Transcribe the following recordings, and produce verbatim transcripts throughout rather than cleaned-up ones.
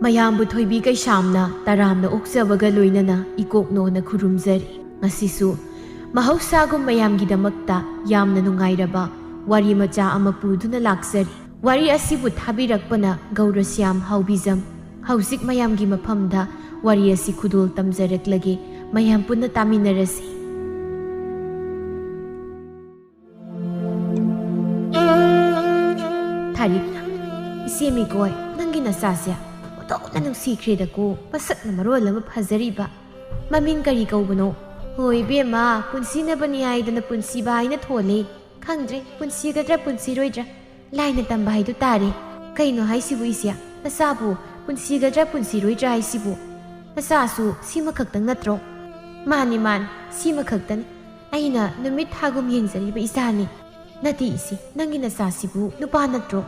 ꯃꯌꯥꯝꯕꯨ ꯊꯣꯏꯕꯤ ꯀꯩꯁꯥꯝꯅ ꯇꯔꯥꯝꯅ ꯑꯣꯛꯆꯕꯒ ꯂꯣꯏꯅꯅ ꯏꯀꯣꯛꯅꯣꯅ ꯈꯨꯔꯨꯝꯖꯔꯤ꯫ ꯉꯁꯤꯁꯨ ꯃꯍꯧꯁꯥꯒꯨꯝ ꯃꯌꯥꯝꯒꯤꯗꯃꯛꯇ ꯌꯥꯝꯅ ꯅꯨꯡꯉꯥꯏꯔꯕ ꯋꯥꯔꯤ ꯃꯆꯥ ꯑꯃ ꯄꯨꯗꯨꯅ ꯂꯥꯛꯆꯔꯤ꯫ ꯋꯥꯔꯤ ꯑꯁꯤꯕꯨ ꯊꯥꯕꯤꯔꯛꯄꯅ ꯒꯧꯔꯁ꯭ꯌꯥꯝ ꯍꯥꯎꯕꯤꯖꯝ꯫ ꯍꯧꯖꯤꯛ ꯃꯌꯥꯝꯒꯤ ꯃꯐꯝꯗ ꯋꯥꯔꯤ ꯑꯁꯤ ꯈꯨꯗꯣꯜ ꯇꯝꯖꯔꯛꯂꯒꯦ꯫ ꯃꯌꯥꯝ ꯄꯨꯟꯅ ꯇꯥꯃꯤꯟꯅꯔꯁꯤ꯫ ꯊꯥꯔꯤꯛꯅ, "ꯏꯆꯦ ꯃꯤꯀꯣꯏ, ꯅꯪꯒꯤ ꯅꯆꯥꯁꯦ ꯑꯣꯟꯊꯣꯛꯅ ꯅꯨꯡꯁꯤꯈ꯭ꯔꯦꯗꯀꯣ, ꯃꯁꯛꯅ ꯃꯔꯣꯜ ꯑꯃ ꯐꯖꯔꯤꯕ꯫ ꯃꯃꯤꯡ ꯀꯔꯤ ꯀꯧꯕꯅꯣ?" "ꯍꯣꯏ ꯏꯕꯦꯝꯃ, ꯄꯨꯟꯁꯤꯅꯕꯅꯤ ꯍꯥꯏꯗꯅ ꯄꯨꯟꯁꯤꯕ ꯍꯥꯏꯅ ꯊꯣꯜꯂꯦ꯫ ꯈꯪꯗ꯭ꯔꯦ ꯄꯨꯟꯁꯤꯒꯗ꯭ꯔꯥ ꯄꯨꯟꯁꯤꯔꯣꯏꯗ꯭ꯔꯥ, ꯂꯥꯏꯅ ꯇꯝꯕ ꯍꯥꯏꯗꯨ ꯇꯥꯔꯦ꯫ ꯀꯩꯅꯣ ꯍꯥꯏꯁꯤꯕꯨ ꯏꯆꯦ? ꯅꯆꯥꯕꯨ ꯄꯨꯟꯁꯤꯒꯗ꯭ꯔꯥ ꯄꯨꯟꯁꯤꯔꯣꯏꯗ꯭ꯔꯥ ꯍꯥꯏꯁꯤꯕꯨ? ꯅꯆꯥꯁꯨ ꯁꯤꯃꯈꯛꯇꯪ ꯅꯠꯇ꯭ꯔꯣ?" "ꯃꯥꯅꯤ ꯃꯥꯅꯤ, ꯁꯤꯃꯈꯛꯇꯅꯤ꯫ ꯑꯩꯅ ꯅꯨꯃꯤꯠ ꯊꯥꯒꯨꯝ ꯌꯦꯡꯖꯔꯤꯕ ꯏꯆꯥꯅꯤ꯫ ꯅꯠꯇꯦ ꯏꯆꯦ, ꯅꯪꯒꯤ ꯅꯆꯥꯁꯤꯕꯨ ꯅꯨꯄꯥ ꯅꯠꯇ꯭ꯔꯣ?"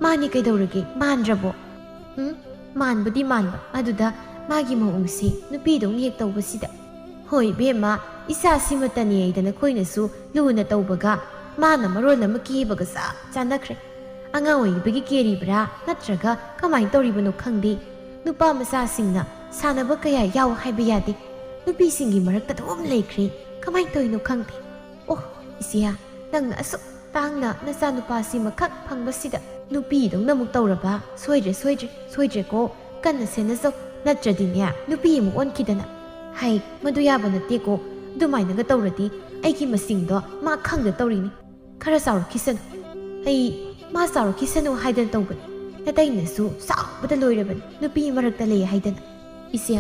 "ꯃꯥꯅꯤ, ꯀꯩꯗꯧꯔꯒꯦ? ꯃꯥꯟꯗ꯭ꯔꯕꯣ?" "ꯎꯝ, ꯃꯥꯟꯕꯨꯗꯤ ꯃꯥꯟꯕ, ꯑꯗꯨꯗ ꯃꯥꯒꯤ ꯃꯑꯣꯡꯁꯤ ꯅꯨꯄꯤꯗꯧꯅ ꯍꯦꯛ ꯇꯧꯕꯁꯤꯗ꯫" "ꯍꯣꯏ ꯏꯕꯦꯝꯃ, ꯏꯆꯥꯁꯤꯃꯇꯅꯤ ꯍꯥꯏꯗꯅ ꯑꯩꯈꯣꯏꯅꯁꯨ ꯂꯨꯅ ꯇꯧꯕꯒ, ꯃꯥꯅ ꯃꯔꯣꯜ ꯑꯃ ꯀꯦꯕꯒ ꯆꯞ ꯆꯥꯅꯈ꯭ꯔꯦ꯫ ꯑꯉꯥꯡ ꯑꯣꯏꯔꯤꯕꯒꯤ ꯀꯦꯔꯤꯕ꯭ꯔꯥ, ꯅꯠꯇ꯭ꯔꯒ ꯀꯃꯥꯏꯅ ꯇꯧꯔꯤꯕꯅꯣ ꯈꯪꯗꯦ꯫ ꯅꯨꯄꯥ ꯃꯆꯥꯁꯤꯡꯅ ꯁꯥꯟꯅꯕ ꯀꯌꯥ ꯌꯥꯎ ꯍꯥꯏꯕ ꯌꯥꯗꯦ꯫ ꯅꯨꯄꯤꯁꯤꯡꯒꯤ ꯃꯔꯛꯇ ꯑꯗꯨꯝ ꯂꯩꯈ꯭ꯔꯦ꯫ ꯀꯃꯥꯏꯅ ꯇꯧꯔꯤꯅꯣ ꯈꯪꯗꯦ꯫ ꯑꯣ, ꯏꯆꯦ, ꯅꯪꯅ ꯑꯁꯨꯛ ꯇꯥꯡꯅ ꯅꯆꯥꯅꯨꯄꯥꯁꯤꯃꯈꯛ ꯐꯪꯕꯁꯤꯗ ꯅꯨꯄꯤꯗꯧꯅ ꯑꯃꯨꯛ ꯇꯧꯔꯕ? ꯁꯣꯏꯗ꯭ꯔꯦ, ꯁꯣꯏꯗ꯭ꯔꯦ, ꯁꯣꯏꯗ꯭ꯔꯦꯀꯣ꯫ ꯀꯟꯅ ꯁꯦꯟꯅꯖꯧ, ꯅꯠꯇ꯭ꯔꯗꯤꯅꯦ ꯅꯨꯄꯤ ꯑꯃꯨꯛ ꯑꯣꯟꯈꯤꯗꯅ꯫" "ꯍꯩ, ꯃꯗꯨ ꯌꯥꯕ ꯅꯠꯇꯦꯀꯣ꯫ ꯑꯗꯨꯃꯥꯏꯅꯒ ꯇꯧꯔꯗꯤ ꯑꯩꯒꯤ ꯃꯁꯤꯡꯗꯣ ꯃꯥ ꯈꯪꯗ ꯇꯧꯔꯤꯅꯤ꯫ ꯈꯔ ꯆꯥꯎꯔꯛꯈꯤꯁꯅꯨ꯫" "ꯑꯩ ꯃꯥ ꯆꯥꯎꯔꯛꯈꯤꯁꯅꯨ ꯍꯥꯏꯗꯅ ꯇꯧꯕꯅꯤ꯫ ꯅꯇꯩꯅꯁꯨ ꯆꯥꯎꯕꯗ ꯂꯣꯏꯔꯕꯅꯤ, ꯅꯨꯄꯤ ꯃꯔꯛꯇ ꯂꯩ ꯍꯥꯏꯗꯅ꯫" "ꯏꯆꯦ,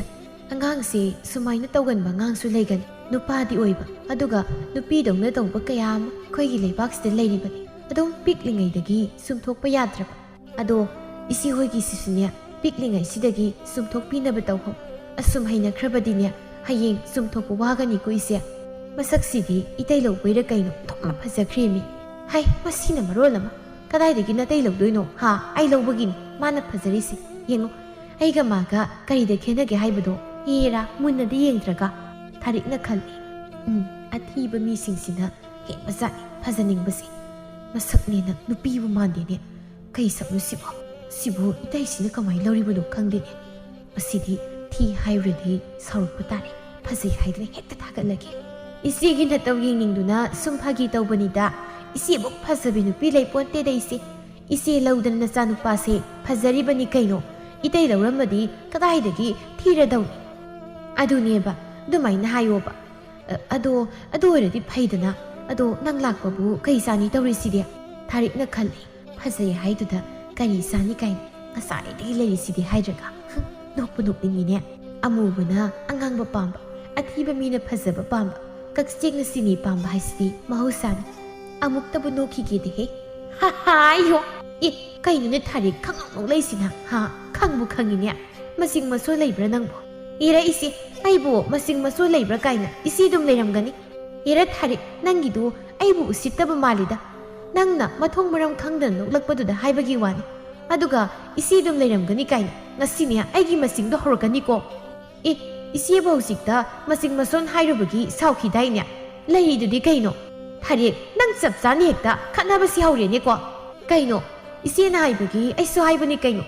ꯑꯉꯥꯡꯁꯦ ꯁꯨꯃꯥꯏꯅ ꯇꯧꯒꯟꯕ ꯑꯉꯥꯡꯁꯨ ꯂꯩꯒꯅꯤ꯫ ꯅꯨꯄꯥꯗꯤ ꯑꯣꯏꯕ, ꯑꯗꯨꯒ ꯅꯨꯄꯤꯗꯧꯅ ꯇꯧꯕ ꯀꯌꯥ ꯑꯃ ꯑꯩꯈꯣꯏꯒꯤ ꯂꯩꯕꯥꯛꯁꯤꯗ ꯂꯩꯔꯤꯕꯅꯤ꯫ ꯑꯗꯨꯝ ꯄꯤꯛꯂꯤꯉꯩꯗꯒꯤ ꯁꯨꯝꯊꯣꯛꯄ ꯌꯥꯗ꯭ꯔꯕ꯫ ꯑꯗꯣ ꯏꯆꯦ ꯍꯣꯏꯒꯤꯁꯤꯁꯨꯅꯦ, ꯄꯤꯛꯂꯤꯉꯩꯁꯤꯗꯒꯤ ꯆꯨꯝꯊꯣꯛꯄꯤꯅꯕ ꯇꯧꯍꯧ꯫ ꯑꯁꯨꯝ ꯍꯩꯅꯈ꯭ꯔꯕꯗꯤꯅꯦ, ꯍꯌꯦꯡ ꯆꯨꯝꯊꯣꯛꯄ ꯋꯥꯒꯅꯤꯀꯣ ꯏꯆꯦ꯫ ꯃꯁꯛꯁꯤꯗꯤ ꯏꯇꯩ ꯂꯧꯕꯩꯔ ꯀꯩꯅꯣ ꯑꯣꯟꯊꯣꯛꯅ ꯐꯖꯈ꯭ꯔꯦꯃꯤ꯫ ꯍꯥꯏ, ꯃꯁꯤꯅ ꯃꯔꯣꯜ ꯑꯃ꯫ ꯀꯗꯥꯏꯗꯒꯤ ꯅꯇꯩ ꯂꯧꯗꯣꯏꯅꯣ? ꯍꯥ, ꯑꯩ ꯂꯧꯕꯒꯤꯅꯤ ꯃꯥꯅ ꯐꯖꯔꯤꯁꯤ꯫ ꯌꯦꯡꯉꯣ, ꯑꯩꯒ ꯃꯥꯒ ꯀꯔꯤꯗ ꯈꯦꯠꯅꯒꯦ ꯍꯥꯏꯕꯗꯣ? ꯍꯦꯔꯥ, ꯃꯨꯟꯅꯗꯤ ꯌꯦꯡꯗ꯭ꯔꯒ?" ꯊꯥꯔꯤꯛꯅ ꯈꯜꯂꯤ꯫ "ꯎꯝ, ꯑꯊꯤꯕ ꯃꯤꯁꯤꯡꯁꯤꯅ ꯍꯦꯟꯕꯖꯥꯠꯅꯤ ꯐꯖꯅꯤꯡꯕꯁꯦ꯫ ꯃꯁꯛꯅꯦꯅ ꯅꯨꯄꯤꯕꯨ ꯃꯥꯟꯗꯦꯅꯦ꯫ ꯀꯩ ꯁꯛꯅꯣ ꯁꯤꯕꯣ?" "ꯁꯤꯕꯨ ꯏꯇꯩꯁꯤꯅ ꯀꯃꯥꯏꯅ ꯂꯧꯔꯤꯕꯅꯣ ꯈꯪꯗꯦꯅꯦ꯫ ꯃꯁꯤꯗꯤ ꯊꯤ ꯍꯥꯏꯔꯨꯔꯗꯤ ꯁꯥꯎꯔꯛꯄ ꯇꯥꯔꯦ꯫ ꯐꯖꯩ ꯍꯥꯏꯗꯨꯅ ꯍꯦꯛꯇ ꯊꯥꯒꯠꯂꯒꯦ꯫ ꯏꯆꯦꯒꯤ ꯅꯇꯧ ꯌꯦꯡꯅꯤꯡꯗꯨꯅ ꯁꯨꯝ ꯐꯥꯒꯤ ꯇꯧꯕꯅꯤꯗ꯫ ꯏꯆꯦꯃꯨꯛ ꯐꯖꯕꯤ ꯅꯨꯄꯤ ꯂꯩꯄꯣꯟꯇꯦꯗ ꯏꯆꯦ꯫ ꯏꯆꯦ ꯂꯧꯗꯅ ꯅꯆꯥꯅꯨꯄꯥꯁꯦ ꯐꯖꯔꯤꯕꯅꯤ ꯀꯩꯅꯣ꯫ ꯏꯇꯩ ꯂꯧꯔꯝꯃꯗꯤ ꯀꯗꯥꯏꯗꯒꯤ ꯊꯤꯔꯗꯧꯅꯤ?" "ꯑꯗꯨꯅꯦꯕ, ꯑꯗꯨꯃꯥꯏꯅ ꯍꯥꯏꯌꯣꯕ꯫ ꯑ, ꯑꯗꯣ, ꯑꯗꯨ ꯑꯣꯏꯔꯗꯤ ꯐꯩꯗꯅ꯫ ꯑꯗꯣ ꯅꯪ ꯂꯥꯛꯄꯕꯨ ꯀꯩ ꯆꯥꯅꯤ ꯇꯧꯔꯤꯁꯤꯗꯤ?" ꯊꯥꯔꯤꯛꯅ ꯈꯜꯂꯤ꯫ "ꯐꯖꯩ ꯍꯥꯏꯗꯨꯗ ꯀꯔꯤ ꯆꯥꯅꯤ ꯀꯥꯏꯅ ꯉꯁꯥꯏꯗꯒꯤ ꯂꯩꯔꯤꯁꯤꯗꯤ ꯍꯥꯏꯗ꯭ꯔꯒ꯫ ꯍꯨꯝ, ꯅꯣꯛꯄꯨ ꯅꯣꯛꯅꯤꯡꯉꯤꯅꯦ꯫ ꯑꯃꯨꯕꯅ ꯑꯉꯥꯡꯕ ꯄꯥꯝꯕ, ꯑꯊꯤꯕ ꯃꯤꯅ ꯐꯖꯕ ꯄꯥꯝꯕ, ꯀꯛꯆꯦꯡꯅ ꯆꯤꯅꯤ ꯄꯥꯝꯕ ꯍꯥꯏꯁꯤꯗꯤ ꯃꯍꯧꯁꯥꯅꯤ꯫ ꯑꯃꯨꯛꯇꯕꯨ ꯅꯣꯛꯈꯤꯒꯦꯗꯍꯦ꯫ ꯍꯥ ꯍꯥ, ꯑꯌꯣ! ꯑꯦ, ꯀꯩꯅꯣꯅꯦ ꯊꯥꯔꯤꯛ ꯈꯪꯅꯣꯛ ꯅꯣꯛꯂꯛꯏꯁꯤꯅ? ꯍꯥ? ꯈꯪꯕꯨ ꯈꯪꯉꯤꯅꯦ꯫ ꯃꯁꯤꯡ ꯃꯁꯣꯏ ꯂꯩꯕ꯭ꯔꯥ ꯅꯪꯕꯣ? ꯏꯔ ꯏꯆꯦ, ꯑꯩꯕꯨ ꯃꯁꯤꯡ ꯃꯁꯣꯏ ꯂꯩꯕ꯭ꯔꯥ ꯀꯥꯏꯅ ꯏꯆꯦ ꯑꯗꯨꯝ ꯂꯩꯔꯝꯒꯅꯤ꯫ ꯏꯔ ꯊꯥꯔꯤꯛ, ꯅꯪꯒꯤꯗꯨ ꯑꯩꯕꯨ ꯎꯁꯤꯠꯇꯕ ꯃꯥꯜꯂꯤꯗ꯫ ꯅꯪꯅ ꯃꯊꯣꯡ ꯃꯔꯝ ꯈꯪꯗꯅ ꯅꯣꯛꯂꯛꯄꯗꯨꯗ ꯍꯥꯏꯕꯒꯤ ꯋꯥꯅꯤ꯫ ꯑꯗꯨꯒ ꯏꯆꯦ ꯑꯗꯨꯝ ꯂꯩꯔꯝꯒꯅꯤ ꯀꯥꯏꯅ ꯉꯁꯤꯅꯦ ꯑꯩꯒꯤ ꯃꯁꯤꯡꯗꯣ ꯍꯧꯔꯛꯀꯅꯤꯀꯣ꯫ ꯑꯦ, ꯏꯆꯦꯕꯨ ꯍꯧꯖꯤꯛꯇ ꯃꯁꯤꯡ ꯃꯁꯣꯟ ꯍꯥꯏꯔꯨꯕꯒꯤ ꯁꯥꯎꯈꯤꯗꯥꯏꯅꯦ? ꯂꯩꯔꯤꯗꯨꯗꯤ ꯀꯩꯅꯣ? ꯊꯥꯔꯤꯛ, ꯅꯪ ꯆꯞ ꯆꯥꯅ ꯍꯦꯛꯇ ꯈꯠꯅꯕꯁꯤ ꯍꯧꯔꯦꯅꯦꯀꯣ꯫ ꯀꯩꯅꯣ? ꯏꯆꯦꯅ ꯍꯥꯏꯕꯒꯤ ꯑꯩꯁꯨ ꯍꯥꯏꯕꯅꯤ ꯀꯩꯅꯣ꯫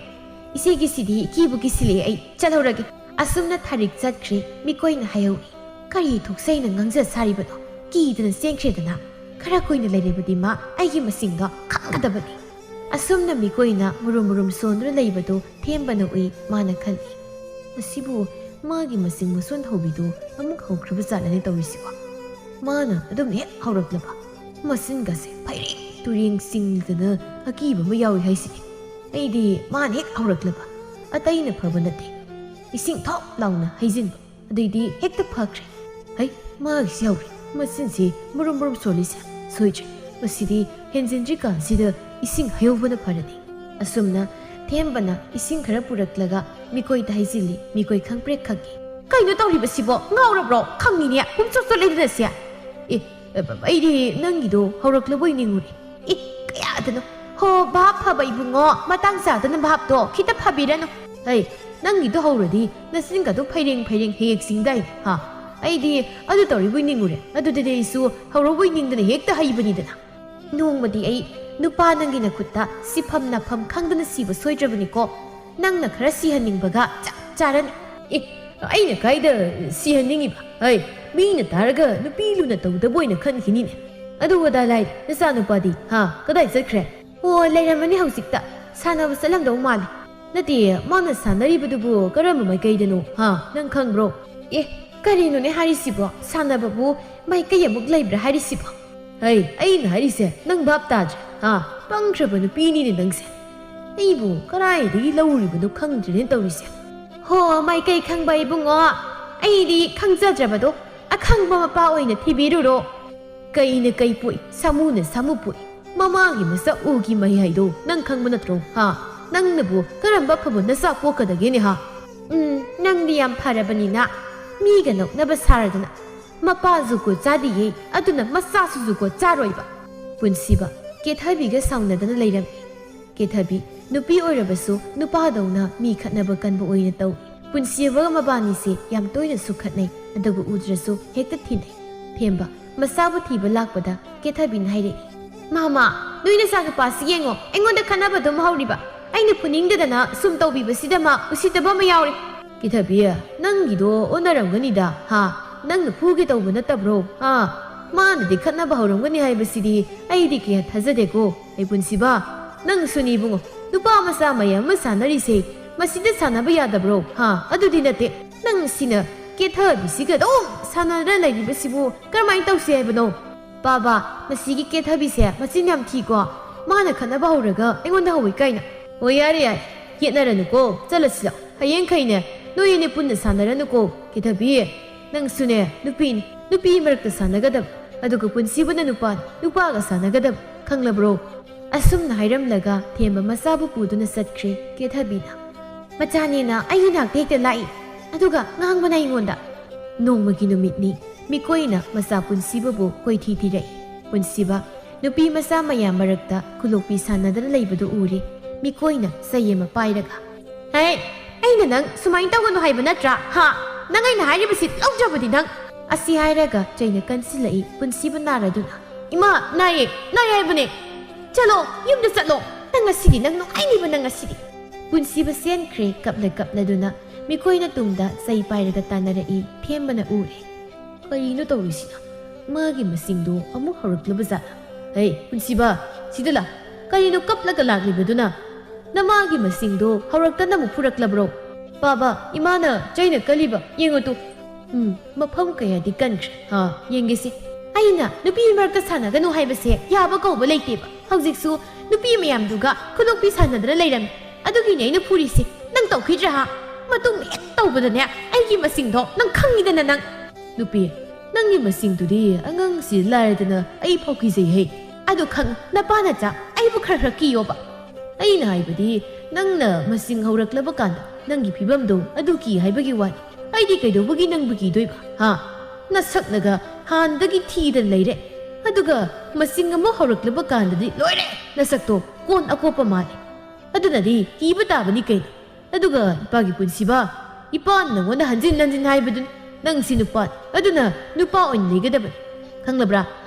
ꯏꯆꯦꯒꯤꯁꯤꯗꯤ ꯀꯤꯕꯨ ꯀꯤꯁꯤꯜꯂꯛꯑꯦ, ꯑꯩ ꯆꯠꯍꯧꯔꯒꯦ꯫ ꯑꯁꯨꯝꯅ ꯊꯥꯔꯤꯛ ꯆꯠꯈ꯭ꯔꯦ꯫ ꯃꯤꯀꯣꯏꯅ ꯍꯥꯏꯍꯧꯏ꯫ ꯀꯔꯤ ꯊꯣꯛꯆꯩꯅ ꯉꯥꯡꯖ ꯁꯥꯔꯤꯕꯅꯣ? ꯀꯤꯗꯅ ꯆꯦꯟꯈ꯭ꯔꯦꯗꯅ꯫ ꯈꯔ ꯀꯨꯏꯅ ꯂꯩꯔꯕꯗꯤ ꯃꯥ ꯑꯩꯒꯤ ꯃꯁꯤꯡꯗꯣ ꯈꯪꯒꯗꯕꯅꯤ꯫ ꯑꯁꯨꯝꯅ ꯃꯤꯀꯣꯏꯅ ꯃꯨꯔꯨꯝ ꯃꯨꯔꯨꯝ ꯁꯣꯟꯗꯨꯅ ꯂꯩꯕꯗꯨ ꯊꯦꯝꯕꯅ ꯎꯏ꯫ ꯃꯥꯅ ꯈꯜꯂꯤ, "ꯃꯁꯤꯕꯨ ꯃꯥꯒꯤ ꯃꯁꯤꯡ ꯃꯁꯣꯟ ꯍꯧꯕꯤꯗꯨ ꯑꯃꯨꯛ ꯍꯧꯈ꯭ꯔꯕ ꯖꯥꯠꯂꯅꯦ ꯇꯧꯔꯤꯁꯤꯕꯣ?" ꯃꯥꯅ ꯑꯗꯨꯝ ꯍꯦꯛ ꯍꯧꯔꯛꯂꯕ ꯃꯆꯤꯟꯒꯁꯦ ꯐꯩꯔꯦꯡ ꯇꯨꯔꯦꯡ ꯆꯤꯡꯗꯅ ꯑꯀꯤꯕ ꯑꯃ ꯌꯥꯎꯏ ꯍꯥꯏꯁꯤꯅꯤ꯫ ꯑꯩꯗꯤ ꯃꯥꯅ ꯍꯦꯛ ꯍꯧꯔꯛꯂꯕ ꯑꯇꯩꯅ ꯐꯕ ꯅꯠꯇꯦ꯫ ꯏꯁꯤꯡ ꯊꯣꯛ ꯂꯥꯎꯅ ꯍꯩꯖꯤꯟꯕ꯫ ꯑꯗꯩꯗꯤ ꯍꯦꯛꯇ ꯐꯈ꯭ꯔꯦ꯫ ꯍꯩ, ꯃꯥꯒꯤꯁꯤ ꯍꯧꯔꯦ꯫ ꯃꯆꯤꯟꯁꯤ ꯃꯨꯔꯨꯝ ꯃꯨꯔꯨꯝ ꯁꯣꯜꯂꯤꯁꯦ꯫ ꯁꯣꯏꯗ꯭ꯔꯦ꯫ ꯃꯁꯤꯗꯤ ꯍꯦꯟꯖꯤꯟꯗ꯭ꯔꯤꯀꯥꯟꯁꯤꯗ ꯏꯁꯤꯡ ꯍꯩꯍꯧꯕꯅ ꯐꯔꯅꯤ꯫ ꯑꯁꯨꯝꯅ ꯊꯦꯝꯕꯅ ꯏꯁꯤꯡ ꯈꯔ ꯄꯨꯔꯛꯂꯒ ꯃꯤꯀꯣꯏꯗ ꯍꯩꯖꯤꯜꯂꯤ꯫ ꯃꯤꯀꯣꯏ ꯈꯪꯄ꯭ꯔꯦꯛ ꯈꯪꯉꯤ꯫ "ꯀꯩꯅꯣ ꯇꯧꯔꯤꯕꯁꯤꯕꯣ? ꯉꯥꯎꯔꯕ꯭ꯔꯣ? ꯈꯪꯉꯤꯅꯦ꯫ ꯄꯨꯝꯆꯣꯠ ꯆꯣꯠꯂꯦꯗꯅ ꯁꯦ꯫ ꯑꯦ, ꯑꯩꯗꯤ ꯅꯪꯒꯤꯗꯣ ꯍꯧꯔꯛꯂꯕꯣꯏ ꯅꯤꯡꯉꯨꯔꯦ꯫" "ꯏ, ꯀꯌꯥꯗꯅꯣ? ꯍꯣ, ꯚꯥꯞ ꯐꯕ ꯏꯕꯨꯡꯉꯣ, ꯃꯇꯥꯡ ꯆꯥꯗꯅ ꯚꯥꯞꯇꯣ ꯈꯤꯇ ꯐꯕꯤꯔꯅꯨ꯫ ꯍꯩ, ꯅꯪꯒꯤꯗꯣ ꯍꯧꯔꯗꯤ ꯅꯆꯤꯟꯒꯗꯣ ꯐꯩꯔꯦꯡ ꯐꯩꯔꯦꯡ ꯍꯦꯛ ꯍꯦꯛ ꯆꯤꯡꯗꯥꯏꯅꯦ, ꯍꯥ? ꯑꯩꯗꯤ ꯑꯗꯨ ꯇꯧꯔꯤꯕꯣꯏ ꯅꯤꯡꯉꯨꯔꯦ꯫ ꯑꯗꯨꯗꯗꯤ ꯑꯩꯁꯨ ꯍꯧꯔꯕꯣꯏ ꯅꯤꯡꯗꯅ ꯍꯦꯛꯇ ꯍꯩꯕꯅꯤꯗꯅ꯫ ꯅꯣꯡꯃꯗꯤ ꯑꯩ ꯅꯨꯄꯥ ꯅꯪꯒꯤ ꯅꯈꯨꯠꯇ ꯁꯤꯐꯝ ꯅꯥꯐꯝ ꯈꯪꯗꯅ ꯁꯤꯕ ꯁꯣꯏꯗ꯭ꯔꯕꯅꯤꯀꯣ꯫ ꯅꯪꯅ ꯈꯔ ꯁꯤꯍꯟꯅꯤꯡꯕꯒ ꯆꯞ ꯆꯥꯔꯅꯤ꯫ ꯑꯦ, ꯑꯩꯅ ꯀꯥꯏꯗ ꯁꯤꯍꯟꯅꯤꯡꯉꯤꯕ? ꯍꯩ, ꯃꯤꯅ ꯇꯥꯔꯒ ꯅꯨꯄꯤ ꯂꯨꯅ ꯇꯧꯗꯕ ꯑꯣꯏꯅ ꯈꯟꯈꯤꯅꯤꯅꯦ꯫ ꯑꯗꯨ ꯑꯗꯥ ꯂꯥꯏ, ꯅꯆꯥꯅꯨꯄꯥꯗꯤ, ꯍꯥ, ꯀꯗꯥꯏ ꯆꯠꯈ꯭ꯔꯦ? ꯑꯣ, ꯂꯩꯔꯝꯃꯅꯤ ꯍꯧꯖꯤꯛꯇ꯫ ꯁꯥꯟꯅꯕ ꯆꯠꯂꯝꯗꯧ ꯃꯥꯜꯂꯦ꯫ ꯅꯠꯇꯦ, ꯃꯥꯅ ꯁꯥꯟꯅꯔꯤꯕꯗꯨꯕꯨ ꯀꯔꯝꯕ ꯃꯥꯏꯀꯩꯗꯅꯣ? ꯍꯥ, ꯅꯪ ꯈꯪꯕ꯭ꯔꯣ? ꯑꯦ, ꯀꯔꯤꯅꯣꯅꯦ ꯍꯥꯏꯔꯤꯁꯤꯕꯣ? ꯁꯥꯟꯅꯕꯕꯨ ꯃꯥꯏꯀꯩ ꯑꯃꯨꯛ ꯂꯩꯕ꯭ꯔꯥ ꯍꯥꯏꯔꯤꯁꯤꯕꯣ? ꯍꯩ, ꯑꯩꯅ ꯍꯥꯏꯔꯤꯁꯦ ꯅꯪ ꯚꯥꯞ ꯇꯥꯗ꯭ꯔꯦ? ꯍꯥ, ꯄꯪꯈ꯭ꯔꯕ ꯅꯨꯄꯤꯅꯤꯅꯦ ꯅꯪꯁꯦ꯫ ꯑꯩꯕꯨ ꯀꯗꯥꯏꯗꯒꯤ ꯂꯧꯔꯤꯕꯅꯣ ꯈꯪꯗ꯭ꯔꯦꯅꯦ ꯇꯧꯔꯤꯁꯦ꯫ ꯍꯣ, ꯃꯥꯏꯀꯩ ꯈꯪꯕ ꯏꯕꯨꯡꯉꯣ, ꯑꯩꯗꯤ ꯈꯪꯖꯗ꯭ꯔꯕꯗꯣ꯫ ꯑꯈꯪꯕ ꯃꯄꯥ ꯑꯣꯏꯅ ꯊꯤꯕꯤꯔꯨꯔꯣ꯫ ꯀꯩꯅ ꯀꯩ ꯄꯣꯛꯏ, ꯁꯥꯃꯨꯅ ꯁꯥꯃꯨ ꯄꯣꯛꯏ꯫ ꯃꯃꯥꯒꯤ ꯃꯆꯥ ꯎꯒꯤ ꯃꯍꯩ ꯍꯥꯏꯗꯣ ꯅꯪ ꯈꯪꯕ ꯅꯠꯇ꯭ꯔꯣ? ꯍꯥ? ꯅꯪꯅꯕꯨ ꯀꯔꯝꯕ ꯑꯐꯕ ꯅꯆꯥ ꯄꯣꯛꯀꯗꯒꯦꯅꯦ ꯍꯥ? ꯎꯝ, ꯅꯪꯗꯤ ꯌꯥꯝ ꯐꯔꯕꯅꯤꯅ ꯃꯤꯒ ꯅꯣꯛꯅꯕ ꯁꯥꯔꯗꯅ꯫ ꯃꯄꯥ ꯖꯨꯒꯣꯠ ꯆꯥꯗꯤꯌꯦ, ꯑꯗꯨꯅ ꯃꯆꯥꯁꯨ ꯖꯨꯒꯣꯠ ꯆꯥꯔꯣꯏꯕ꯫ ꯄꯨꯟꯁꯤꯕ, ꯀꯦꯊꯕꯤꯒ ꯁꯥꯎꯅꯗꯅ ꯂꯩꯔꯝꯃꯤ꯫ ꯀꯦꯊꯕꯤ, ꯅꯨꯄꯤ ꯑꯣꯏꯔꯕꯁꯨ ꯅꯨꯄꯥꯗꯧꯅ ꯃꯤ ꯈꯠꯅꯕ ꯀꯟꯕ ꯑꯣꯏꯅ ꯇꯧꯏ꯫ ꯄꯨꯟꯁꯤꯕꯒ ꯃꯕꯥꯅꯤꯁꯦ ꯌꯥꯝ ꯇꯣꯏꯅꯁꯨ ꯈꯠꯅꯩ, ꯑꯗꯨꯕꯨ ꯎꯗ꯭ꯔꯁꯨ ꯍꯦꯛꯇ ꯊꯤꯟꯅꯩ꯫ ꯊꯦꯝꯕ, ꯃꯆꯥꯕꯨ ꯊꯤꯕ ꯂꯥꯛꯄꯗ ꯀꯦꯊꯕꯤꯅ ꯍꯥꯏꯔꯛꯏ, "ꯃꯥꯃꯥ, ꯅꯣꯏ ꯅꯆꯥꯅꯨꯄꯥꯁꯤ ꯌꯦꯡꯉꯣ, ꯑꯩꯉꯣꯟꯗ ꯈꯠꯅꯕ ꯑꯗꯨꯝ ꯍꯧꯔꯤꯕ꯫ ꯑꯩꯅ ꯐꯨꯅꯤꯡꯗꯗꯅ ꯁꯨꯝ ꯇꯧꯕꯤꯕꯁꯤꯗ ꯃꯥ ꯎꯁꯤꯠꯇꯕ ꯑꯃ ꯌꯥꯎꯔꯦ꯫" ꯀꯦꯊꯕꯤ, ꯅꯪꯒꯤꯗꯣ ꯑꯣꯟꯅꯔꯝꯒꯅꯤꯗ, ꯍꯥ? ꯅꯪꯅ ꯐꯨꯒꯦ ꯇꯧꯕ ꯅꯠꯇꯕ꯭ꯔꯣ? ꯍꯥ? ꯃꯥꯅꯗꯤ ꯈꯠꯅꯕ ꯍꯧꯔꯝꯒꯅꯤ ꯍꯥꯏꯕꯁꯤꯗꯤ ꯑꯩꯗꯤ ꯀꯌꯥ ꯊꯥꯖꯗꯦꯀꯣ꯫ ꯑꯩ ꯄꯨꯟꯁꯤꯕ, ꯅꯪꯁꯨꯅꯤ ꯏꯕꯨꯡꯉꯣ, ꯅꯨꯄꯥ ꯃꯆꯥ ꯃꯌꯥꯝ ꯑꯃ ꯁꯥꯟꯅꯔꯤꯁꯦ, ꯃꯁꯤꯗ ꯁꯥꯟꯅꯕ ꯌꯥꯗꯕ꯭ꯔꯣ? ꯍꯥ? ꯑꯗꯨꯗꯤ ꯅꯠꯇꯦ, ꯅꯪ ꯁꯤꯅ ꯀꯦꯊꯕꯤꯁꯤꯒ ꯑꯗꯨꯝ ꯁꯥꯟꯅꯗꯅ ꯂꯩꯔꯤꯕꯁꯤꯕꯨ ꯀꯔꯝꯍꯥꯏꯅ ꯇꯧꯁꯤ ꯍꯥꯏꯕꯅꯣ? ꯄꯥꯕ, ꯃꯁꯤꯒꯤ ꯀꯦꯊꯕꯤꯁꯦ ꯃꯆꯤꯟ ꯌꯥꯝ ꯊꯤꯀꯣ꯫ ꯃꯥꯅ ꯈꯠꯅꯕ ꯍꯧꯔꯒ ꯑꯩꯉꯣꯟꯗ ꯍꯧꯏ ꯀꯥꯏꯅ꯫ ꯑꯣ, ꯌꯥꯔꯦ, ꯌꯥꯔꯦ, ꯌꯦꯠꯅꯔꯅꯨꯀꯣ, ꯆꯠꯂꯁꯤ ꯂꯥꯎ꯫ ꯍꯌꯦꯡꯈꯩꯅꯦ, ꯅꯣꯏ ꯑꯅꯤ ꯄꯨꯟꯅ ꯁꯥꯟꯅꯔꯅꯨꯀꯣ꯫ ꯀꯦꯊꯕꯤ, ꯅꯪꯁꯨꯅꯦ ꯅꯨꯄꯤꯅꯤ, ꯅꯨꯄꯤ ꯃꯔꯛꯇ ꯁꯥꯟꯅꯒꯗꯕ, ꯑꯗꯨꯒ ꯄꯨꯟꯁꯤꯕꯅ ꯅꯨꯄꯥꯅꯤ, ꯅꯨꯄꯥꯒ ꯁꯥꯟꯅꯒꯗꯕ, ꯈꯪꯂꯕ꯭ꯔꯣ? ꯑꯁꯨꯝꯅ ꯍꯥꯏꯔꯝꯂꯒ ꯊꯦꯝꯕ ꯃꯆꯥꯕꯨ ꯄꯨꯗꯨꯅ ꯆꯠꯈ꯭ꯔꯦ ꯀꯦꯊꯕꯤꯅ꯫ ꯃꯆꯥꯅꯦꯅ ꯑꯩꯒꯤ ꯅꯥꯛꯇ ꯍꯦꯛꯇ ꯂꯥꯛꯏ, ꯑꯗꯨꯒ ꯉꯥꯡꯕꯅ ꯑꯩꯉꯣꯟꯗ꯫ ꯅꯣꯡꯃꯒꯤ ꯅꯨꯃꯤꯠꯅꯤ, ꯃꯤꯀꯣꯏꯅ ꯃꯆꯥ ꯄꯨꯟꯁꯤꯕꯕꯨ ꯀꯣꯏꯊꯤ ꯊꯤꯔꯛꯏ꯫ ꯄꯨꯟꯁꯤꯕ ꯅꯨꯄꯤ ꯃꯆꯥ ꯃꯌꯥꯝ ꯃꯔꯛꯇ ꯈꯨꯂꯣꯛꯄꯤ ꯁꯥꯟꯅꯗꯅ ꯂꯩꯕꯗꯨ ꯎꯔꯦ꯫ ꯃꯤꯀꯣꯏꯅ ꯆꯩ ꯑꯃ ꯄꯥꯏꯔꯒ, "ꯍꯦ, ꯑꯩꯅ ꯅꯪ ꯁꯨꯃꯥꯏꯅ ꯇꯧꯒꯅꯨ ꯍꯥꯏꯕ ꯅꯠꯇ꯭ꯔꯥ? ꯍꯥ? ꯅꯪ ꯑꯩꯅ ꯍꯥꯏꯔꯤꯕꯁꯤ ꯂꯧꯗ꯭ꯔꯕꯗꯤ ꯅꯪ?" ꯑꯁꯤ ꯍꯥꯏꯔꯒ ꯆꯩꯅ ꯀꯟꯁꯤꯜꯂꯛꯏ ꯄꯨꯟꯁꯤꯕ ꯅꯥꯔꯗꯨꯅ꯫ "ꯏꯃꯥ, ꯅꯥꯏꯌꯦ, ꯅꯥꯏ ꯍꯥꯏꯕꯅꯦ!" ꯆꯠꯂꯣ, ꯌꯨꯝꯗ ꯆꯠꯂꯣ꯫ ꯅꯪ ꯉꯁꯤꯗꯤ ꯅꯪ ꯅꯨꯡꯉꯥꯏꯅꯤꯕ ꯅꯪ ꯉꯁꯤꯗꯤ꯫ ꯄꯨꯟꯁꯤꯕ ꯆꯦꯟꯈ꯭ꯔꯦ ꯀꯞꯂ ꯀꯞꯂꯗꯨꯅ꯫ ꯃꯤꯀꯣꯏꯅ ꯇꯨꯡꯗ ꯆꯩ ꯄꯥꯏꯔꯒ ꯇꯥꯟꯅꯔꯛꯏ꯫ ꯊꯦꯝꯕꯅ ꯎꯔꯦ꯫ ꯀꯔꯤꯅꯣ ꯇꯧꯔꯤꯁꯤꯅ? ꯃꯥꯒꯤ ꯃꯁꯤꯡꯗꯣ ꯑꯃꯨꯛ ꯍꯧꯔꯛꯂꯕ ꯖꯥꯠꯂ? ꯍꯩ, ꯄꯨꯟꯁꯤꯕ, ꯁꯤꯗ ꯂꯥ꯫ ꯀꯔꯤꯅꯣ ꯀꯞꯂꯒ ꯂꯥꯛꯂꯤꯕꯗꯨꯅ? ꯅꯃꯥꯒꯤ ꯃꯁꯤꯡꯗꯣ ꯍꯧꯔꯛꯇꯅ ꯑꯃꯨꯛ ꯐꯨꯔꯛꯂꯕ꯭ꯔꯣ? ꯄꯥꯕ, ꯏꯃꯥꯅ ꯆꯩꯅ ꯀꯜꯂꯤꯕ ꯌꯦꯡꯉꯨ ꯇꯨ꯫ ꯎꯝ, ꯃꯐꯝ ꯀꯌꯥꯗꯤ ꯀꯟꯈ꯭ꯔꯦ꯫ ꯍꯥ, ꯌꯦꯡꯒꯦꯁꯦ꯫ ꯑꯩꯅ ꯅꯨꯄꯤ ꯃꯔꯛꯇ ꯁꯥꯟꯅꯒꯅꯨ ꯍꯥꯏꯕꯁꯦ ꯌꯥꯕ ꯀꯧꯕ ꯂꯩꯇꯦꯕ꯫ ꯍꯧꯖꯤꯛꯁꯨ ꯅꯨꯄꯤ ꯃꯌꯥꯝꯗꯨꯒ ꯈꯨꯂꯣꯛꯄꯤ ꯁꯥꯟꯅꯗꯅ ꯂꯩꯔꯝꯃꯤ꯫ ꯑꯗꯨꯒꯤꯅꯦ ꯑꯩꯅ ꯐꯨꯔꯤꯁꯦ꯫ ꯅꯪ ꯇꯧꯈꯤꯗ꯭ꯔꯥ ꯍꯥ? ꯃꯇꯨꯡ ꯍꯦꯛ ꯇꯧꯕꯗꯅꯦ ꯑꯩꯒꯤ ꯃꯁꯤꯡꯗꯣ ꯅꯪ ꯈꯪꯉꯤꯗꯅ ꯅꯪ꯫ ꯅꯨꯄꯤ, ꯅꯪꯒꯤ ꯃꯁꯤꯡꯗꯨꯗꯤ ꯑꯉꯥꯡꯁꯤ ꯂꯥꯏꯔꯗꯅ ꯑꯩ ꯐꯥꯎ ꯀꯤꯖꯩ ꯍꯦ꯫ ꯑꯗꯨ ꯈꯪ ꯅꯄꯥ ꯅꯆꯥ ꯑꯩꯕꯨ ꯈꯔ ꯈꯔ ꯀꯤꯌꯣꯕ꯫ ꯑꯩꯅ ꯍꯥꯏꯕꯗꯤ ꯅꯪꯅ ꯃꯁꯤꯡ ꯍꯧꯔꯛꯂꯕ ꯀꯥꯟꯗ ꯅꯪꯒꯤ ꯐꯤꯕꯝꯗꯣ ꯑꯗꯨ ꯀꯤ ꯍꯥꯏꯕꯒꯤ ꯋꯥꯅꯤ꯫ ꯑꯩꯗꯤ ꯀꯩꯗꯧꯕꯒꯤ ꯅꯪꯕꯨ ꯀꯤꯗꯣꯏꯕ? ꯍꯥ? ꯅꯁꯛꯅꯒ ꯍꯥꯟꯅꯗꯒꯤ ꯊꯤꯗꯅ ꯂꯩꯔꯦ꯫ ꯑꯗꯨꯒ ꯃꯁꯤꯡ ꯑꯃ ꯍꯧꯔꯛꯂꯕ ꯀꯥꯟꯗꯗꯤ ꯂꯣꯏꯔꯦ꯫ ꯅꯁꯛꯇꯣ ꯀꯣꯟ ꯑꯀꯣꯞꯄ ꯃꯥꯜꯂꯦ꯫ ꯑꯗꯨꯅꯗꯤ ꯀꯤꯕ ꯇꯥꯕꯅꯤ ꯀꯩꯅꯣ꯫ ꯑꯗꯨꯒ ꯏꯄꯥꯒꯤ ꯄꯨꯟꯁꯤꯕ, ꯏꯄꯥꯅ ꯅꯉꯣꯟꯗ ꯍꯟꯖꯤꯟ ꯍꯟꯖꯤꯟ ꯍꯥꯏꯕꯗꯨꯅꯤ, "ꯅꯪꯁꯤ ꯅꯨꯄꯥꯅꯤ, ꯑꯗꯨꯅ ꯅꯨꯄꯥ ꯑꯣꯏꯅ ꯂꯩꯒꯗꯕꯅꯤ꯫ ꯈꯪꯂꯕ꯭ꯔꯥ?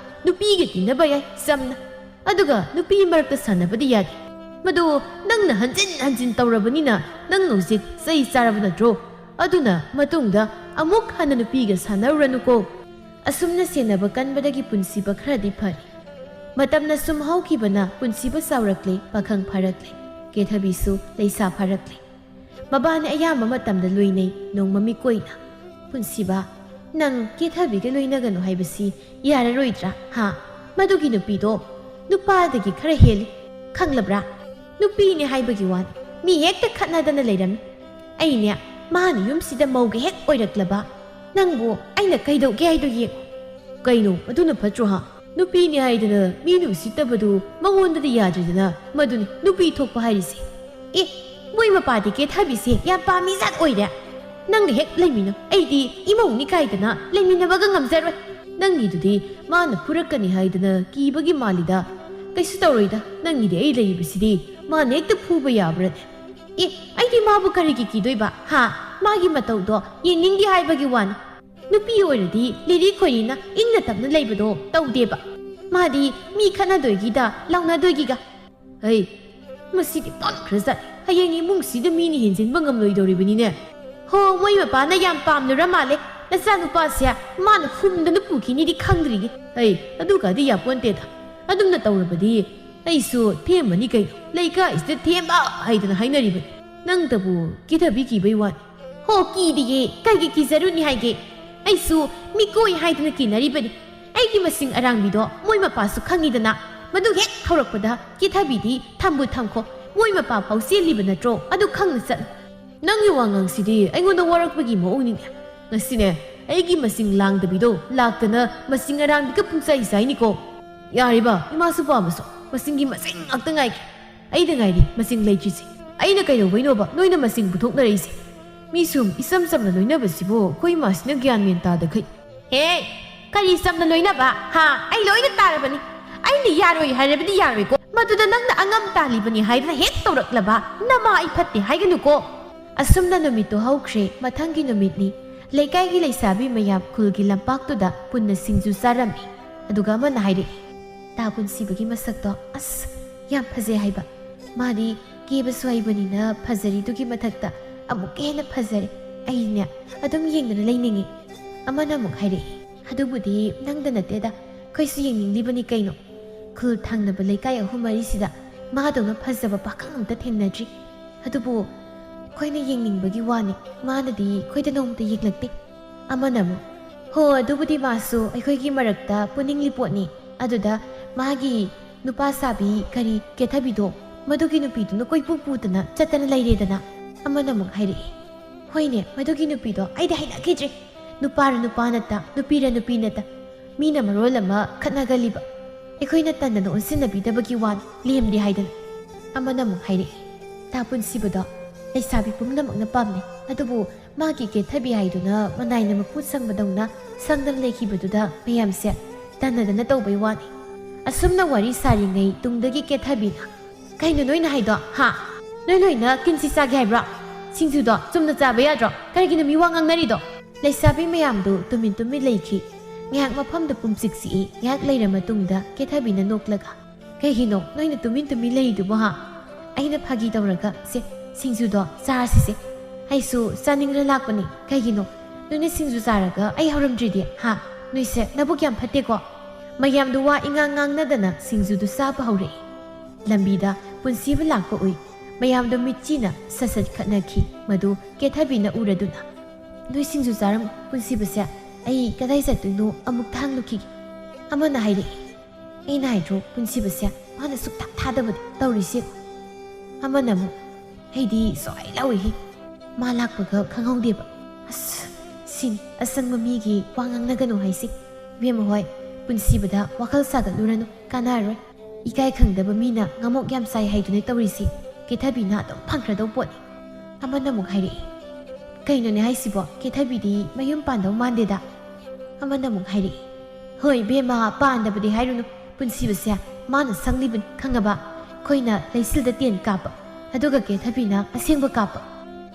ꯅꯨꯄꯤꯒ ꯇꯤꯟꯅꯕ ꯌꯥꯏ ꯆꯝꯅ, ꯑꯗꯨꯒ ꯅꯨꯄꯤ ꯃꯔꯛꯇ ꯁꯥꯟꯅꯕꯗꯤ ꯌꯥꯗꯦ꯫ ꯃꯗꯨ ꯅꯪꯅ ꯍꯟꯖꯤꯟ ꯍꯟꯖꯤꯟ ꯇꯧꯔꯕꯅꯤꯅ ꯅꯪ ꯍꯧꯖꯤꯛ ꯆꯩ ꯆꯥꯔꯕ ꯅꯠꯇ꯭ꯔꯣ? ꯑꯗꯨꯅ ꯃꯇꯨꯡꯗ ꯑꯃꯨꯛ ꯍꯟꯅ ꯅꯨꯄꯤꯒ ꯁꯥꯟꯅꯔꯨꯔꯅꯨꯀꯣ꯫" ꯑꯁꯨꯝꯅ ꯁꯦꯟꯅꯕ ꯀꯟꯕꯗꯒꯤ ꯄꯨꯟꯁꯤꯕ ꯈꯔꯗꯤ ꯐꯔꯤ꯫ ꯃꯇꯝꯅ ꯁꯨꯝ ꯍꯧꯈꯤꯕꯅ ꯄꯨꯟꯁꯤꯕ ꯆꯥꯎꯔꯛꯂꯦ, ꯄꯥꯈꯪ ꯐꯥꯔꯛꯂꯦ꯫ ꯀꯦꯊꯕꯤꯁꯨ ꯂꯩꯁꯥ ꯐꯥꯔꯛꯂꯦ꯫ ꯃꯕꯥꯅꯤ ꯑꯌꯥꯝꯕ ꯃꯇꯝꯗ ꯂꯣꯏꯅꯩ, ꯅꯣꯡꯃ ꯃꯤꯀꯣꯏꯅ꯫ "ꯄꯨꯟꯁꯤꯕ, ꯅꯪ ꯀꯦꯊꯕꯤꯒ ꯂꯣꯏꯅꯒꯅꯨ ꯍꯥꯏꯕꯁꯤ ꯌꯥꯔꯔꯣꯏꯗ꯭ꯔꯥ? ꯍꯥ? ꯃꯗꯨꯒꯤ ꯅꯨꯄꯤꯗꯣ ꯅꯨꯄꯥꯗꯒꯤ ꯈꯔ ꯍꯦꯜꯂꯤ꯫ ꯈꯪꯂꯕ꯭ꯔꯥ? ꯅꯨꯄꯤꯅꯦ ꯍꯥꯏꯕꯒꯤ ꯋꯥꯅꯤ꯫ ꯃꯤ ꯍꯦꯛꯇ ꯈꯠꯅꯗꯅ ꯂꯩꯔꯝꯃꯤ꯫ ꯑꯩꯅꯦ, ꯃꯥꯅ ꯌꯨꯝꯁꯤꯗ ꯃꯧꯒ ꯍꯦꯛ ꯑꯣꯏꯔꯛꯂꯕ, ꯅꯪꯕꯨ ꯑꯩꯅ ꯀꯩꯗꯧꯒꯦ ꯍꯥꯏꯗꯣ ꯌꯦꯡꯉꯨ꯫" "ꯀꯩꯅꯣ, ꯑꯗꯨꯅ ꯐꯠꯇ꯭ꯔꯣ ꯍꯥ? ꯅꯨꯄꯤꯅꯦ ꯍꯥꯏꯗꯅ ꯃꯤꯅ ꯎꯁꯤꯠꯇꯕꯗꯨ ꯃꯉꯣꯟꯗꯗꯤ ꯌꯥꯗ꯭ꯔꯦꯗꯅ꯫ ꯃꯗꯨꯅꯤ ꯅꯨꯄꯤ ꯊꯣꯛꯄ ꯍꯥꯏꯔꯤꯁꯦ꯫" "ꯑꯦ, ꯃꯣꯏ ꯃꯄꯥꯗꯤ ꯀꯦꯊꯕꯤꯁꯦ ꯌꯥꯝ ꯄꯥꯝꯃꯤ ꯖꯥꯠ ꯑꯣꯏꯔꯦ꯫ ꯅꯪꯒ ꯍꯦꯛ ꯂꯩꯃꯤꯟꯅꯧ, ꯑꯩꯗꯤ ꯏꯃꯧꯅꯤ ꯀꯥꯏꯗꯅ ꯂꯩꯃꯤꯟꯅꯕꯒ ꯉꯝꯖꯔꯣꯏ꯫" "ꯅꯪꯒꯤꯗꯨꯗꯤ ꯃꯥꯅ ꯐꯨꯔꯛꯀꯅꯤ ꯍꯥꯏꯗꯅ ꯀꯤꯕꯒꯤ ꯃꯥꯜꯂꯤꯗ꯫ ꯀꯩꯁꯨ ꯇꯧꯔꯣꯏꯗ, ꯅꯪꯒꯤꯗꯤ ꯑꯩ ꯂꯩꯔꯤꯕꯁꯤꯗꯤ, ꯃꯥꯅ ꯍꯦꯛꯇ ꯐꯨꯕ ꯌꯥꯕ꯭ꯔꯅꯦ?" "ꯑꯦ, ꯑꯩꯗꯤ ꯃꯥꯕꯨ ꯀꯔꯤꯒꯤ ꯀꯤꯗꯣꯏꯕ? ꯍꯥ? ꯃꯥꯒꯤ ꯃꯇꯧꯗꯣ ꯌꯦꯡꯅꯤꯡꯗꯦ ꯍꯥꯏꯕꯒꯤ ꯋꯥꯅꯤ꯫ ꯅꯨꯄꯤ ꯑꯣꯏꯔꯗꯤ ꯂꯤꯔꯤ ꯈꯣꯏꯔꯤꯅ ꯏꯪꯅ ꯇꯞꯅ ꯂꯩꯕꯗꯣ ꯇꯧꯗꯦꯕ꯫ ꯃꯥꯗꯤ ꯃꯤ ꯈꯠꯅꯗꯣꯏꯒꯤꯗ ꯂꯥꯎꯅꯗꯣꯏꯒꯤꯒ꯫ ꯍꯩ, ꯃꯁꯤꯗꯤ ꯄꯪꯈ꯭ꯔꯖꯥꯠ꯫ ꯍꯌꯦꯡ ꯏꯃꯨꯡꯁꯤꯗ ꯃꯤꯅ ꯍꯦꯟꯖꯤꯟꯕ ꯉꯝꯂꯣꯏꯗꯧꯔꯤꯕꯅꯤꯅꯦ꯫ ꯍꯣ, ꯃꯣꯏ ꯃꯄꯥꯅ ꯌꯥꯝ ꯄꯥꯝꯂꯨꯔ ꯃꯥꯜꯂꯦ꯫ ꯅꯆꯥꯅꯨꯄꯥꯁꯦ ꯃꯥꯅ ꯍꯨꯝꯗꯅ ꯄꯨꯈꯤꯅꯤꯗꯤ ꯈꯪꯗ꯭ꯔꯤꯌꯦ꯫ ꯍꯩ, ꯑꯗꯨꯒꯗꯤ ꯌꯥꯄꯣꯟꯇꯦꯗ꯫ ꯑꯗꯨꯝꯅ ꯇꯧꯔꯕꯗꯤ ꯑꯩꯁꯨ ꯊꯦꯝꯃꯅꯤ ꯀꯩꯅꯣ꯫ ꯂꯩꯀꯥꯏꯁꯤꯗ ꯊꯦꯝꯕ ꯍꯥꯏꯗꯅ ꯍꯥꯏꯅꯔꯤꯕꯅꯤ꯫ ꯅꯪꯇꯕꯨ ꯀꯤꯊꯕꯤꯈꯤꯕꯩ ꯋꯥꯅꯤ꯫ ꯍꯣ, ꯀꯤꯗꯤꯌꯦ꯫ ꯀꯩꯒꯤ ꯀꯤꯖꯔꯨꯅꯤ ꯍꯥꯏꯒꯦ? ꯑꯩꯁꯨ ꯃꯤꯀꯣꯏ ꯍꯥꯏꯗꯅ ꯀꯤꯅꯔꯤꯕꯅꯤ꯫ ꯑꯩꯒꯤ ꯃꯁꯤꯡ ꯑꯔꯥꯡꯕꯤꯗꯣ ꯃꯣꯏ ꯃꯄꯥꯁꯨ ꯈꯪꯉꯤꯗꯅ꯫ ꯃꯗꯨ ꯍꯦꯛ ꯍꯧꯔꯛꯄꯗ ꯀꯤꯊꯕꯤꯗꯤ ꯊꯝꯕꯨ ꯊꯝꯈꯣ꯫ ꯃꯣꯏ ꯃꯄꯥ ꯐꯥꯎ ꯆꯦꯜꯂꯤꯕ ꯅꯠꯇ꯭ꯔꯣ? ꯑꯗꯨ ꯈꯪꯅ ꯆꯠꯂꯨ꯫ ꯅꯪꯒꯤ ꯋꯥꯉꯥꯡꯁꯤꯗꯤ ꯑꯩꯉꯣꯟꯗ ꯋꯥꯔꯛꯄꯒꯤ ꯃꯑꯣꯡꯅꯤꯅꯦ꯫ ꯉꯁꯤꯅꯦ, ꯑꯩꯒꯤ ꯃꯁꯤꯡ ꯂꯥꯡꯗꯕꯤꯗꯣ ꯂꯥꯛꯇꯅ ꯃꯁꯤꯡ ꯑꯔꯥꯡꯕꯤꯒ ꯄꯨꯡꯆꯥꯏ ꯆꯥꯏꯅꯤꯀꯣ꯫ ꯌꯥꯔꯤꯕ, ꯏꯃꯥꯁꯨ ꯄꯥꯝꯃꯁꯨ ꯃꯁꯤꯡꯒꯤ ꯃꯁꯤꯡ ꯉꯥꯛꯇ ꯉꯥꯏꯒꯦ꯫ ꯑꯩꯗ ꯉꯥꯏꯔꯤ ꯃꯁꯤꯡ ꯂꯩꯇ꯭ꯔꯤꯁꯦ꯫ ꯑꯩꯅ ꯀꯩꯗꯧꯕꯩꯅꯣꯕ ꯅꯣꯏꯅ ꯃꯁꯤꯡ ꯄꯨꯊꯣꯛꯅꯔꯛꯏꯁꯦ? ꯃꯤ ꯁꯨꯝ ꯏꯆꯝ ꯆꯝꯅ ꯂꯣꯏꯅꯕꯁꯤꯕꯨ ꯑꯩꯈꯣꯏ ꯏꯃꯥꯁꯤꯅ ꯒ꯭ꯌꯥꯟ ꯃꯦꯟ ꯇꯥꯗꯈꯩ꯫ ꯍꯦ, ꯀꯔꯤ ꯆꯝꯅ ꯂꯣꯏꯅꯕ? ꯍꯥ, ꯑꯩ ꯂꯣꯏꯅ ꯇꯥꯔꯕꯅꯤ꯫ ꯑꯩꯅ ꯌꯥꯔꯣꯏ ꯍꯥꯏꯔꯕꯗꯤ ꯌꯥꯔꯣꯏꯀꯣ꯫ ꯃꯗꯨꯗ ꯅꯪꯅ ꯑꯉꯝ ꯇꯥꯜꯂꯤꯕꯅꯤ ꯍꯥꯏꯗꯅ ꯍꯦꯛ ꯇꯧꯔꯛꯂꯕ ꯅꯃꯥ ꯑꯩ ꯐꯠꯇꯦ ꯍꯥꯏꯒꯅꯨꯀꯣ꯫ ꯑꯁꯨꯝꯅ ꯅꯨꯃꯤꯠꯇꯨ ꯍꯧꯈ꯭ꯔꯦ꯫ ꯃꯊꯪꯒꯤ ꯅꯨꯃꯤꯠꯅꯤ꯫ ꯂꯩꯀꯥꯏꯒꯤ ꯂꯩꯁꯥꯕꯤ ꯃꯌꯥꯝ ꯈꯨꯜꯒꯤ ꯂꯝꯄꯥꯛꯇꯨꯗ ꯄꯨꯟꯅ ꯁꯤꯡꯖꯨ ꯆꯥꯔꯝꯃꯤ꯫ ꯑꯗꯨꯒ ꯑꯃꯅ ꯍꯥꯏꯔꯛꯏ, "ꯇꯥ ꯄꯨꯟꯁꯤꯕꯒꯤ ꯃꯁꯛꯇꯣ ꯑꯁ ꯌꯥꯝ ꯐꯖꯩ ꯍꯥꯏꯕ꯫ ꯃꯥꯗꯤ ꯀꯦꯕꯁꯨ ꯍꯩꯕꯅꯤꯅ ꯐꯖꯔꯤꯗꯨꯒꯤ ꯃꯊꯛꯇ ꯑꯃꯨꯛꯀ ꯍꯦꯟꯅ ꯐꯖꯔꯦ꯫ ꯑꯩꯅꯦ ꯑꯗꯨꯝ ꯌꯦꯡꯗꯅ ꯂꯩꯅꯤꯡꯉꯤ꯫" ꯑꯃꯅ ꯑꯃꯨꯛ ꯍꯥꯏꯔꯛꯏ, "ꯑꯗꯨꯕꯨꯗꯤ ꯅꯪꯗ ꯅꯠꯇꯦꯗ, ꯑꯩꯈꯣꯏꯁꯨ ꯌꯦꯡꯅꯤꯡꯂꯤꯕꯅꯤ ꯀꯩꯅꯣ꯫ ꯈꯨꯜ ꯊꯪꯅꯕ ꯂꯩꯀꯥꯏ ꯑꯍꯨꯝ ꯃꯔꯤꯁꯤꯗ ꯃꯥꯗꯧꯅ ꯐꯖꯕ ꯄꯥꯈꯪ ꯑꯝꯇ ꯊꯦꯡꯅꯗ꯭ꯔꯤ꯫ ꯑꯗꯨꯕꯨ ꯑꯩꯈꯣꯏꯅ ꯌꯦꯡꯅꯤꯡꯕꯒꯤ ꯋꯥꯅꯤ, ꯃꯥꯅꯗꯤ ꯑꯩꯈꯣꯏꯗ ꯅꯣꯡꯃꯇ ꯌꯦꯡꯂꯛꯇꯦ꯫" ꯑꯃꯅ ꯑꯃꯨꯛ, "ꯍꯣ, ꯑꯗꯨꯕꯨꯗꯤ ꯃꯥꯁꯨ ꯑꯩꯈꯣꯏꯒꯤ ꯃꯔꯛꯇ ꯄꯨꯅꯤꯡꯂꯤ ꯄꯣꯠꯅꯤ꯫ ꯑꯗꯨꯗ ꯃꯥꯒꯤ ꯅꯨꯄꯥ ꯁꯥꯕꯤ ꯀꯔꯤ ꯀꯦꯊꯕꯤꯗꯣ, ꯃꯗꯨꯒꯤ ꯅꯨꯄꯤꯗꯨꯅ ꯀꯣꯏꯄꯨ ꯄꯨꯗꯅ ꯆꯠꯇꯅ ꯂꯩꯔꯦꯗꯅ꯫" ꯑꯃꯅ ꯑꯃꯨꯛ ꯍꯥꯏꯔꯛꯏ, "ꯍꯣꯏꯅꯦ, ꯃꯗꯨꯒꯤ ꯅꯨꯄꯤꯗꯣ ꯑꯩꯗꯤ ꯍꯩꯅꯈꯤꯗ꯭ꯔꯦ꯫ ꯅꯨꯄꯥꯔ ꯅꯨꯄꯥ ꯅꯠꯇ, ꯅꯨꯄꯤꯔ ꯅꯨꯄꯤ ꯅꯠꯇ, ꯃꯤꯅ ꯃꯔꯣꯜ ꯑꯃ ꯈꯠꯅꯒꯜꯂꯤꯕ꯫ ꯑꯩꯈꯣꯏꯅ ꯇꯟꯗꯅ ꯑꯣꯟꯁꯤꯟꯅꯕꯤꯗꯕꯒꯤ ꯋꯥꯅꯤ, ꯂꯦꯝꯗꯦ ꯍꯥꯏꯗꯅ꯫" ꯑꯃꯅ ꯑꯃꯨꯛ ꯍꯥꯏꯔꯛꯏ, "ꯇꯥ ꯄꯨꯟꯁꯤꯕꯗꯣ ꯂꯩꯁꯥꯕꯤ ꯄꯨꯝꯅꯃꯛꯅ ꯄꯥꯝꯅꯩ, ꯑꯗꯨꯕꯨ ꯃꯥꯒꯤ ꯀꯦꯊꯕꯤ ꯍꯥꯏꯗꯨꯅ ꯃꯅꯥꯏꯅ ꯃꯄꯨ ꯁꯪꯕꯗꯧꯅ ꯁꯪꯗꯅ ꯂꯩꯈꯤꯕꯗꯨꯗ ꯃꯌꯥꯝꯁꯦ ꯇꯟꯅꯗꯅ ꯇꯧꯕꯩ ꯋꯥꯅꯤ꯫" ꯑꯁꯨꯝꯅ ꯋꯥꯔꯤ ꯁꯥꯔꯤꯉꯩ ꯇꯨꯡꯗꯒꯤ ꯀꯦꯊꯕꯤꯅ, "ꯀꯩꯅꯣ ꯅꯣꯏꯅ ꯍꯥꯏꯗꯣ? ꯍꯥ? ꯅꯣꯏ ꯂꯣꯏꯅ ꯀꯤꯟꯁꯤ ꯆꯥꯒꯦ ꯍꯥꯏꯕ꯭ꯔꯣ? ꯁꯤꯡꯖꯨꯗꯣ ꯆꯨꯝꯅ ꯆꯥꯕ ꯌꯥꯗ꯭ꯔꯣ? ꯀꯔꯤꯒꯤꯅꯣ ꯃꯤ ꯋꯥ ꯉꯥꯡꯅꯔꯤꯗꯣ?" ꯂꯩꯁꯥꯕꯤ ꯃꯌꯥꯝꯗꯨ ꯇꯨꯃꯤꯟ ꯇꯨꯃꯤꯟ ꯂꯩꯈꯤ꯫ ꯉꯥꯏꯍꯥꯛ ꯃꯐꯝꯗ ꯄꯨꯝꯁꯤꯛ ꯁꯤꯛꯏ꯫ ꯉꯥꯏꯍꯥꯛ ꯂꯩꯔ ꯃꯇꯨꯡꯗ ꯀꯦꯊꯕꯤꯅ ꯅꯣꯛꯂꯒ, "ꯀꯩꯒꯤꯅꯣ ꯅꯣꯏꯅ ꯇꯨꯃꯤꯟ ꯇꯨꯃꯤꯟ ꯂꯩꯔꯤꯗꯨꯕꯣ, ꯍꯥ?" ꯑꯩꯅ ꯐꯥꯒꯤ ꯇꯧꯔꯒ, "ꯁꯦ, ꯁꯤꯡꯖꯨꯗꯣ ꯆꯥꯔꯁꯤꯁꯦ꯫ ꯑꯩꯁꯨ ꯆꯥꯅꯤꯡꯂ ꯂꯥꯛꯄꯅꯤ꯫ ꯀꯩꯒꯤꯅꯣ ꯅꯣꯏꯅ ꯁꯤꯡꯖꯨ ꯆꯥꯔꯒ ꯑꯩ ꯍꯧꯔꯝꯗ꯭ꯔꯤꯗꯤ, ꯍꯥ? ꯅꯣꯏꯁꯦ ꯅꯕꯨꯛ ꯌꯥꯝ ꯐꯠꯇꯦꯀꯣ?" ꯃꯌꯥꯝꯗꯣ ꯋꯥ ꯏꯉꯥꯡ ꯉꯥꯡꯅꯗꯅ ꯁꯤꯡꯖꯨꯗꯨ ꯆꯥꯕ ꯍꯧꯔꯛꯏ꯫ ꯂꯝꯕꯤꯗ ꯄꯨꯟꯁꯤꯕ ꯂꯥꯛꯄ ꯎꯏ꯫ ꯃꯌꯥꯝꯗꯣ ꯃꯤꯠꯆꯤꯅ ꯁꯠ ꯁꯠ ꯈꯠꯅꯈꯤ꯫ ꯃꯗꯨ ꯀꯦꯊꯕꯤꯅ ꯎꯔꯗꯨꯅ, "ꯅꯣꯏ ꯁꯤꯡꯖꯨ ꯆꯥꯔꯝ ꯄꯨꯟꯁꯤꯕꯁꯦ, ꯑꯩ ꯀꯗꯥꯏ ꯆꯠꯇꯣꯏꯅꯣ ꯑꯃꯨꯛꯇ ꯍꯪꯂꯨꯈꯤꯒꯦ꯫" ꯑꯃꯅ ꯍꯥꯏꯔꯛꯏ, "ꯑꯩꯅ ꯍꯥꯏꯗ꯭ꯔꯣ ꯄꯨꯟꯁꯤꯕꯁꯦ ꯃꯥꯅ ꯁꯨꯛꯊꯥ ꯊꯥꯗꯕꯗꯤ ꯇꯧꯔꯤꯁꯦ?" ꯑꯃꯅ ꯑꯃꯨꯛ, "ꯑꯩꯗꯤ ꯁꯣꯏ ꯂꯧꯏꯍꯦ, ꯃꯥ ꯂꯥꯛꯄꯒ ꯈꯪꯍꯧꯗꯦꯕ꯫" ꯑꯁ, ꯁꯤꯅꯤ ꯑꯁꯪꯕ ꯃꯤꯒꯤ ꯋꯥ ꯉꯥꯡꯅꯒꯅꯨ ꯍꯥꯏꯁꯤ꯫ ꯏꯕꯦꯝꯃ ꯍꯣꯏ, ꯄꯨꯟꯁꯤꯕꯗ ꯋꯥꯈꯜ ꯁꯥꯒꯠꯂꯨꯔꯅꯨ, ꯀꯥꯟꯅꯔꯔꯣꯏ꯫ ꯏꯀꯥꯏ ꯈꯪꯗꯕ ꯃꯤꯅ ꯉꯃꯣꯛ ꯌꯥꯝ ꯆꯥꯏ ꯍꯥꯏꯗꯨꯅ ꯇꯧꯔꯤꯁꯤ꯫ ꯀꯦꯊꯕꯤꯅ ꯑꯗꯨꯝ ꯐꯪꯈ꯭ꯔꯗꯧ ꯄꯣꯠꯅꯤ꯫ ꯑꯃꯅ ꯑꯃꯨꯛ ꯍꯥꯏꯔꯛꯏ, "ꯀꯩꯅꯣꯅꯦ ꯍꯥꯏꯁꯤꯕꯣ? ꯀꯦꯊꯕꯤꯗꯤ ꯃꯌꯨꯝ ꯄꯥꯟꯗꯧ ꯃꯥꯟꯗꯦꯗ꯫" ꯑꯃꯅ ꯑꯃꯨꯛ ꯍꯥꯏꯔꯛꯏ, "ꯍꯣꯏ ꯏꯕꯦꯝꯃ, ꯄꯥꯟꯗꯕꯗꯤ ꯍꯥꯏꯔꯨꯅꯨ꯫ ꯄꯨꯟꯁꯤꯕꯁꯦ ꯃꯥꯅ ꯁꯪꯂꯤꯕꯅꯤ ꯈꯪꯉꯕ? ꯑꯩꯈꯣꯏꯅ ꯂꯩꯆꯤꯜꯗ ꯇꯦꯟ ꯀꯥꯞꯄ, ꯑꯗꯨꯒ ꯀꯦꯊꯕꯤꯅ ꯑꯁꯦꯡꯕ ꯀꯥꯞꯄ꯫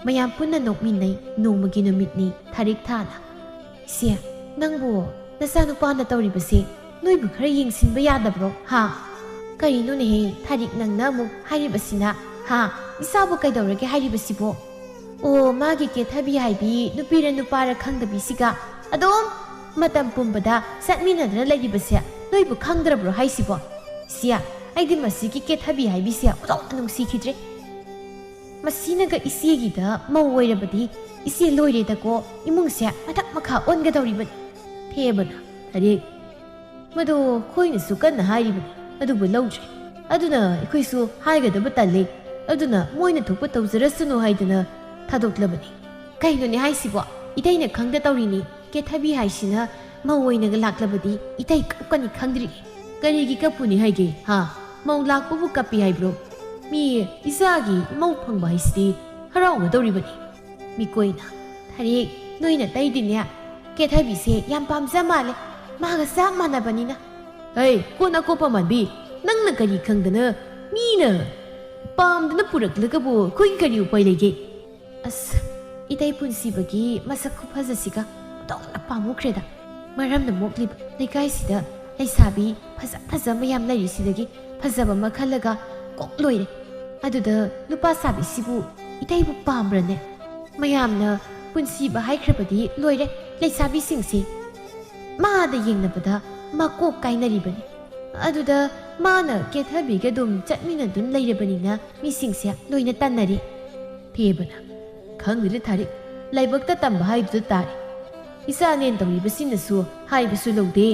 ꯃꯌꯥꯝ ꯄꯨꯟꯅ ꯅꯣꯛꯃꯤꯟꯅꯩ꯫ ꯅꯣꯡꯃꯒꯤ ꯅꯨꯃꯤꯠꯅꯤ, ꯊꯥꯔꯤꯛ ꯊꯥꯅ꯫ ꯏꯆꯦ, ꯅꯪꯕꯨ ꯅꯆꯥꯅꯨꯄꯥꯅ ꯇꯧꯔꯤꯕꯁꯦ ꯅꯣꯏꯕꯨ ꯈꯔ ꯌꯦꯡꯁꯤꯟꯕ ꯌꯥꯗꯕ꯭ꯔꯣ, ꯍꯥ?" "ꯀꯔꯤꯅꯣꯅꯦꯍꯦ, ꯊꯥꯔꯤꯛ, ꯅꯪꯅ ꯑꯃꯨꯛ ꯍꯥꯏꯔꯤꯕꯁꯤꯅ, ꯍꯥ? ꯏꯆꯥꯕꯨ ꯀꯩꯗꯧꯔꯒꯦ ꯍꯥꯏꯔꯤꯕꯁꯤꯕꯣ?" "ꯑꯣ, ꯃꯥꯒꯤ ꯀꯦꯊꯕꯤ ꯍꯥꯏꯕꯤ ꯅꯨꯄꯤꯔ ꯅꯨꯄꯥꯔ ꯈꯪꯗꯕꯤꯁꯤꯒ ꯑꯗꯨꯝ ꯃꯇꯝ ꯄꯨꯝꯕꯗ ꯆꯠꯃꯤꯟꯅꯗꯅ ꯂꯩꯔꯤꯕꯁꯦ ꯅꯣꯏꯕꯨ ꯈꯪꯗ꯭ꯔꯕ꯭ꯔꯣ ꯍꯥꯏꯁꯤꯕꯣ? ꯏꯆꯦ, ꯑꯩꯗꯤ ꯃꯁꯤꯒꯤ ꯀꯦꯊꯕꯤ ꯍꯥꯏꯕꯤꯁꯦ ꯑꯣꯟꯊꯣꯛꯅ ꯅꯨꯡꯁꯤꯈꯤꯗ꯭ꯔꯦ꯫ ꯃꯁꯤꯅꯒ ꯏꯆꯦꯒꯤꯗ ꯃꯧ ꯑꯣꯏꯔꯕꯗꯤ ꯏꯆꯦ ꯂꯣꯏꯔꯦꯗꯀꯣ, ꯏꯃꯨꯡꯁꯦ ꯃꯊꯛ ꯃꯈꯥ ꯑꯣꯟꯒꯗꯧꯔꯤꯕꯅꯤ꯫" ꯊꯦꯕꯅ, "ꯊꯥꯔꯤꯛ, ꯃꯗꯨ ꯑꯩꯈꯣꯏꯅꯁꯨ ꯀꯟꯅ ꯍꯥꯏꯔꯤꯕꯅꯤ, ꯑꯗꯨꯕꯨ ꯂꯧꯗ꯭ꯔꯦ꯫ ꯑꯗꯨꯅ ꯑꯩꯈꯣꯏꯁꯨ ꯍꯥꯏꯒꯗꯕ ꯇꯜꯂꯦ꯫ ꯑꯗꯨꯅ ꯃꯣꯏꯅ ꯊꯣꯛꯄ ꯇꯧꯖꯔꯁꯅꯨ ꯍꯥꯏꯗꯅ ꯊꯥꯗꯣꯛꯂꯕꯅꯤ꯫" "ꯀꯩꯅꯣꯅꯦ ꯍꯥꯏꯁꯤꯕꯣ? ꯏꯇꯩꯅ ꯈꯪꯗ ꯇꯧꯔꯤꯅꯤ꯫ ꯀꯦꯊꯕꯤ ꯍꯥꯏꯁꯤꯅ ꯃꯧ ꯑꯣꯏꯅꯒ ꯂꯥꯛꯂꯕꯗꯤ ꯏꯇꯩ ꯀꯞꯀꯅꯤ ꯈꯪꯗ꯭ꯔꯤ꯫" "ꯀꯔꯤꯒꯤ ꯀꯞꯄꯨꯅꯤ ꯍꯥꯏꯒꯦ, ꯍꯥ? ꯃꯧ ꯂꯥꯛꯄꯕꯨ ꯀꯞꯄꯤ ꯍꯥꯏꯕ꯭ꯔꯣ? ꯃꯤ ꯏꯆꯥꯒꯤ ꯏꯃꯧ ꯐꯪꯕ ꯍꯥꯏꯁꯤꯗꯤ ꯍꯔꯥꯎꯒꯗꯧꯔꯤꯕꯅꯤ꯫" ꯃꯤꯀꯣꯏꯅ, "ꯊꯥꯔꯤꯛ, ꯅꯣꯏ ꯅꯇꯩꯗꯤꯅꯦ ꯀꯦꯊꯕꯤꯁꯦ ꯌꯥꯝ ꯄꯥꯝꯖ ꯃꯥꯜꯂꯦ, ꯃꯥꯒ ꯆꯞ ꯃꯥꯟꯅꯕꯅꯤꯅ꯫" "ꯍꯩ, ꯀꯣꯟ ꯑꯀꯣꯞꯄ ꯃꯥꯟꯕꯤ, ꯅꯪꯅ ꯀꯔꯤ ꯈꯪꯗꯅ? ꯃꯤꯅ ꯄꯥꯝꯗꯅ ꯄꯨꯔꯛꯂꯒꯕꯨ ꯑꯩꯈꯣꯏꯒꯤ ꯀꯔꯤ ꯎꯄꯥꯏ ꯂꯩꯒꯦ?" ꯑꯁ, ꯏꯇꯩ ꯄꯨꯟꯁꯤꯕꯒꯤ ꯃꯁꯛ ꯈꯨꯐꯖꯁꯤꯒ ꯑꯣꯟꯊꯣꯛꯅ ꯄꯥꯝꯃꯨꯈ꯭ꯔꯦꯗ꯫ ꯃꯔꯝꯅ ꯃꯣꯛꯂꯤꯕ ꯂꯩꯀꯥꯏꯁꯤꯗ ꯂꯩꯁꯥꯕꯤ ꯐꯖ ꯐꯖ ꯃꯌꯥꯝ ꯂꯩꯔꯤꯁꯤꯗꯒꯤ ꯐꯖꯕ ꯑꯃ ꯈꯜꯂꯒ ꯀꯣꯛ ꯂꯣꯏꯔꯦ꯫ ꯑꯗꯨꯗ ꯅꯨꯄꯥ ꯁꯥꯕꯤꯁꯤꯕꯨ ꯏꯇꯩꯕꯨ ꯄꯥꯝꯕ꯭ꯔꯅꯦ? ꯃꯌꯥꯝꯅ ꯄꯨꯟꯁꯤꯕ ꯍꯥꯏꯈ꯭ꯔꯕꯗꯤ ꯂꯣꯏꯔꯦ ꯂꯩꯁꯥꯕꯤꯁꯤꯡꯁꯤ꯫ ꯃꯥꯗ ꯌꯦꯡꯅꯕꯗ ꯃꯀꯣꯛ ꯀꯥꯏꯅꯔꯤꯕꯅꯤ꯫ ꯑꯗꯨꯗ ꯃꯥꯅ ꯀꯦꯊꯕꯤꯒ ꯑꯗꯨꯝ ꯆꯠꯃꯤꯟꯅꯗꯨꯅ ꯂꯩꯔꯕꯅꯤꯅ ꯃꯤꯁꯤꯡꯁꯦ ꯂꯣꯏꯅ ꯇꯟꯅꯔꯦ꯫ ꯊꯦꯕꯅ, "ꯈꯪꯗ꯭ꯔꯦ ꯊꯥꯔꯤꯛ, ꯂꯥꯏꯕꯛꯇ ꯇꯝꯕ ꯍꯥꯏꯗꯨꯗ ꯇꯥꯔꯦ꯫ ꯏꯆꯥꯅꯦꯅ ꯇꯧꯔꯤꯕꯁꯤꯅꯁꯨ ꯍꯥꯏꯕꯁꯨ ꯂꯧꯗꯦ꯫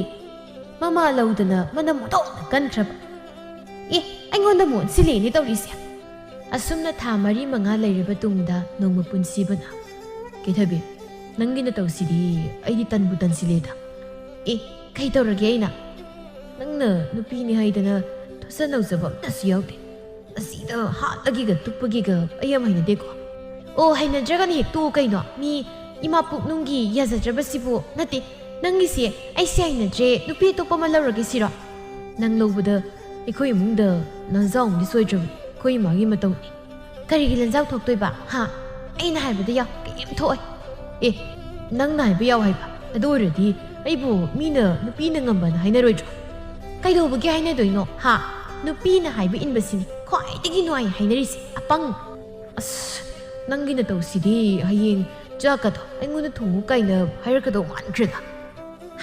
ꯃꯃꯥ ꯂꯧꯗꯅ ꯃꯅꯝ ꯑꯣꯟꯊꯣꯛꯅ ꯀꯟꯈ꯭ꯔꯕ꯫ ꯑꯦ, ꯑꯩꯉꯣꯟꯗ ꯃꯣꯟ ꯁꯤꯜꯂꯦꯅꯦ ꯇꯧꯔꯤꯁꯦ꯫" ꯑꯁꯨꯝꯅ ꯊꯥ ꯃꯔꯤ ꯃꯉꯥ ꯂꯩꯔꯕ ꯇꯨꯡꯗ ꯅꯣꯡꯃ ꯄꯨꯟꯁꯤꯕꯅ, "ꯀꯦꯊꯕꯤ, ꯅꯪꯒꯤ ꯅꯇꯧꯁꯤꯗꯤ ꯑꯩꯗꯤ ꯇꯟꯕꯨ ꯇꯟꯁꯤꯜꯂꯦꯗ꯫" "ꯑꯦ, ꯀꯩ ꯇꯧꯔꯒꯦ ꯑꯩꯅ? ꯅꯪꯅ ꯅꯨꯄꯤꯅꯤ ꯍꯥꯏꯗꯅ ꯊꯣꯠꯆ ꯅꯧꯖꯕ ꯑꯝꯇꯁꯨ ꯌꯥꯎꯗꯦ꯫ ꯑꯁꯤꯗ ꯍꯥꯠꯂꯒꯦꯒ ꯇꯨꯞꯄꯒꯦꯒ ꯑꯩ ꯌꯥꯝ ꯍꯩꯅꯗꯦꯀꯣ꯫" "ꯑꯣ, ꯍꯩꯅꯗ꯭ꯔꯒꯅ ꯍꯦꯛ ꯇꯣꯛꯎ ꯀꯩꯅꯣ꯫ ꯃꯤ ꯏꯃꯥ ꯄꯨꯛꯅꯨꯡꯒꯤ ꯌꯥꯖꯗ꯭ꯔꯕꯁꯤꯕꯨ ꯅꯠꯇꯦ꯫ ꯅꯪꯒꯤꯁꯦ ꯑꯩꯁꯦ ꯍꯩꯅꯗ꯭ꯔꯦ, ꯅꯨꯄꯤ ꯑꯇꯣꯞꯄ ꯑꯃ ꯂꯧꯔꯒꯦ ꯁꯤꯔꯣ?" "ꯅꯪ ꯂꯧꯕꯗ ꯑꯩꯈꯣꯏ ꯏꯃꯨꯡꯗ ꯅꯟꯖꯥꯎ ꯑꯃꯗꯤ ꯁꯣꯏꯗ꯭ꯔꯕꯅꯤ, ꯑꯩꯈꯣꯏ ꯏꯃꯥꯒꯤ ꯃꯇꯧꯅꯤ꯫" "ꯀꯔꯤꯒꯤ ꯂꯟꯖꯥꯎ ꯊꯣꯛꯇꯣꯏꯕ? ꯍꯥ? ꯑꯩꯅ ꯍꯥꯏꯕꯗ ꯌꯥꯎ, ꯀꯔꯤꯝ ꯊꯣꯛꯑꯣꯏ꯫" "ꯑꯦ, ꯅꯪꯅ ꯍꯥꯏꯕ ꯌꯥꯎ ꯍꯥꯏꯕ? ꯑꯗꯨ ꯑꯣꯏꯔꯗꯤ ꯑꯩꯕꯨ ꯃꯤꯅ ꯅꯨꯄꯤꯅ ꯉꯝꯕꯅ ꯍꯥꯏꯅꯔꯣꯏꯗ꯭ꯔꯣ?" "ꯀꯩꯗꯧꯕꯒꯤ ꯍꯥꯏꯅꯗꯣꯏꯅꯣ? ꯍꯥ? ꯅꯨꯄꯤꯅ ꯍꯥꯏꯕ ꯏꯟꯕꯁꯤꯅꯤ ꯈ꯭ꯋꯥꯏꯗꯒꯤ ꯅꯨꯡꯉꯥꯏ ꯍꯥꯏꯅꯔꯤꯁꯦ, ꯑꯄꯪ!" "ꯑꯁ, ꯅꯪꯒꯤ ꯅꯇꯧꯁꯤꯗꯤ ꯍꯌꯦꯡ ꯆꯥꯛꯀꯗꯣ ꯑꯩꯉꯣꯟꯗ ꯊꯣꯡꯉꯨ ꯀꯥꯏꯅ ꯍꯥꯏꯔꯛꯀꯗꯧ ꯃꯥꯟꯈ꯭ꯔꯦꯗ꯫"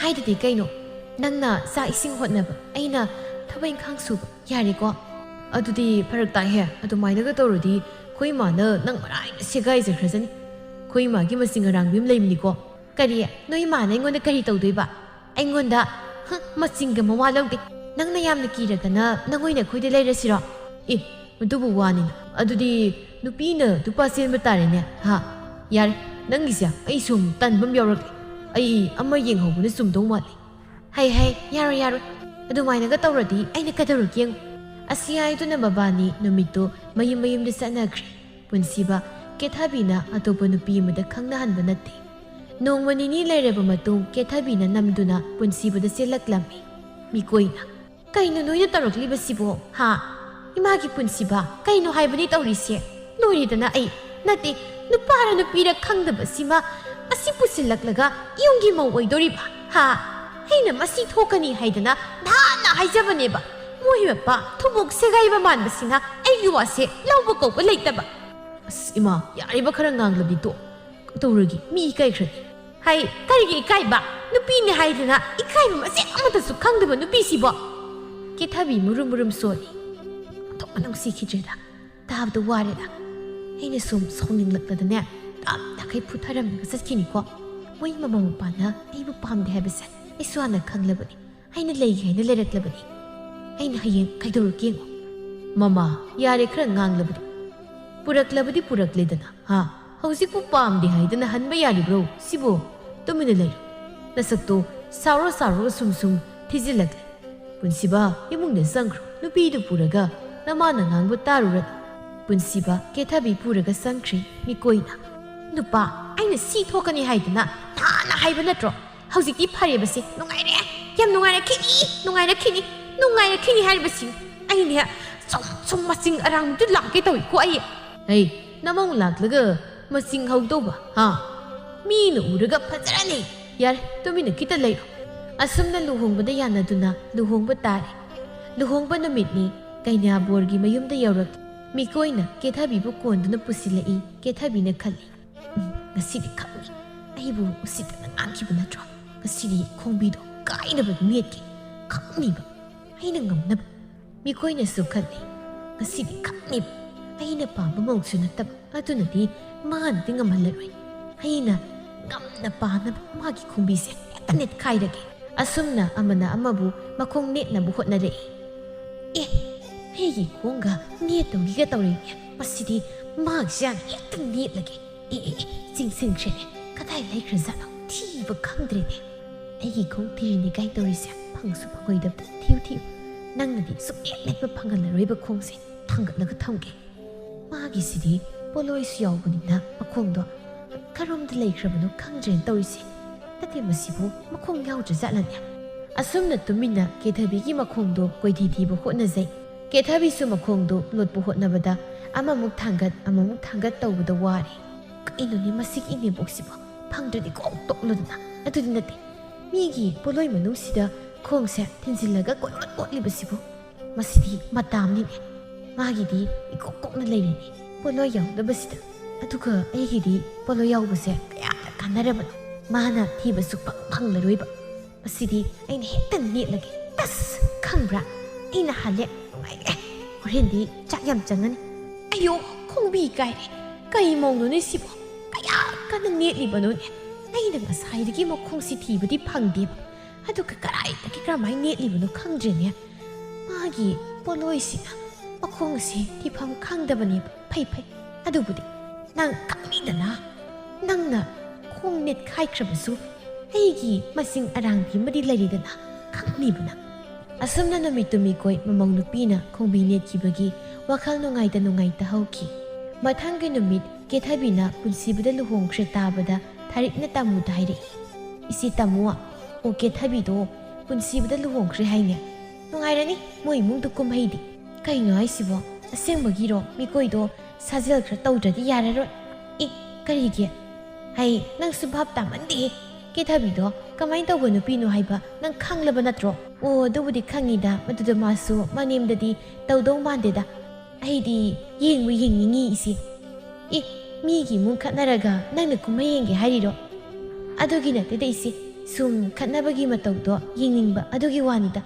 "ꯍꯥꯏꯗꯗꯤ ꯀꯩꯅꯣ? ꯅꯪꯅ ꯆꯥꯛ ꯏꯁꯤꯡ ꯍꯣꯠꯅꯕ, ꯑꯩꯅ ꯊꯕꯛ ꯏꯪꯈꯥꯡ ꯁꯨꯕ, ꯌꯥꯔꯦꯀꯣ?" "ꯑꯗꯨꯗꯤ ꯐꯔꯛ ꯇꯥꯏꯍꯦ, ꯑꯗꯨꯃꯥꯏꯅꯒ ꯇꯧꯔꯗꯤ ꯑꯩꯈꯣꯏ ꯏꯃꯥꯅ ꯅꯪ ꯃꯔꯥꯏꯅ ꯁꯦꯒꯥꯏꯖꯈ꯭ꯔꯖꯅꯤ꯫ ꯑꯩꯈꯣꯏ ꯏꯃꯥꯒꯤ ꯃꯆꯤꯡ ꯑꯔꯥꯡꯕꯤ ꯑꯃ ꯂꯩꯕꯅꯤꯀꯣ꯫" "ꯀꯔꯤ? ꯅꯣꯏ ꯏꯃꯥꯅ ꯑꯩꯉꯣꯟꯗ ꯀꯔꯤ ꯇꯧꯗꯣꯏꯕ? ꯑꯩꯉꯣꯟꯗ? ꯍ, ꯃꯆꯤꯡꯒ ꯃꯋꯥ ꯂꯧꯗꯦ꯫ ꯅꯪꯅ ꯌꯥꯝꯅ ꯀꯤꯔꯒꯅ ꯅꯪ ꯑꯣꯏꯅ ꯑꯩꯈꯣꯏꯗ ꯂꯩꯔꯁꯤꯔꯣ?" "ꯑꯦ, ꯑꯗꯨꯕꯨ ꯋꯥꯅꯤꯅ꯫ ꯑꯗꯨꯗꯤ ꯅꯨꯄꯤꯅ ꯅꯨꯄꯥ ꯆꯦꯟꯕ ꯇꯥꯔꯦꯅꯦ, ꯍꯥ? ꯌꯥꯔꯦ, ꯅꯪꯒꯤꯁꯦ ꯑꯩ ꯁꯨꯝ ꯇꯟꯕ ꯑꯃ ꯌꯥꯎꯔꯛꯂꯦ꯫ ꯑꯩ ꯑꯃ ꯌꯦꯡꯍꯧꯕꯅ ꯆꯨꯝꯗꯧ ꯃꯥꯜꯂꯤ꯫" "ꯍꯩ ꯍꯩ, ꯌꯥꯔꯣꯏ ꯌꯥꯔꯣꯏ꯫ ꯑꯗꯨꯃꯥꯏꯅꯒ ꯇꯧꯔꯗꯤ ꯑꯩꯅ ꯀꯩꯗꯧꯔꯒꯦ ꯌꯦꯡꯉꯨ꯫" ꯑꯁꯤ ꯍꯥꯏꯗꯨꯅ ꯃꯕꯥꯅꯤ ꯅꯨꯃꯤꯠꯇꯨ ꯃꯌꯨꯝ ꯃꯌꯨꯝꯗ ꯆꯠꯅꯈ꯭ꯔꯦ꯫ ꯄꯨꯟꯁꯤꯕ, ꯀꯦꯊꯕꯤꯅ ꯑꯇꯣꯞꯄ ꯅꯨꯄꯤ ꯑꯃꯗ ꯈꯪꯅꯍꯟꯕ ꯅꯠꯇꯦ꯫ ꯅꯣꯡꯃ ꯅꯤꯅꯤ ꯂꯩꯔꯕ ꯃꯇꯨꯡ ꯀꯦꯊꯕꯤꯅ ꯅꯝꯗꯨꯅ ꯄꯨꯟꯁꯤꯕꯗ ꯆꯦꯜꯂꯛꯂꯝꯃꯤ꯫ ꯃꯤꯀꯣꯏꯅ, "ꯀꯩꯅꯣ ꯅꯣꯏꯅ ꯇꯧꯔꯛꯂꯤꯕꯁꯤꯕꯣ? ꯍꯥ? ꯏꯃꯥꯒꯤ ꯄꯨꯟꯁꯤꯕ, ꯀꯩꯅꯣ ꯍꯥꯏꯕꯅꯤ ꯇꯧꯔꯤꯁꯦ? ꯂꯣꯏꯔꯦꯗꯅ ꯑꯩ꯫ ꯅꯠꯇꯦ, ꯅꯨꯄꯥꯔ ꯅꯨꯄꯤꯔ ꯈꯪꯗꯕꯁꯤꯃ ꯑꯁꯤ ꯄꯨꯁꯤꯜꯂꯛꯂꯒ ꯌꯨꯝꯒꯤ ꯃꯧ ꯑꯣꯏꯗꯣꯔꯤꯕ?" ꯍꯥ? ꯑꯩꯅ ꯃꯁꯤ ꯊꯣꯛꯀꯅꯤ ꯍꯥꯏꯗꯅ ꯅꯍꯥꯟꯅ ꯍꯥꯏꯖꯕꯅꯦꯕ꯫ ꯃꯣꯏ ꯃꯄꯥ ꯊꯨꯝꯃꯣꯛ ꯁꯦꯒꯥꯏꯕ ꯃꯥꯟꯕꯁꯤꯅ ꯑꯩꯒꯤ ꯋꯥꯁꯦ ꯂꯧꯕ ꯀꯧꯕ ꯂꯩꯇꯕ꯫ ꯑꯁ ꯏꯃꯥ, ꯌꯥꯔꯤꯕ ꯈꯔ ꯉꯥꯡꯂꯕꯤꯗꯣ꯫ ꯀꯩꯗꯧꯔꯒꯦ? ꯃꯤ ꯏꯀꯥꯏꯈ꯭ꯔꯗꯤ꯫ ꯍꯥꯏ, ꯀꯔꯤꯒꯤ ꯏꯀꯥꯏꯕ? ꯅꯨꯄꯤꯅꯤ ꯍꯥꯏꯗꯅ ꯏꯀꯥꯏꯕ ꯃꯆꯦꯠ ꯑꯃꯠꯇꯁꯨ ꯈꯪꯗꯕ ꯅꯨꯄꯤꯁꯤꯕꯣ꯫ ꯀꯦꯊꯕꯤ ꯃꯨꯔꯨꯝ ꯃꯨꯔꯨꯝ ꯁꯣꯜꯂꯤ꯫ ꯑꯣꯟꯊꯣꯛꯅ ꯅꯨꯡꯁꯤꯈꯤꯗ꯭ꯔꯦꯗ꯫ ꯇꯥꯕꯗ ꯋꯥꯔꯦꯗ꯫ ꯑꯩꯅ ꯁꯨꯝ ꯁꯥꯎꯅꯤꯡꯂꯛꯂꯗꯅꯦ, ꯇꯞꯅꯈꯩ ꯐꯨꯊꯔꯝꯂꯒ ꯆꯠꯈꯤꯅꯤꯀꯣ꯫ ꯃꯣꯏ ꯃꯃꯥ ꯃꯄꯥꯅ ꯑꯩꯕꯨ ꯄꯥꯝꯗꯦ ꯍꯥꯏꯕꯁꯦ ꯑꯩꯁꯨ ꯍꯥꯟꯅ ꯈꯪꯂꯕꯅꯤ꯫ ꯑꯩꯅ ꯂꯩꯒꯦ ꯍꯥꯏꯅ ꯂꯩꯔꯛꯂꯕꯅꯤ꯫ ꯑꯩꯅ ꯍꯌꯦꯡ ꯀꯩꯗꯧꯔꯛꯀꯦ ꯌꯦꯡꯉꯣ꯫ ꯃꯃꯥ, ꯌꯥꯔꯦ ꯈꯔ ꯉꯥꯡꯂꯕꯗꯤ꯫ ꯄꯨꯔꯛꯂꯕꯗꯤ ꯄꯨꯔꯛꯂꯦꯗꯅ, ꯍꯥ? ꯍꯧꯖꯤꯛꯄꯨ ꯄꯥꯝꯗꯦ ꯍꯥꯏꯗꯅ ꯍꯟꯕ ꯌꯥꯔꯤꯕ꯭ꯔꯣ ꯁꯤꯕꯨ? ꯇꯨꯃꯤꯟꯅ ꯂꯩꯌꯨ꯫ ꯅꯁꯛꯇꯣ ꯁꯥꯎꯔ ꯁꯥꯎꯔꯒ ꯁꯨꯝ ꯁꯨꯝ ꯊꯤꯖꯤꯜꯂꯛꯂꯦ꯫ ꯄꯨꯟꯁꯤꯕ, ꯏꯃꯨꯡꯗ ꯆꯪꯈ꯭ꯔꯣ꯫ ꯅꯨꯄꯤꯗꯨ ꯄꯨꯔꯒ ꯅꯃꯥꯅ ꯉꯥꯡꯕ ꯇꯥꯔꯨꯔꯅꯨ꯫ ꯄꯨꯟꯁꯤꯕ ꯀꯦꯊꯕꯤ ꯄꯨꯔꯒ ꯆꯪꯈ꯭ꯔꯦ ꯃꯤꯀꯣꯏꯅ꯫ ꯅꯨꯄꯥ, ꯑꯩꯅ ꯁꯤ ꯊꯣꯛꯀꯅꯤ ꯍꯥꯏꯗꯅ ꯅꯍꯥꯟꯅ ꯍꯥꯏꯕ ꯅꯠꯇ꯭ꯔꯣ? ꯍꯧꯖꯤꯛꯇꯤ ꯐꯔꯦꯕꯁꯦ꯫ ꯅꯨꯡꯉꯥꯏꯔꯦ꯫ ꯌꯥꯝ ꯅꯨꯡꯉꯥꯏꯔꯛꯈꯤꯅꯤ, ꯅꯨꯡꯉꯥꯏꯔꯛꯈꯤꯅꯤ, ꯅꯨꯡꯉꯥꯏꯔꯛꯈꯤꯅꯤ ꯍꯥꯏꯔꯤꯕꯁꯤ꯫ ꯑꯩꯅꯦ ꯁꯨꯝ, ꯁꯨꯝ ꯃꯆꯤꯡ ꯑꯔꯥꯡꯕꯗꯨ ꯂꯥꯛꯀꯦ ꯇꯧꯏꯀꯣ ꯑꯩ꯫ ꯍꯩ, ꯅꯃꯧ ꯂꯥꯛꯂꯒ ꯃꯆꯤꯡ ꯍꯧꯗꯧꯕ, ꯍꯥ? ꯃꯤꯅ ꯎꯔꯒ ꯐꯖꯔꯅꯤ꯫ ꯌꯥꯔꯦ, ꯇꯨꯃꯤꯟꯅ ꯈꯤꯇ ꯂꯩꯔꯣ꯫ ꯑꯁꯨꯝꯅ ꯂꯨꯍꯣꯡꯕꯗ ꯌꯥꯅꯗꯨꯅ ꯂꯨꯍꯣꯡꯕ ꯇꯥꯔꯦ꯫ ꯂꯨꯍꯣꯡꯕ ꯅꯨꯃꯤꯠꯅꯤ꯫ ꯀꯩꯅꯥꯕꯣꯔꯒꯤ ꯃꯌꯨꯝꯗ ꯌꯧꯔꯛꯂꯦ꯫ ꯃꯤꯀꯣꯏꯅ ꯀꯦꯊꯕꯤꯕꯨ ꯀꯣꯟꯗꯨꯅ ꯄꯨꯁꯤꯜꯂꯛꯏ꯫ ꯀꯦꯊꯕꯤꯅ ꯈꯜꯂꯤ, "ꯎꯝ, ꯉꯁꯤꯗꯤ ꯈꯪꯅꯤ꯫ ꯑꯩꯕꯨ ꯎꯁꯤꯠꯇꯅ ꯉꯥꯡꯈꯤꯕ ꯅꯠꯇ꯭ꯔꯣ? ꯉꯁꯤꯗꯤ ꯈꯣꯡꯕꯤꯗꯣ ꯀꯥꯏꯅꯕ ꯅꯦꯠꯀꯦ꯫ ꯈꯪꯅꯤꯕ꯫ ꯑꯩꯅ ꯉꯝꯅꯕ꯫" ꯃꯤꯀꯣꯏꯅꯁꯨ ꯈꯜꯂꯤ, "ꯉꯁꯤꯗꯤ ꯈꯪꯅꯤꯕ꯫ ꯑꯩꯅ ꯄꯥꯝꯕ ꯃꯧꯁꯨ ꯅꯠꯇꯕ, ꯑꯗꯨꯅꯗꯤ ꯃꯥꯅꯗꯤ ꯉꯝꯍꯜꯂꯔꯣꯏ꯫ ꯑꯩꯅ ꯉꯝꯅ ꯄꯥꯅꯕ ꯃꯥꯒꯤ ꯈꯣꯡꯕꯤꯁꯦ ꯍꯦꯛꯇ ꯅꯦꯠꯈꯥꯏꯔꯒꯦ꯫" ꯑꯁꯨꯝꯅ ꯑꯃꯅ ꯑꯃꯕꯨ ꯃꯈꯣꯡ ꯅꯦꯠꯅꯕ ꯍꯣꯠꯅꯔꯛꯏ꯫ "ꯑꯦ, ꯑꯩꯒꯤ ꯈꯣꯡꯒ ꯅꯦꯠꯇꯧꯔꯤꯒ ꯇꯧꯔꯤꯅꯦ꯫ ꯃꯁꯤꯗꯤ ꯃꯥꯒꯤꯁꯦ ꯍꯥꯟꯅ ꯍꯦꯛꯇ ꯅꯦꯠꯂꯒꯦ꯫ ꯑꯦ, ꯑꯦ, ꯑꯦ, ꯆꯤꯡꯁꯤꯟꯈ꯭ꯔꯦꯅꯦ꯫ ꯀꯗꯥꯏ ꯂꯩꯈ꯭ꯔꯖꯥꯠꯅꯣ? ꯊꯤꯕ ꯈꯪꯗ꯭ꯔꯦꯅꯦ꯫ ꯑꯩꯒꯤ ꯈꯣꯡ ꯊꯤꯔꯤꯅꯤ ꯀꯥꯏ ꯇꯧꯔꯤꯁꯦ꯫ ꯐꯪꯁꯨ ꯐꯪꯉꯣꯏꯗꯕꯗ꯫ ꯊꯤꯌꯨ, ꯊꯤꯌꯨ꯫ ꯅꯪꯅꯗꯤ ꯁꯨꯛꯅꯦꯠ ꯅꯦꯠꯄ ꯐꯪꯍꯜꯂꯔꯣꯏꯕ ꯈꯣꯡꯁꯦ ꯊꯥꯡꯒꯠꯂꯒ ꯊꯝꯒꯦ꯫ ꯃꯥꯒꯤꯁꯤꯗꯤ ꯄꯣꯠꯂꯣꯏꯁꯨ ꯌꯥꯎꯕꯅꯤꯅ ꯃꯈꯣꯡꯗꯣ ꯀꯔꯣꯝꯗ ꯂꯩꯈ꯭ꯔꯕꯅꯣ ꯈꯪꯗ꯭ꯔꯦꯅ ꯇꯧꯔꯤꯁꯦ꯫ ꯅꯠꯇꯦ, ꯃꯁꯤꯕꯨ ꯃꯈꯣꯡ ꯌꯥꯎꯗ꯭ꯔꯖꯥꯠꯂꯅꯦ?" ꯑꯁꯨꯝꯅ ꯇꯨꯃꯤꯟꯅ ꯀꯦꯊꯕꯤꯒꯤ ꯃꯈꯣꯡꯗꯣ ꯀꯣꯏꯊꯤ ꯊꯤꯕ ꯍꯣꯠꯅꯖꯩ꯫ ꯀꯦꯊꯕꯤꯁꯨ ꯃꯈꯣꯡꯗꯣ ꯂꯣꯠꯄ ꯍꯣꯠꯅꯕꯗ ꯑꯃꯃꯨꯛ ꯊꯥꯡꯒꯠ, ꯑꯃꯃꯨꯛ ꯊꯥꯡꯒꯠ ꯇꯧꯕꯗ ꯋꯥꯔꯦ꯫ "ꯀꯩꯅꯣꯅꯦ ꯃꯁꯤꯒꯤ ꯏꯅꯦꯝꯕꯣꯛꯁꯤꯕꯣ? ꯐꯪꯗ꯭ꯔꯗꯤ ꯀꯣꯛ ꯇꯣꯛꯂꯗꯅ꯫ ꯑꯗꯨꯗꯤ ꯅꯠꯇꯦ, ꯃꯤꯒꯤ ꯄꯣꯠꯂꯣꯏ ꯃꯅꯨꯡꯁꯤꯗ ꯈꯣꯡꯁꯦ ꯊꯤꯟꯖꯤꯜꯂꯒ ꯀꯣꯏ ꯑꯣꯠ ꯑꯣꯠꯂꯤꯕꯁꯤꯕꯨ? ꯃꯁꯤꯗꯤ ꯃꯇꯥꯝꯅꯤꯅꯦ꯫ ꯃꯥꯒꯤꯗꯤ ꯏꯀꯣꯛ ꯀꯣꯛꯅ ꯂꯩꯔꯤꯅꯤ ꯄꯣꯠꯂꯣꯏ ꯌꯥꯎꯗꯕꯁꯤꯗ꯫ ꯑꯗꯨꯒ ꯑꯩꯒꯤꯗꯤ ꯄꯣꯠꯂꯣꯏ ꯌꯥꯎꯕꯁꯦ ꯀꯌꯥꯗ ꯀꯥꯟꯅꯔꯕꯅꯣ? ꯃꯥꯅ ꯊꯤꯕꯁꯨ ꯄꯪ ꯐꯪꯂꯔꯣꯏꯕ꯫ ꯃꯁꯤꯗꯤ ꯑꯩꯅ ꯍꯦꯛꯇ ꯅꯦꯠꯂꯒꯦ꯫ ꯇꯁ! ꯈꯪꯕ꯭ꯔꯥ? ꯑꯩꯅ ꯍꯥꯜꯂꯦ꯫ ꯅꯨꯡꯉꯥꯏꯔꯦ꯫ ꯍꯣꯔꯦꯟꯗꯤ ꯆꯥꯛ ꯌꯥꯝ ꯆꯪꯉꯅꯤ꯫ ꯑꯌꯣ! ꯈꯣꯡꯕꯤ ꯀꯥꯏꯔꯦ꯫ ꯀꯩ ꯃꯑꯣꯡꯅꯣꯅꯦ ꯁꯤꯕꯣ? ꯀꯌꯥ ꯀꯟꯅ ꯅꯦꯠꯂꯤꯕꯅꯣꯅꯦ? ꯑꯩꯅ ꯉꯁꯥꯏꯗꯒꯤ ꯃꯈꯣꯡꯁꯤ ꯊꯤꯕꯗꯤ ꯐꯪꯗꯦꯕ꯫ ꯑꯗꯨꯒ ꯀꯗꯥꯏꯗꯒꯤ ꯀꯔꯝꯍꯥꯏꯅ ꯅꯦꯠꯂꯤꯕꯅꯣ ꯈꯪꯗ꯭ꯔꯦꯅꯦ꯫ ꯃꯥꯒꯤ ꯄꯣꯠꯂꯣꯏꯁꯤꯅ ꯃꯈꯣꯡ ꯑꯁꯤ ꯊꯤꯐꯝ ꯈꯪꯗꯕꯅꯦꯕ꯫ ꯐꯩ, ꯐꯩ꯫ ꯑꯗꯨꯕꯨꯗꯤ ꯅꯪ ꯈꯪꯉꯤꯗꯅ꯫ ꯅꯪꯅ ꯈꯣꯡ ꯅꯦꯠꯈꯥꯏꯈ꯭ꯔꯕꯁꯨ ꯑꯩꯒꯤ ꯃꯁꯤꯡ ꯑꯔꯥꯡꯕꯤ ꯑꯃꯗꯤ ꯂꯩꯔꯤꯗꯅ꯫ ꯈꯪꯂꯤꯕ ꯅꯪ꯫ ꯑꯁꯨꯝꯅ ꯅꯨꯃꯤꯠꯇꯨ ꯃꯤꯀꯣꯏ ꯃꯃꯧ ꯅꯨꯄꯤꯅ ꯈꯣꯡꯕꯤ ꯅꯦꯠꯈꯤꯕꯒꯤ ꯋꯥꯈꯜ ꯅꯨꯡꯉꯥꯏꯇ ꯅꯨꯡꯉꯥꯏꯇ ꯍꯧꯈꯤ꯫ ꯃꯊꯪꯒꯤ ꯅꯨꯃꯤꯠ ꯀꯦꯊꯕꯤꯅ ꯄꯨꯟꯁꯤꯕꯗ ꯂꯨꯍꯣꯡꯈ꯭ꯔꯦ ꯇꯥꯕꯗ ꯊꯥꯔꯤꯛꯅ ꯇꯥꯃꯨꯗ ꯍꯥꯏꯔꯛꯏ, "ꯏꯆꯦ ꯇꯥꯃꯨ, ꯑꯣ ꯀꯦꯊꯕꯤꯗꯣ ꯄꯨꯟꯁꯤꯕꯗ ꯂꯨꯍꯣꯡꯈ꯭ꯔꯦ ꯍꯥꯏꯅꯦ꯫ ꯅꯨꯡꯉꯥꯏꯔꯅꯤ ꯃꯣꯏ ꯏꯃꯨꯡꯗꯣ ꯀꯨꯝꯍꯩꯗꯤ꯫ ꯀꯩꯅꯣ ꯍꯥꯏꯁꯤꯕꯣ? ꯑꯁꯦꯡꯕꯒꯤꯔꯣ? ꯃꯤꯀꯣꯏꯗꯣ ꯁꯥꯖꯦꯜ ꯈꯔ ꯇꯧꯗ꯭ꯔꯗꯤ ꯌꯥꯔꯔꯣꯏ꯫" "ꯑꯦ, ꯀꯔꯤꯒꯤ?" "ꯍꯩ, ꯅꯪꯁꯨ ꯚꯥꯞ ꯇꯥꯃꯟꯗꯦꯍꯦ꯫ ꯀꯦꯊꯕꯤꯗꯣ ꯀꯃꯥꯏꯅ ꯇꯧꯕ ꯅꯨꯄꯤꯅꯣ ꯍꯥꯏꯕ ꯅꯪ ꯈꯪꯂꯕ ꯅꯠꯇ꯭ꯔꯣ?" "ꯑꯣ, ꯑꯗꯨꯕꯨꯗꯤ ꯈꯪꯉꯤꯗ꯫ ꯃꯗꯨꯗ ꯃꯥꯁꯨ ꯃꯅꯦꯝꯗꯗꯤ ꯇꯧꯗꯧ ꯃꯥꯟꯗꯦꯗ꯫ ꯑꯩꯗꯤ ꯌꯦꯡꯕꯨ ꯌꯦꯡꯅꯤꯡꯉꯤ, ꯏꯆꯦ꯫" "ꯑꯦ, ꯃꯤꯒꯤ ꯏꯃꯨꯡ ꯈꯠꯅꯔꯒ ꯅꯪꯅ ꯀꯨꯝꯍꯩ ꯌꯦꯡꯒꯦ ꯍꯥꯏꯔꯤꯔꯣ?" "ꯑꯗꯨꯒꯤ ꯅꯠꯇꯦꯗ, ꯏꯆꯦ꯫ ꯁꯨꯝ ꯈꯠꯅꯕꯒꯤ ꯃꯇꯧꯗꯣ ꯌꯦꯡꯅꯤꯡꯕ ꯑꯗꯨꯒꯤ ꯋꯥꯅꯤꯗ꯫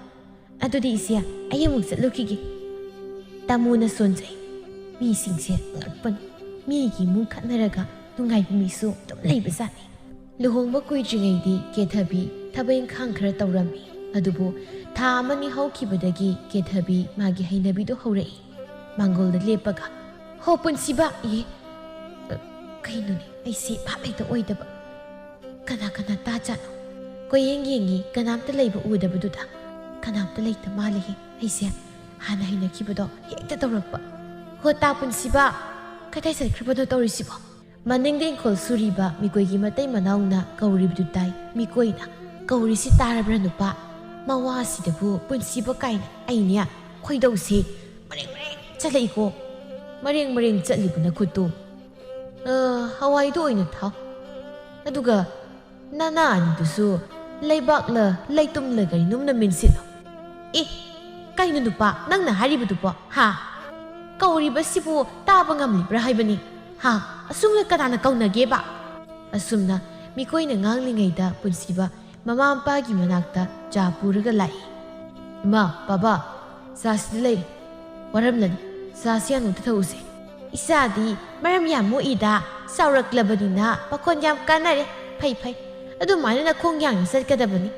ꯑꯗꯨꯗꯤ ꯏꯆꯦ, ꯑꯩ ꯑꯃꯨꯛ ꯆꯠꯂꯨꯈꯤꯒꯦ꯫" ꯇꯥꯃꯣꯅ ꯁꯣꯟꯖꯩ꯫ ꯃꯤꯁꯤꯡꯁꯦ ꯉꯛꯄꯅꯤ꯫ ꯃꯤꯒꯤ ꯏꯃꯨꯡ ꯈꯠꯅꯔꯒ ꯅꯨꯡꯉꯥꯏꯕ ꯃꯤꯁꯨ ꯑꯗꯨꯝ ꯂꯩꯕꯖꯥꯠꯅꯤ꯫ ꯂꯨꯍꯣꯡꯕ ꯀꯨꯏꯗ꯭ꯔꯤꯉꯩꯗꯤ ꯀꯦꯊꯕꯤ ꯊꯕꯛ ꯏꯪꯈꯥꯡ ꯈꯔ ꯇꯧꯔꯝꯃꯤ꯫ ꯑꯗꯨꯕꯨ ꯊꯥ ꯑꯃꯅꯤ ꯍꯧꯈꯤꯕꯗꯒꯤ ꯀꯦꯊꯕꯤ ꯃꯥꯒꯤ ꯍꯩꯅꯕꯤꯗꯣ ꯍꯧꯔꯛꯏ꯫ ꯃꯥꯡꯒꯣꯜꯗ ꯂꯦꯞꯄꯒ, "ꯍꯣ ꯄꯨꯟꯁꯤꯕ!" ꯏ, ꯑ, ꯀꯩꯅꯣꯅꯦ, ꯑꯩꯁꯦ ꯚꯥꯞ ꯍꯦꯛꯇ ꯑꯣꯏꯗꯕ꯫ ꯀꯅꯥ ꯀꯅꯥ ꯇꯥꯖꯥꯠꯅꯣ? ꯀꯣꯏꯌꯦꯡ ꯌꯦꯡꯉꯤ, ꯀꯅꯥꯝꯇ ꯂꯩꯕ ꯎꯗꯕꯗꯨꯗ꯫ ꯀꯅꯥꯝꯇ ꯂꯩꯇ ꯃꯥꯜꯂꯦꯍꯦ꯫ ꯑꯩꯁꯦ ꯍꯥꯟꯅ ꯍꯩꯅꯈꯤꯕꯗꯣ ꯍꯦꯛꯇ ꯇꯧꯔꯛꯄ꯫ "ꯍꯣ ꯇꯥ ꯄꯨꯟꯁꯤꯕ! ꯀꯗꯥꯏ ꯆꯠꯈ꯭ꯔꯕꯅꯣ ꯇꯧꯔꯤꯁꯤꯕꯣ?" ꯃꯅꯤꯡꯗ ꯏꯪꯈꯣꯜ ꯁꯨꯔꯤꯕ ꯃꯤꯀꯣꯏꯒꯤ ꯃꯇꯩ ꯃꯅꯥꯎꯅ ꯀꯧꯔꯤꯕꯗꯨ ꯇꯥꯏ꯫ ꯃꯤꯀꯣꯏꯅ, "ꯀꯧꯔꯤꯁꯤ ꯇꯥꯔꯕ꯭ꯔꯥ ꯅꯨꯄꯥ? ꯃꯋꯥꯁꯤꯗꯕꯨ ꯄꯨꯟꯁꯤꯕ ꯀꯥꯏꯅ ꯑꯩꯅꯦ ꯈꯣꯏꯗꯧꯁꯦ ꯃꯔꯦꯡ ꯃꯔꯦꯡ ꯆꯠꯂꯛꯏꯀꯣ꯫" "ꯃꯔꯦꯡ ꯃꯔꯦꯡ ꯆꯠꯂꯤꯕ ꯅꯈꯨꯠꯇꯨ, ꯑ, ꯍꯋꯥꯏꯗꯨ ꯑꯣꯏꯅ ꯊꯥꯎ꯫ ꯑꯗꯨꯒ ꯅꯅꯥ ꯑꯅꯤꯗꯨꯁꯨ ꯂꯩꯕꯥꯛꯂ ꯂꯩꯇꯨꯝꯂ ꯀꯔꯤꯅꯣꯝꯅ ꯃꯦꯟꯁꯤꯜꯂꯣ꯫ ꯑꯦ, ꯀꯩꯅꯣ ꯅꯨꯄꯥ, ꯅꯪꯅ ꯍꯥꯏꯔꯤꯕꯗꯨꯕꯣ? ꯍꯥ? ꯀꯧꯔꯤꯕꯁꯤꯕꯨ ꯇꯥꯕ ꯉꯝꯂꯤꯕ꯭ꯔꯥ ꯍꯥꯏꯕꯅꯤ? ꯍꯥ? ꯑꯁꯨꯝꯅ ꯀꯅꯥꯅ ꯀꯧꯅꯒꯦꯕ? ꯑꯁꯨꯝꯅ ꯃꯤꯀꯣꯏꯅ ꯉꯥꯡꯂꯤꯉꯩꯗ ꯄꯨꯟꯁꯤꯕ ꯃꯃꯥ ꯃꯄꯥꯒꯤ ꯃꯅꯥꯛꯇ ꯆꯥ ꯄꯨꯔꯒ ꯂꯥꯛꯏ꯫ "ꯏꯃꯥ, ꯕꯥꯕꯥ, ꯆꯥꯁꯤꯗ ꯂꯩꯔꯦ꯫ ꯋꯥꯔꯝꯂꯅꯤ꯫ ꯆꯥꯁꯤ ꯌꯥꯅꯨꯗ ꯊꯛꯎꯁꯦ꯫ ꯏꯆꯥꯗꯤ ꯃꯔꯝ ꯌꯥꯝ ꯃꯣꯛꯏꯗ, ꯆꯥꯎꯔꯛꯂꯕꯅꯤꯅ ꯄꯥꯈꯣꯟ ꯌꯥꯝ ꯀꯥꯟꯅꯔꯦ꯫ ꯐꯩ, ꯐꯩ꯫ ꯑꯗꯨꯃꯥꯏꯅ ꯅꯈꯣꯡ ꯌꯥꯡꯅ ꯆꯠꯀꯗꯕꯅꯤ꯫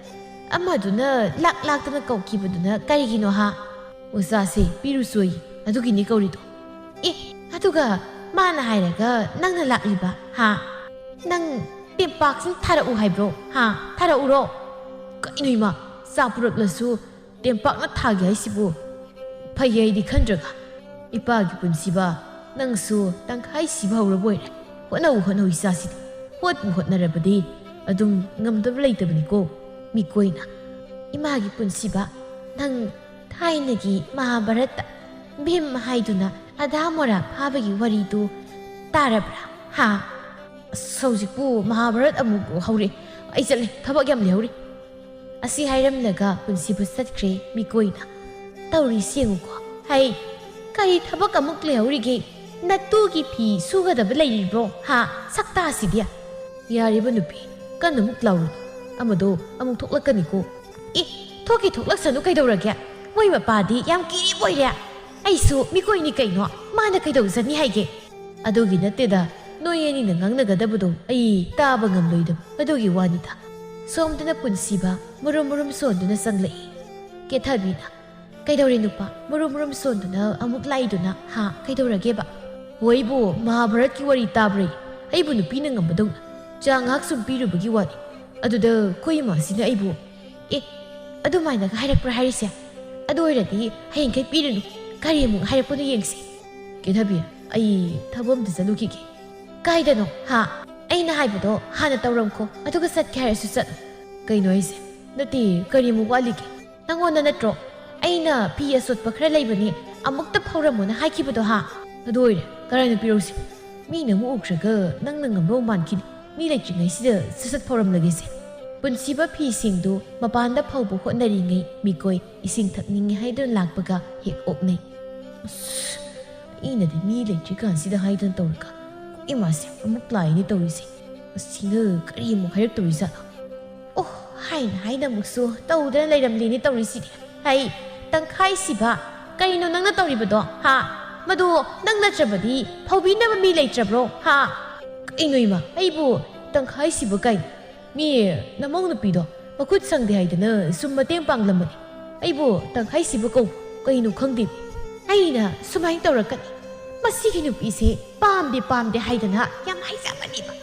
ꯑꯃꯗꯨꯅ ꯂꯥꯛ ꯂꯥꯛꯇꯅ ꯀꯧꯈꯤꯕꯗꯨꯅ ꯀꯔꯤꯒꯤꯅꯣ ꯍꯥ?" "ꯑꯣꯖꯥꯁꯦ ꯄꯤꯔꯨꯆꯣꯌꯦ, ꯑꯗꯨꯒꯤꯅꯤ ꯀꯧꯔꯤꯗꯣ꯫" "ꯑꯦ, ꯑꯗꯨꯒ ꯃꯥꯅ ꯍꯥꯏꯔꯒ ꯅꯪꯅ ꯂꯥꯛꯂꯤꯕ ꯍꯥ? ꯅꯪ ꯇꯦꯝꯄꯥꯛꯁꯤꯡ ꯊꯥꯔꯛꯎ ꯍꯥꯏꯕ꯭ꯔꯣ ꯍꯥ? ꯊꯥꯔꯛꯎꯔꯣ?" "ꯀꯩꯅꯣ ꯏꯃꯥ, ꯆꯥ ꯄꯨꯔꯛꯂꯁꯨ ꯇꯦꯝꯄꯥꯛꯅ ꯊꯥꯒꯦ ꯍꯥꯏꯁꯤꯕꯨ ꯐꯩ ꯍꯥꯏꯗꯤ ꯈꯟꯗ꯭ꯔꯒ?" "ꯏꯄꯥꯒꯤ ꯄꯨꯟꯁꯤꯕ, ꯅꯪꯁꯨ ꯇꯪꯈꯥꯏ ꯁꯤꯕ ꯍꯧꯔꯕ ꯑꯣꯏꯔꯦ꯫ ꯍꯣꯠꯅꯧ, ꯍꯣꯠꯅꯧ ꯏꯆꯥꯁꯤꯗꯤ꯫ ꯍꯣꯠꯄꯨ ꯍꯣꯠꯅꯔꯕꯗꯤ ꯑꯗꯨꯝ ꯉꯝꯗꯕ ꯂꯩꯇꯕꯅꯤꯀꯣ ꯃꯤꯀꯣꯏꯅ꯫" "ꯏꯃꯥꯒꯤ ꯄꯨꯟꯁꯤꯕ, ꯅꯪ ꯊꯥꯏꯅꯒꯤ ꯃꯍꯥꯚꯥꯔꯠꯇ ꯚꯤꯝ ꯍꯥꯏꯗꯨꯅ ꯑꯗꯥ ꯃꯣꯔꯥ ꯐꯥꯕꯒꯤ ꯋꯥꯔꯤꯗꯨ ꯇꯥꯔꯕ꯭ꯔꯥ ꯍꯥ?" "ꯑꯁ, ꯍꯧꯖꯤꯛꯄꯨ ꯃꯍꯥꯚꯥꯔꯠ ꯑꯃꯨꯛ ꯍꯧꯔꯦ꯫ ꯑꯩ ꯆꯠꯂꯦ, ꯊꯕꯛ ꯌꯥꯝ ꯂꯩꯍꯧꯔꯤ꯫" ꯑꯁꯤ ꯍꯥꯏꯔꯝꯂꯒ ꯄꯨꯟꯁꯤꯕ ꯆꯠꯈ꯭ꯔꯦ ꯃꯤꯀꯣꯏꯅ꯫ ꯇꯧꯔꯤꯁꯤ ꯌꯦꯡꯉꯨꯀꯣ꯫ ꯍꯩ, ꯀꯔꯤ ꯊꯕꯛ ꯑꯃꯨꯛ ꯂꯩꯍꯧꯔꯤꯒꯦ? ꯅꯇꯨꯒꯤ ꯐꯤ ꯁꯨꯒꯗꯕ ꯂꯩꯔꯤꯕ꯭ꯔꯣ ꯍꯥ? ꯁꯛꯇꯥꯁꯤꯗꯤ꯫ "ꯌꯥꯔꯤꯕ ꯅꯨꯄꯤ, ꯀꯟꯅ ꯑꯃꯨꯛ ꯂꯥꯎꯔꯨꯅꯨ꯫ ꯑꯃꯗꯣ ꯑꯃꯨꯛ ꯊꯣꯛꯂꯛꯀꯅꯤꯀꯣ꯫" "ꯑꯦ, ꯊꯣꯛꯀꯦ ꯊꯣꯛꯂꯛꯁꯅꯨ ꯀꯩꯗꯧꯔꯒꯦ? ꯃꯣꯏ ꯃꯄꯥꯗꯤ ꯌꯥꯝ ꯀꯤꯔꯤꯕ ꯑꯣꯏꯔꯦ꯫ ꯑꯩꯁꯨ ꯃꯤꯀꯣꯏꯅꯤ ꯀꯩꯅꯣ, ꯃꯥꯅ ꯀꯩꯗꯧꯖꯅꯤ ꯍꯥꯏꯒꯦ?" "ꯑꯗꯨꯒꯤ ꯅꯠꯇꯦꯗ, ꯅꯣꯏ ꯑꯅꯤꯅ ꯉꯥꯡꯅꯒꯗꯕꯗꯣ ꯑꯩ ꯇꯥꯕ ꯉꯝꯂꯣꯏꯗꯕ ꯑꯗꯨꯒꯤ ꯋꯥꯅꯤꯗ꯫" ꯁꯣꯝꯗꯅ ꯄꯨꯟꯁꯤꯕ ꯃꯨꯔꯨꯝ ꯃꯨꯔꯨꯝ ꯁꯣꯟꯗꯨꯅ ꯆꯪꯂꯛꯏ꯫ ꯀꯦꯊꯕꯤꯅ, "ꯀꯩꯗꯧꯔꯦ ꯅꯨꯄꯥ? ꯃꯨꯔꯨꯝ ꯃꯨꯔꯨꯝ ꯁꯣꯟꯗꯨꯅ ꯑꯃꯨꯛ ꯂꯥꯛꯏꯗꯨꯅ ꯍꯥ? ꯀꯩꯗꯧꯔꯒꯦꯕ?" "ꯍꯣꯏꯕꯨ, ꯃꯍꯥꯚꯥꯔꯠꯀꯤ ꯋꯥꯔꯤ ꯇꯥꯕ꯭ꯔꯥ? ꯑꯩꯕꯨ ꯅꯨꯄꯤꯅ ꯉꯝꯕꯗꯧꯅ ꯆꯥ ꯉꯥꯏꯍꯥꯛ ꯁꯨꯝ ꯄꯤꯔꯨꯕꯒꯤ ꯋꯥꯅꯤ꯫ ꯑꯗꯨꯗ ꯑꯩꯈꯣꯏ ꯏꯃꯥꯁꯤꯅ ꯑꯩꯕꯨ..." "ꯑꯦ, ꯑꯗꯨꯃꯥꯏꯅꯒ ꯍꯥꯏꯔꯛꯄ꯭ꯔꯥ ꯍꯥꯏꯔꯤꯁꯦ? ꯑꯗꯨ ꯑꯣꯏꯔꯗꯤ ꯍꯌꯦꯡꯈꯩ ꯄꯤꯔꯨꯅꯨ꯫ ꯀꯔꯤ ꯑꯃꯨꯛ ꯍꯥꯏꯔꯛꯄꯅꯣ ꯌꯦꯡꯁꯤ꯫" "ꯀꯦꯊꯕꯤ, ꯑꯩ ꯊꯕꯛ ꯑꯝꯇ ꯆꯠꯂꯨꯈꯤꯒꯦ꯫" "ꯀꯥꯏꯗꯅꯣ ꯍꯥ? ꯑꯩꯅ ꯍꯥꯏꯕꯗꯣ ꯍꯥꯟꯅ ꯇꯧꯔꯝꯈꯣ, ꯑꯗꯨꯒ ꯆꯠꯀꯦ ꯍꯥꯏꯔꯁꯨ ꯆꯠꯂꯣ꯫" "ꯀꯩꯅꯣ ꯍꯥꯏꯁꯦ? ꯅꯠꯇꯦ, ꯀꯔꯤ ꯑꯃꯨꯛ ꯋꯥꯠꯂꯤꯒꯦ?" "ꯅꯪꯉꯣꯟꯗ ꯅꯠꯇ꯭ꯔꯣ ꯑꯩꯅ ꯐꯤ ꯑꯆꯣꯠꯄ ꯈꯔ ꯂꯩꯕꯅꯦ, ꯑꯃꯨꯛꯇ ꯐꯧꯔꯝꯃꯣꯅ ꯍꯥꯏꯈꯤꯕꯗꯣ ꯍꯥ?" "ꯑꯗꯨ ꯑꯣꯏꯔꯦ, ꯀꯔꯥꯏꯅ ꯄꯤꯔꯧꯁꯤ? ꯃꯤꯅ ꯑꯃꯨꯛ ꯎꯈ꯭ꯔꯒ ꯅꯪꯅ ꯉꯝꯕ ꯑꯃ ꯃꯥꯟꯈꯤꯅꯤ꯫ ꯃꯤ ꯂꯩꯇ꯭ꯔꯤꯉꯩꯁꯤꯗ ꯁꯠ ꯁꯠ ꯐꯧꯔꯝꯂꯒꯦꯁꯦ꯫" ꯄꯨꯟꯁꯤꯕ ꯐꯤꯁꯤꯡꯗꯨ ꯃꯄꯥꯟꯗ ꯐꯧꯕ ꯍꯣꯠꯅꯔꯤꯉꯩ ꯃꯤꯀꯣꯏ ꯏꯁꯤꯡ ꯊꯛꯅꯤꯡꯉꯤ ꯍꯥꯏꯗꯨꯅ ꯂꯥꯛꯄꯒ ꯍꯦꯛ ꯑꯣꯛꯅꯩ꯫ ꯑꯁ, ꯑꯩꯅꯗꯤ ꯃꯤ ꯂꯩꯇ꯭ꯔꯤꯀꯥꯟꯁꯤꯗ ꯍꯥꯏꯗꯨꯅ ꯇꯧꯔꯒ ꯏꯃꯥꯁꯦ ꯑꯃꯨꯛ ꯂꯥꯛꯏꯅꯦ ꯇꯧꯔꯤꯁꯦ꯫ ꯑꯁꯤꯅ ꯀꯔꯤ ꯑꯃꯨꯛ ꯍꯥꯏꯔꯛꯇꯧꯔꯤꯖꯥꯠꯅꯣ? ꯑꯣ, ꯍꯥꯏꯅ ꯍꯥꯏꯅ ꯑꯃꯨꯛꯁꯨ ꯇꯧꯗꯅ ꯂꯩꯔꯝꯂꯤꯅꯦ ꯇꯧꯔꯤꯁꯤꯗꯤ꯫ ꯍꯩ, ꯇꯪꯈꯥꯏ ꯁꯤꯕ, ꯀꯩꯅꯣ ꯅꯪꯅ ꯇꯧꯔꯤꯕꯗꯣ? ꯍꯥ? ꯃꯗꯨ ꯅꯪ ꯅꯠꯇ꯭ꯔꯕꯗꯤ ꯐꯧꯕꯤꯅꯕ ꯃꯤ ꯂꯩꯇ꯭ꯔꯕ꯭ꯔꯣ? ꯍꯥ? ꯀꯩꯅꯣ ꯏꯃꯥ, ꯑꯩꯕꯨ ꯇꯪꯈꯥꯏ ꯁꯤꯕ ꯀꯥꯏꯅ? ꯃꯤ ꯅꯃꯧ ꯅꯨꯄꯤꯗꯣ ꯃꯈꯨꯠ ꯁꯪꯗꯦ ꯍꯥꯏꯗꯅ ꯁꯨꯝ ꯃꯇꯦꯡ ꯄꯥꯡꯂꯝꯕꯅꯤ꯫ ꯑꯩꯕꯨ ꯇꯪꯈꯥꯏ ꯁꯤꯕ ꯀꯧ ꯀꯩꯅꯣ ꯈꯪꯗꯦ꯫ ꯑꯩꯅ ꯁꯨꯃꯥꯏꯅ ꯇꯧꯔꯛꯀꯅꯤ꯫ ꯃꯁꯤꯒꯤ ꯅꯨꯄꯤꯁꯦ ꯄꯥꯝꯗꯦ ꯄꯥꯝꯗꯦ ꯍꯥꯏꯗꯅ ꯌꯥꯝ ꯍꯥꯏꯖꯕꯅꯦꯕ꯫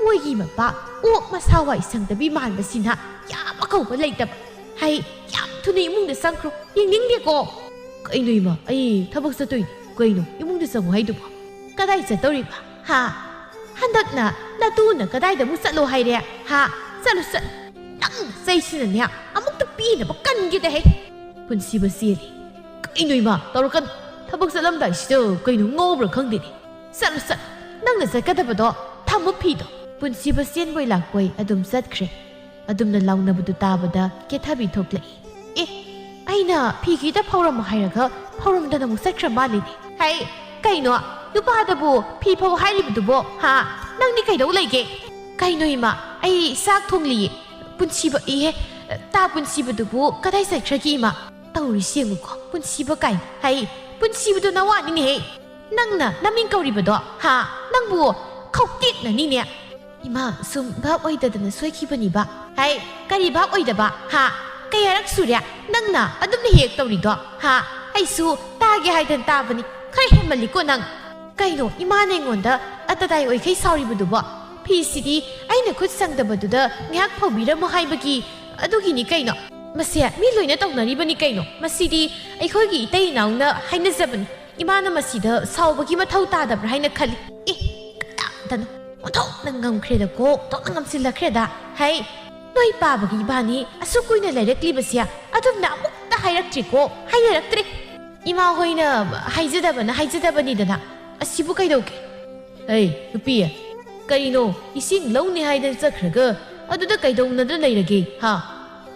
ꯃꯣꯏꯒꯤ ꯃꯄꯥ ꯑꯣꯛ ꯃꯁꯥ ꯋꯥꯏ ꯁꯪꯗꯕꯤ ꯃꯥꯟꯕꯁꯤꯅ ꯌꯥꯝ ꯑꯀꯧꯕ ꯂꯩꯇꯕ꯫ ꯍꯩ, ꯌꯥꯝ ꯊꯨꯅ ꯏꯃꯨꯡꯗ ꯆꯪꯈ꯭ꯔꯣ꯫ ꯌꯦꯡꯅꯤꯡꯗꯦꯀꯣ꯫ ꯀꯩꯅꯣ ꯏꯃꯥ, ꯑꯩ ꯊꯕꯛ ꯆꯠꯇꯣꯏꯅꯤ꯫ ꯀꯩꯅꯣ ꯏꯃꯨꯡꯗ ꯆꯪꯉꯣ ꯍꯥꯏꯗꯨꯕꯣ? ꯀꯗꯥꯏ ꯆꯠꯇꯧꯔꯤꯕ? ꯍꯥ? ꯍꯟꯗꯛꯅ ꯅꯇꯨꯅ ꯀꯗꯥꯏꯗ ꯑꯃꯨꯛ ꯆꯠꯂꯣ ꯍꯥꯏꯔꯦ? ꯍꯥ? ꯆꯠꯂꯨ, ꯆꯠꯂꯨ꯫ ꯅꯪ ꯆꯩꯁꯤꯅꯅꯦ ꯑꯃꯨꯛꯇ ꯄꯤꯅꯕ ꯀꯟꯒꯦꯗ ꯍꯦ꯫ ꯄꯨꯟꯁꯤꯕ ꯆꯦꯜꯂꯤ꯫ ꯀꯩꯅꯣ ꯏꯃꯥ, ꯇꯧꯔꯛꯀꯅꯨ꯫ ꯊꯕꯛ ꯆꯠꯂꯝꯗꯥꯏꯁꯤꯗ ꯀꯩꯅꯣ ꯉꯥꯎꯕ꯭ꯔꯥ ꯈꯪꯗꯦꯅꯦ꯫ ꯆꯠꯂꯨ, ꯆꯠꯂꯨ꯫ ꯅꯪꯅ ꯆꯠꯀꯗꯕꯗꯣ ꯊꯝꯃꯨ ꯐꯤꯗꯣ꯫ ꯄꯨꯟꯁꯤꯕ ꯆꯦꯟꯕꯣꯏ ꯂꯥꯛꯄꯣꯏ ꯑꯗꯨꯝ ꯆꯠꯈ꯭ꯔꯦ꯫ ꯑꯗꯨꯝꯅ ꯂꯥꯎꯅꯕꯗꯨ ꯇꯥꯕꯗ ꯀꯦꯊꯕꯤ ꯊꯣꯛꯂꯛꯏ꯫ ꯑꯦ, ꯑꯩꯅ ꯐꯤ ꯈꯤꯇ ꯐꯧꯔꯝꯃꯣ ꯍꯥꯏꯔꯒ ꯐꯧꯔꯝꯗꯅ ꯑꯃꯨꯛ ꯆꯠꯈ꯭ꯔ ꯃꯥꯜꯂꯤꯅꯦ꯫ ꯍꯩ, ꯀꯩꯅꯣ? ꯅꯨꯄꯥꯗꯕꯨ ꯐꯤ ꯐꯧ ꯍꯥꯏꯔꯤꯕꯗꯨꯕꯣ? ꯍꯥ? ꯅꯪꯗꯤ ꯀꯩꯗꯧ ꯂꯩꯒꯦ? ꯀꯩꯅꯣ ꯏꯃꯥ, ꯑꯩ ꯆꯥꯛ ꯊꯣꯡꯂꯤꯌꯦ꯫ ꯄꯨꯟꯁꯤꯕ, ꯏꯍꯦ, ꯇꯥ ꯄꯨꯟꯁꯤꯕꯗꯨꯕꯨ ꯀꯗꯥꯏ ꯆꯠꯈ꯭ꯔꯒꯦ ꯏꯃꯥ? ꯇꯧꯔꯤꯁꯤ ꯌꯦꯡꯉꯨꯀꯣ, ꯄꯨꯟꯁꯤꯕ ꯀꯥꯏꯅ꯫ ꯍꯩ, ꯄꯨꯟꯁꯤꯕꯗꯣ ꯅꯋꯥꯅꯤꯅꯦꯍꯦ꯫ ꯅꯪꯅ ꯅꯃꯤꯡ ꯀꯧꯔꯤꯕꯗꯣ, ꯍꯥ? ꯅꯪꯕꯨ ꯈꯧꯇꯦꯛꯅꯅꯤꯅꯦ꯫ ꯏꯃꯥ, ꯁꯨꯝ ꯚꯥꯞ ꯑꯣꯏꯗꯗꯅ ꯁꯣꯏꯈꯤꯕꯅꯤꯕ꯫ ꯍꯩ, ꯀꯔꯤ ꯚꯥꯞ ꯑꯣꯏꯗꯕ, ꯍꯥ? ꯀꯌꯥꯔꯛ ꯁꯨꯔꯦ ꯅꯪꯅ ꯑꯗꯨꯝꯅ ꯍꯦꯛ ꯇꯧꯔꯤꯗꯣ, ꯍꯥ? ꯑꯩꯁꯨ ꯇꯥꯒꯦ ꯍꯥꯏꯗꯅ ꯇꯥꯕꯅꯤ꯫ ꯈꯔ ꯍꯦꯟꯃꯜꯂꯤꯀꯣ ꯅꯪ꯫ ꯀꯩꯅꯣ ꯏꯃꯥꯅ ꯑꯩꯉꯣꯟꯗ ꯑꯇꯗꯥꯏ ꯑꯣꯏꯈꯩ ꯁꯥꯎꯔꯤꯕꯗꯨꯕꯣ? ꯐꯤꯁꯤꯗꯤ ꯑꯩꯅ ꯈꯨꯠ ꯁꯪꯗꯕꯗꯨꯗ ꯉꯥꯏꯍꯥꯛ ꯐꯧꯕꯤꯔꯝꯃꯣ ꯍꯥꯏꯕꯒꯤ, ꯑꯗꯨꯒꯤꯅꯤ ꯀꯩꯅꯣ꯫ ꯃꯁꯦ ꯃꯤ ꯂꯣꯏꯅ ꯇꯧꯅꯔꯤꯕꯅꯤ ꯀꯩꯅꯣ꯫ ꯃꯁꯤꯗꯤ ꯑꯩꯈꯣꯏꯒꯤ ꯏꯇꯩ ꯏꯅꯥꯎꯅ ꯍꯥꯏꯅꯖꯕꯅꯤ꯫ ꯏꯃꯥꯅ ꯃꯁꯤꯗ ꯁꯥꯎꯕꯒꯤ ꯃꯊꯧ ꯇꯥꯗꯕ꯭ꯔꯥ ꯍꯥꯏꯅ ꯈꯜꯂꯤ꯫ ꯑꯦ, ꯀꯅꯥꯝꯇꯅ ꯑꯣꯟꯊꯣꯛꯅ ꯉꯝꯈ꯭ꯔꯦꯗꯀꯣ, ꯑꯣꯟꯊꯣꯛꯅ ꯉꯝꯁꯤꯜꯂꯛꯈ꯭ꯔꯦꯗ꯫ ꯍꯩ, ꯅꯣꯏ ꯄꯥꯕꯒꯤ ꯏꯕꯥꯅꯤ ꯑꯁꯨꯛ ꯀꯨꯏꯅ ꯂꯩꯔꯛꯂꯤꯕꯁꯦ ꯑꯗꯨꯝꯅ ꯑꯃꯨꯛꯇ ꯍꯥꯏꯔꯛꯇ꯭ꯔꯤꯀꯣ, ꯍꯥꯏꯅꯔꯛꯇ꯭ꯔꯦ꯫ ꯏꯃꯥ ꯍꯣꯏꯅ ꯍꯥꯏꯖꯗꯕꯅ ꯍꯥꯏꯖꯗꯕꯅꯤꯗꯅ꯫ ꯑꯁꯤꯕꯨ ꯀꯩꯗꯧꯒꯦ? ꯑꯩ, ꯅꯨꯄꯤ, ꯀꯔꯤꯅꯣ, ꯏꯁꯤꯡ ꯂꯧꯅꯤ ꯍꯥꯏꯗꯅ ꯆꯠꯈ꯭ꯔꯒ ꯑꯗꯨꯗ ꯀꯩꯗꯧꯅꯗꯅ ꯂꯩꯔꯒꯦ, ꯍꯥ?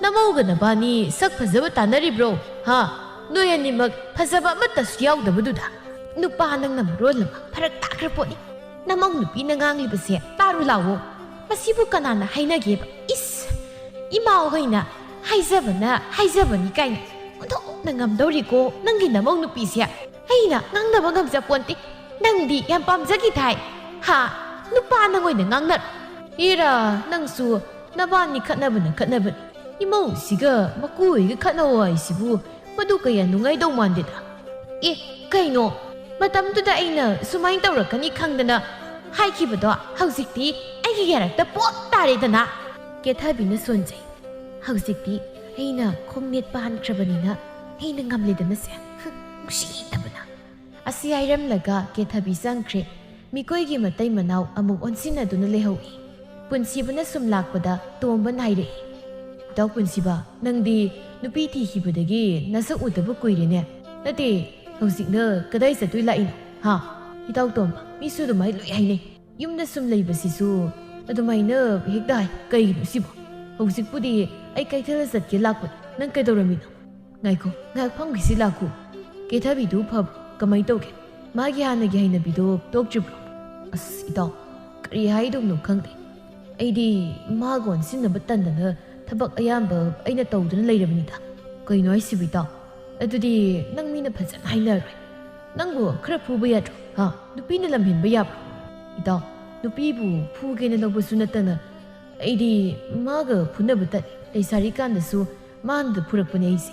ꯅꯃꯧꯒ ꯅꯕꯥꯅꯤ ꯁꯛ ꯐꯖꯕ ꯇꯥꯟꯅꯔꯤꯕ꯭ꯔꯣ, ꯍꯥ? ꯅꯣꯏ ꯑꯅꯤꯃꯛ ꯐꯖꯕ ꯑꯃꯠꯇꯁꯨ ꯌꯥꯎꯗꯕꯗꯨꯗ꯫ ꯅꯨꯄꯥ ꯅꯪꯅ ꯃꯔꯣꯜ ꯑꯃ ꯐꯔꯛ ꯇꯥꯈ꯭ꯔ ꯄꯣꯠꯅꯤ꯫ ꯅꯃꯧ ꯅꯨꯄꯤꯅ ꯉꯥꯡꯂꯤꯕꯁꯦ ꯇꯥꯔꯨ ꯂꯥꯎꯋꯣ꯫ ꯃꯁꯤꯕꯨ ꯀꯅꯥꯅ ꯍꯥꯏꯅꯒꯦꯕ? ꯏꯁ! ꯏꯃꯥ ꯍꯣꯏꯅ ꯍꯥꯏꯖꯕꯅ ꯍꯥꯏꯖꯕꯅꯤ ꯀꯥꯏꯅ ꯑꯣꯟꯊꯣꯛꯅ ꯉꯝꯗꯧꯔꯤꯀꯣ ꯅꯪꯒꯤ ꯅꯃꯧ ꯅꯨꯄꯤꯁꯦ꯫ ꯑꯩꯅ ꯉꯥꯡꯅꯕ ꯉꯝꯖꯄꯣꯟꯇꯦ꯫ ꯅꯪꯗꯤ ꯌꯥꯝ ꯄꯥꯝꯖꯈꯤ ꯊꯥꯏ꯫ ꯍꯥ? ꯅꯨꯄꯥ ꯅꯪ ꯑꯣꯏꯅ ꯉꯥꯡꯅꯔꯣ꯫ ꯏꯔꯥ, ꯅꯪꯁꯨ ꯅꯕꯥꯅꯤ ꯈꯠꯅꯕꯅ ꯈꯠꯅꯕꯅꯤ꯫ ꯏꯃꯧꯁꯤꯒ ꯃꯀꯨ ꯍꯣꯏꯒ ꯈꯠꯅꯧ ꯍꯥꯏꯁꯤꯕꯨ ꯃꯗꯨ ꯀꯌꯥ ꯅꯨꯡꯉꯥꯏꯗꯧ ꯃꯥꯟꯗꯦꯗ꯫ ꯑꯦ, ꯀꯩꯅꯣ? ꯃꯇꯝꯗꯨꯗ ꯑꯩꯅ ꯁꯨꯃꯥꯏꯅ ꯇꯧꯔꯛꯀꯅꯤ ꯈꯪꯗꯅ ꯍꯥꯏꯈꯤꯕꯗꯣ ꯍꯧꯖꯤꯛꯇꯤ ꯑꯩꯒꯤ ꯌꯥꯔꯛꯇ ꯄꯣꯞ ꯇꯥꯔꯦꯗꯅ꯫ ꯀꯦꯊꯕꯤꯅ ꯁꯣꯟꯖꯩ꯫ ꯍꯧꯖꯤꯛꯇꯤ ꯑꯩꯅ ꯈꯣꯡꯅꯦꯠ ꯄꯥꯟꯈ꯭ꯔꯕꯅꯤꯅ ꯑꯩꯅ ꯉꯝꯂꯦꯗꯅꯁꯦ꯫ ꯍꯨꯝ, ꯅꯨꯡꯁꯤꯗꯕꯅ꯫ ꯑꯁꯤ ꯍꯥꯏꯔꯝꯂꯒ ꯀꯦꯊꯕꯤ ꯆꯪꯈ꯭ꯔꯦ꯫ ꯃꯤꯀꯣꯏꯒꯤ ꯃꯇꯩ ꯃꯅꯥꯎ ꯑꯃꯨꯛ ꯑꯣꯟꯁꯤꯟꯅꯗꯨꯅ ꯂꯩꯍꯧꯏ꯫ ꯄꯨꯟꯁꯤꯕꯅ ꯁꯨꯝ ꯂꯥꯛꯄꯗ ꯇꯣꯝꯕꯅ ꯍꯥꯏꯔꯛꯏ, "ꯏꯇꯥꯎ ꯄꯨꯟꯁꯤꯕ, ꯅꯪꯗꯤ ꯅꯨꯄꯤ ꯊꯤꯈꯤꯕꯗꯒꯤ ꯅꯁꯛ ꯎꯗꯕ ꯀꯨꯏꯔꯦꯅꯦ꯫ ꯅꯠꯇꯦ, ꯍꯧꯖꯤꯛꯅ ꯀꯗꯥꯏ ꯆꯠꯇꯣꯏ ꯂꯥꯛꯏꯅꯣ, ꯍꯥ?" "ꯏꯇꯥꯎ ꯇꯣꯝꯕ, ꯃꯤꯁꯨ ꯑꯗꯨꯃꯥꯏꯅ ꯂꯣꯏ ꯍꯥꯏꯅꯩ꯫ ꯌꯨꯝꯗ ꯁꯨꯝ ꯂꯩꯕꯁꯤꯁꯨ ꯑꯗꯨꯃꯥꯏꯅ ꯍꯦꯛꯇ ꯍꯥꯏ꯫ ꯀꯩꯒꯤꯅꯣ ꯁꯤꯕꯣ? ꯍꯧꯖꯤꯛꯄꯨꯗꯤ ꯑꯩ ꯀꯩꯊꯦꯜꯗ ꯆꯠꯀꯦ ꯂꯥꯛꯄꯅꯤ꯫ ꯅꯪ ꯀꯩꯗꯧꯔꯝꯃꯤꯅꯣ?" "ꯉꯥꯏꯈꯣ, ꯉꯥꯏꯍꯥꯛ ꯐꯝꯈꯤꯁꯤ ꯂꯥꯛꯈꯣ꯫ ꯀꯦꯊꯕꯤꯗꯨ ꯐꯕ꯭ꯔꯣ? ꯀꯃꯥꯏ ꯇꯧꯒꯦ? ꯃꯥꯒꯤ ꯍꯥꯟꯅꯒꯤ ꯍꯩꯅꯕꯤꯗꯣ ꯇꯣꯛꯇ꯭ꯔꯤꯕ꯭ꯔꯣ?" "ꯑꯁ ꯏꯇꯥꯎ, ꯀꯔꯤ ꯍꯥꯏꯗꯧꯅꯣ ꯈꯪꯗꯦ꯫ ꯑꯩꯗꯤ ꯃꯥꯒ ꯑꯣꯟꯁꯤꯟꯅꯕ ꯇꯟꯗꯅ ꯊꯕꯛ ꯑꯌꯥꯝꯕ ꯑꯩꯅ ꯇꯧꯗꯨꯅ ꯂꯩꯔꯕꯅꯤꯗ꯫" "ꯀꯩꯅꯣ ꯍꯥꯏꯁꯤꯕꯨ ꯏꯇꯥꯎ? ꯑꯗꯨꯗꯤ ꯅꯪ ꯃꯤꯅ ꯐꯖꯅ ꯍꯥꯏꯅꯔꯣꯏ꯫ ꯅꯪꯕꯨ ꯈꯔ ꯐꯨꯕ ꯌꯥꯗ꯭ꯔꯣ? ꯍꯥ? ꯅꯨꯄꯤꯅ ꯂꯝꯍꯦꯟꯕ ꯌꯥꯕ꯭ꯔꯣ?" "ꯏꯇꯥꯎ, ꯅꯨꯄꯤꯕꯨ ꯐꯨꯒꯦꯅ ꯂꯧꯕꯁꯨ ꯅꯠꯇꯅ ꯑꯩꯗꯤ ꯃꯥꯒ ꯐꯨꯅꯕ ꯇꯜꯂꯤ꯫ ꯂꯩꯁꯥꯔꯤꯀꯥꯟꯗꯁꯨ ꯃꯥꯅꯗ ꯐꯨꯔꯛꯄꯅꯦ ꯑꯩꯁꯦ꯫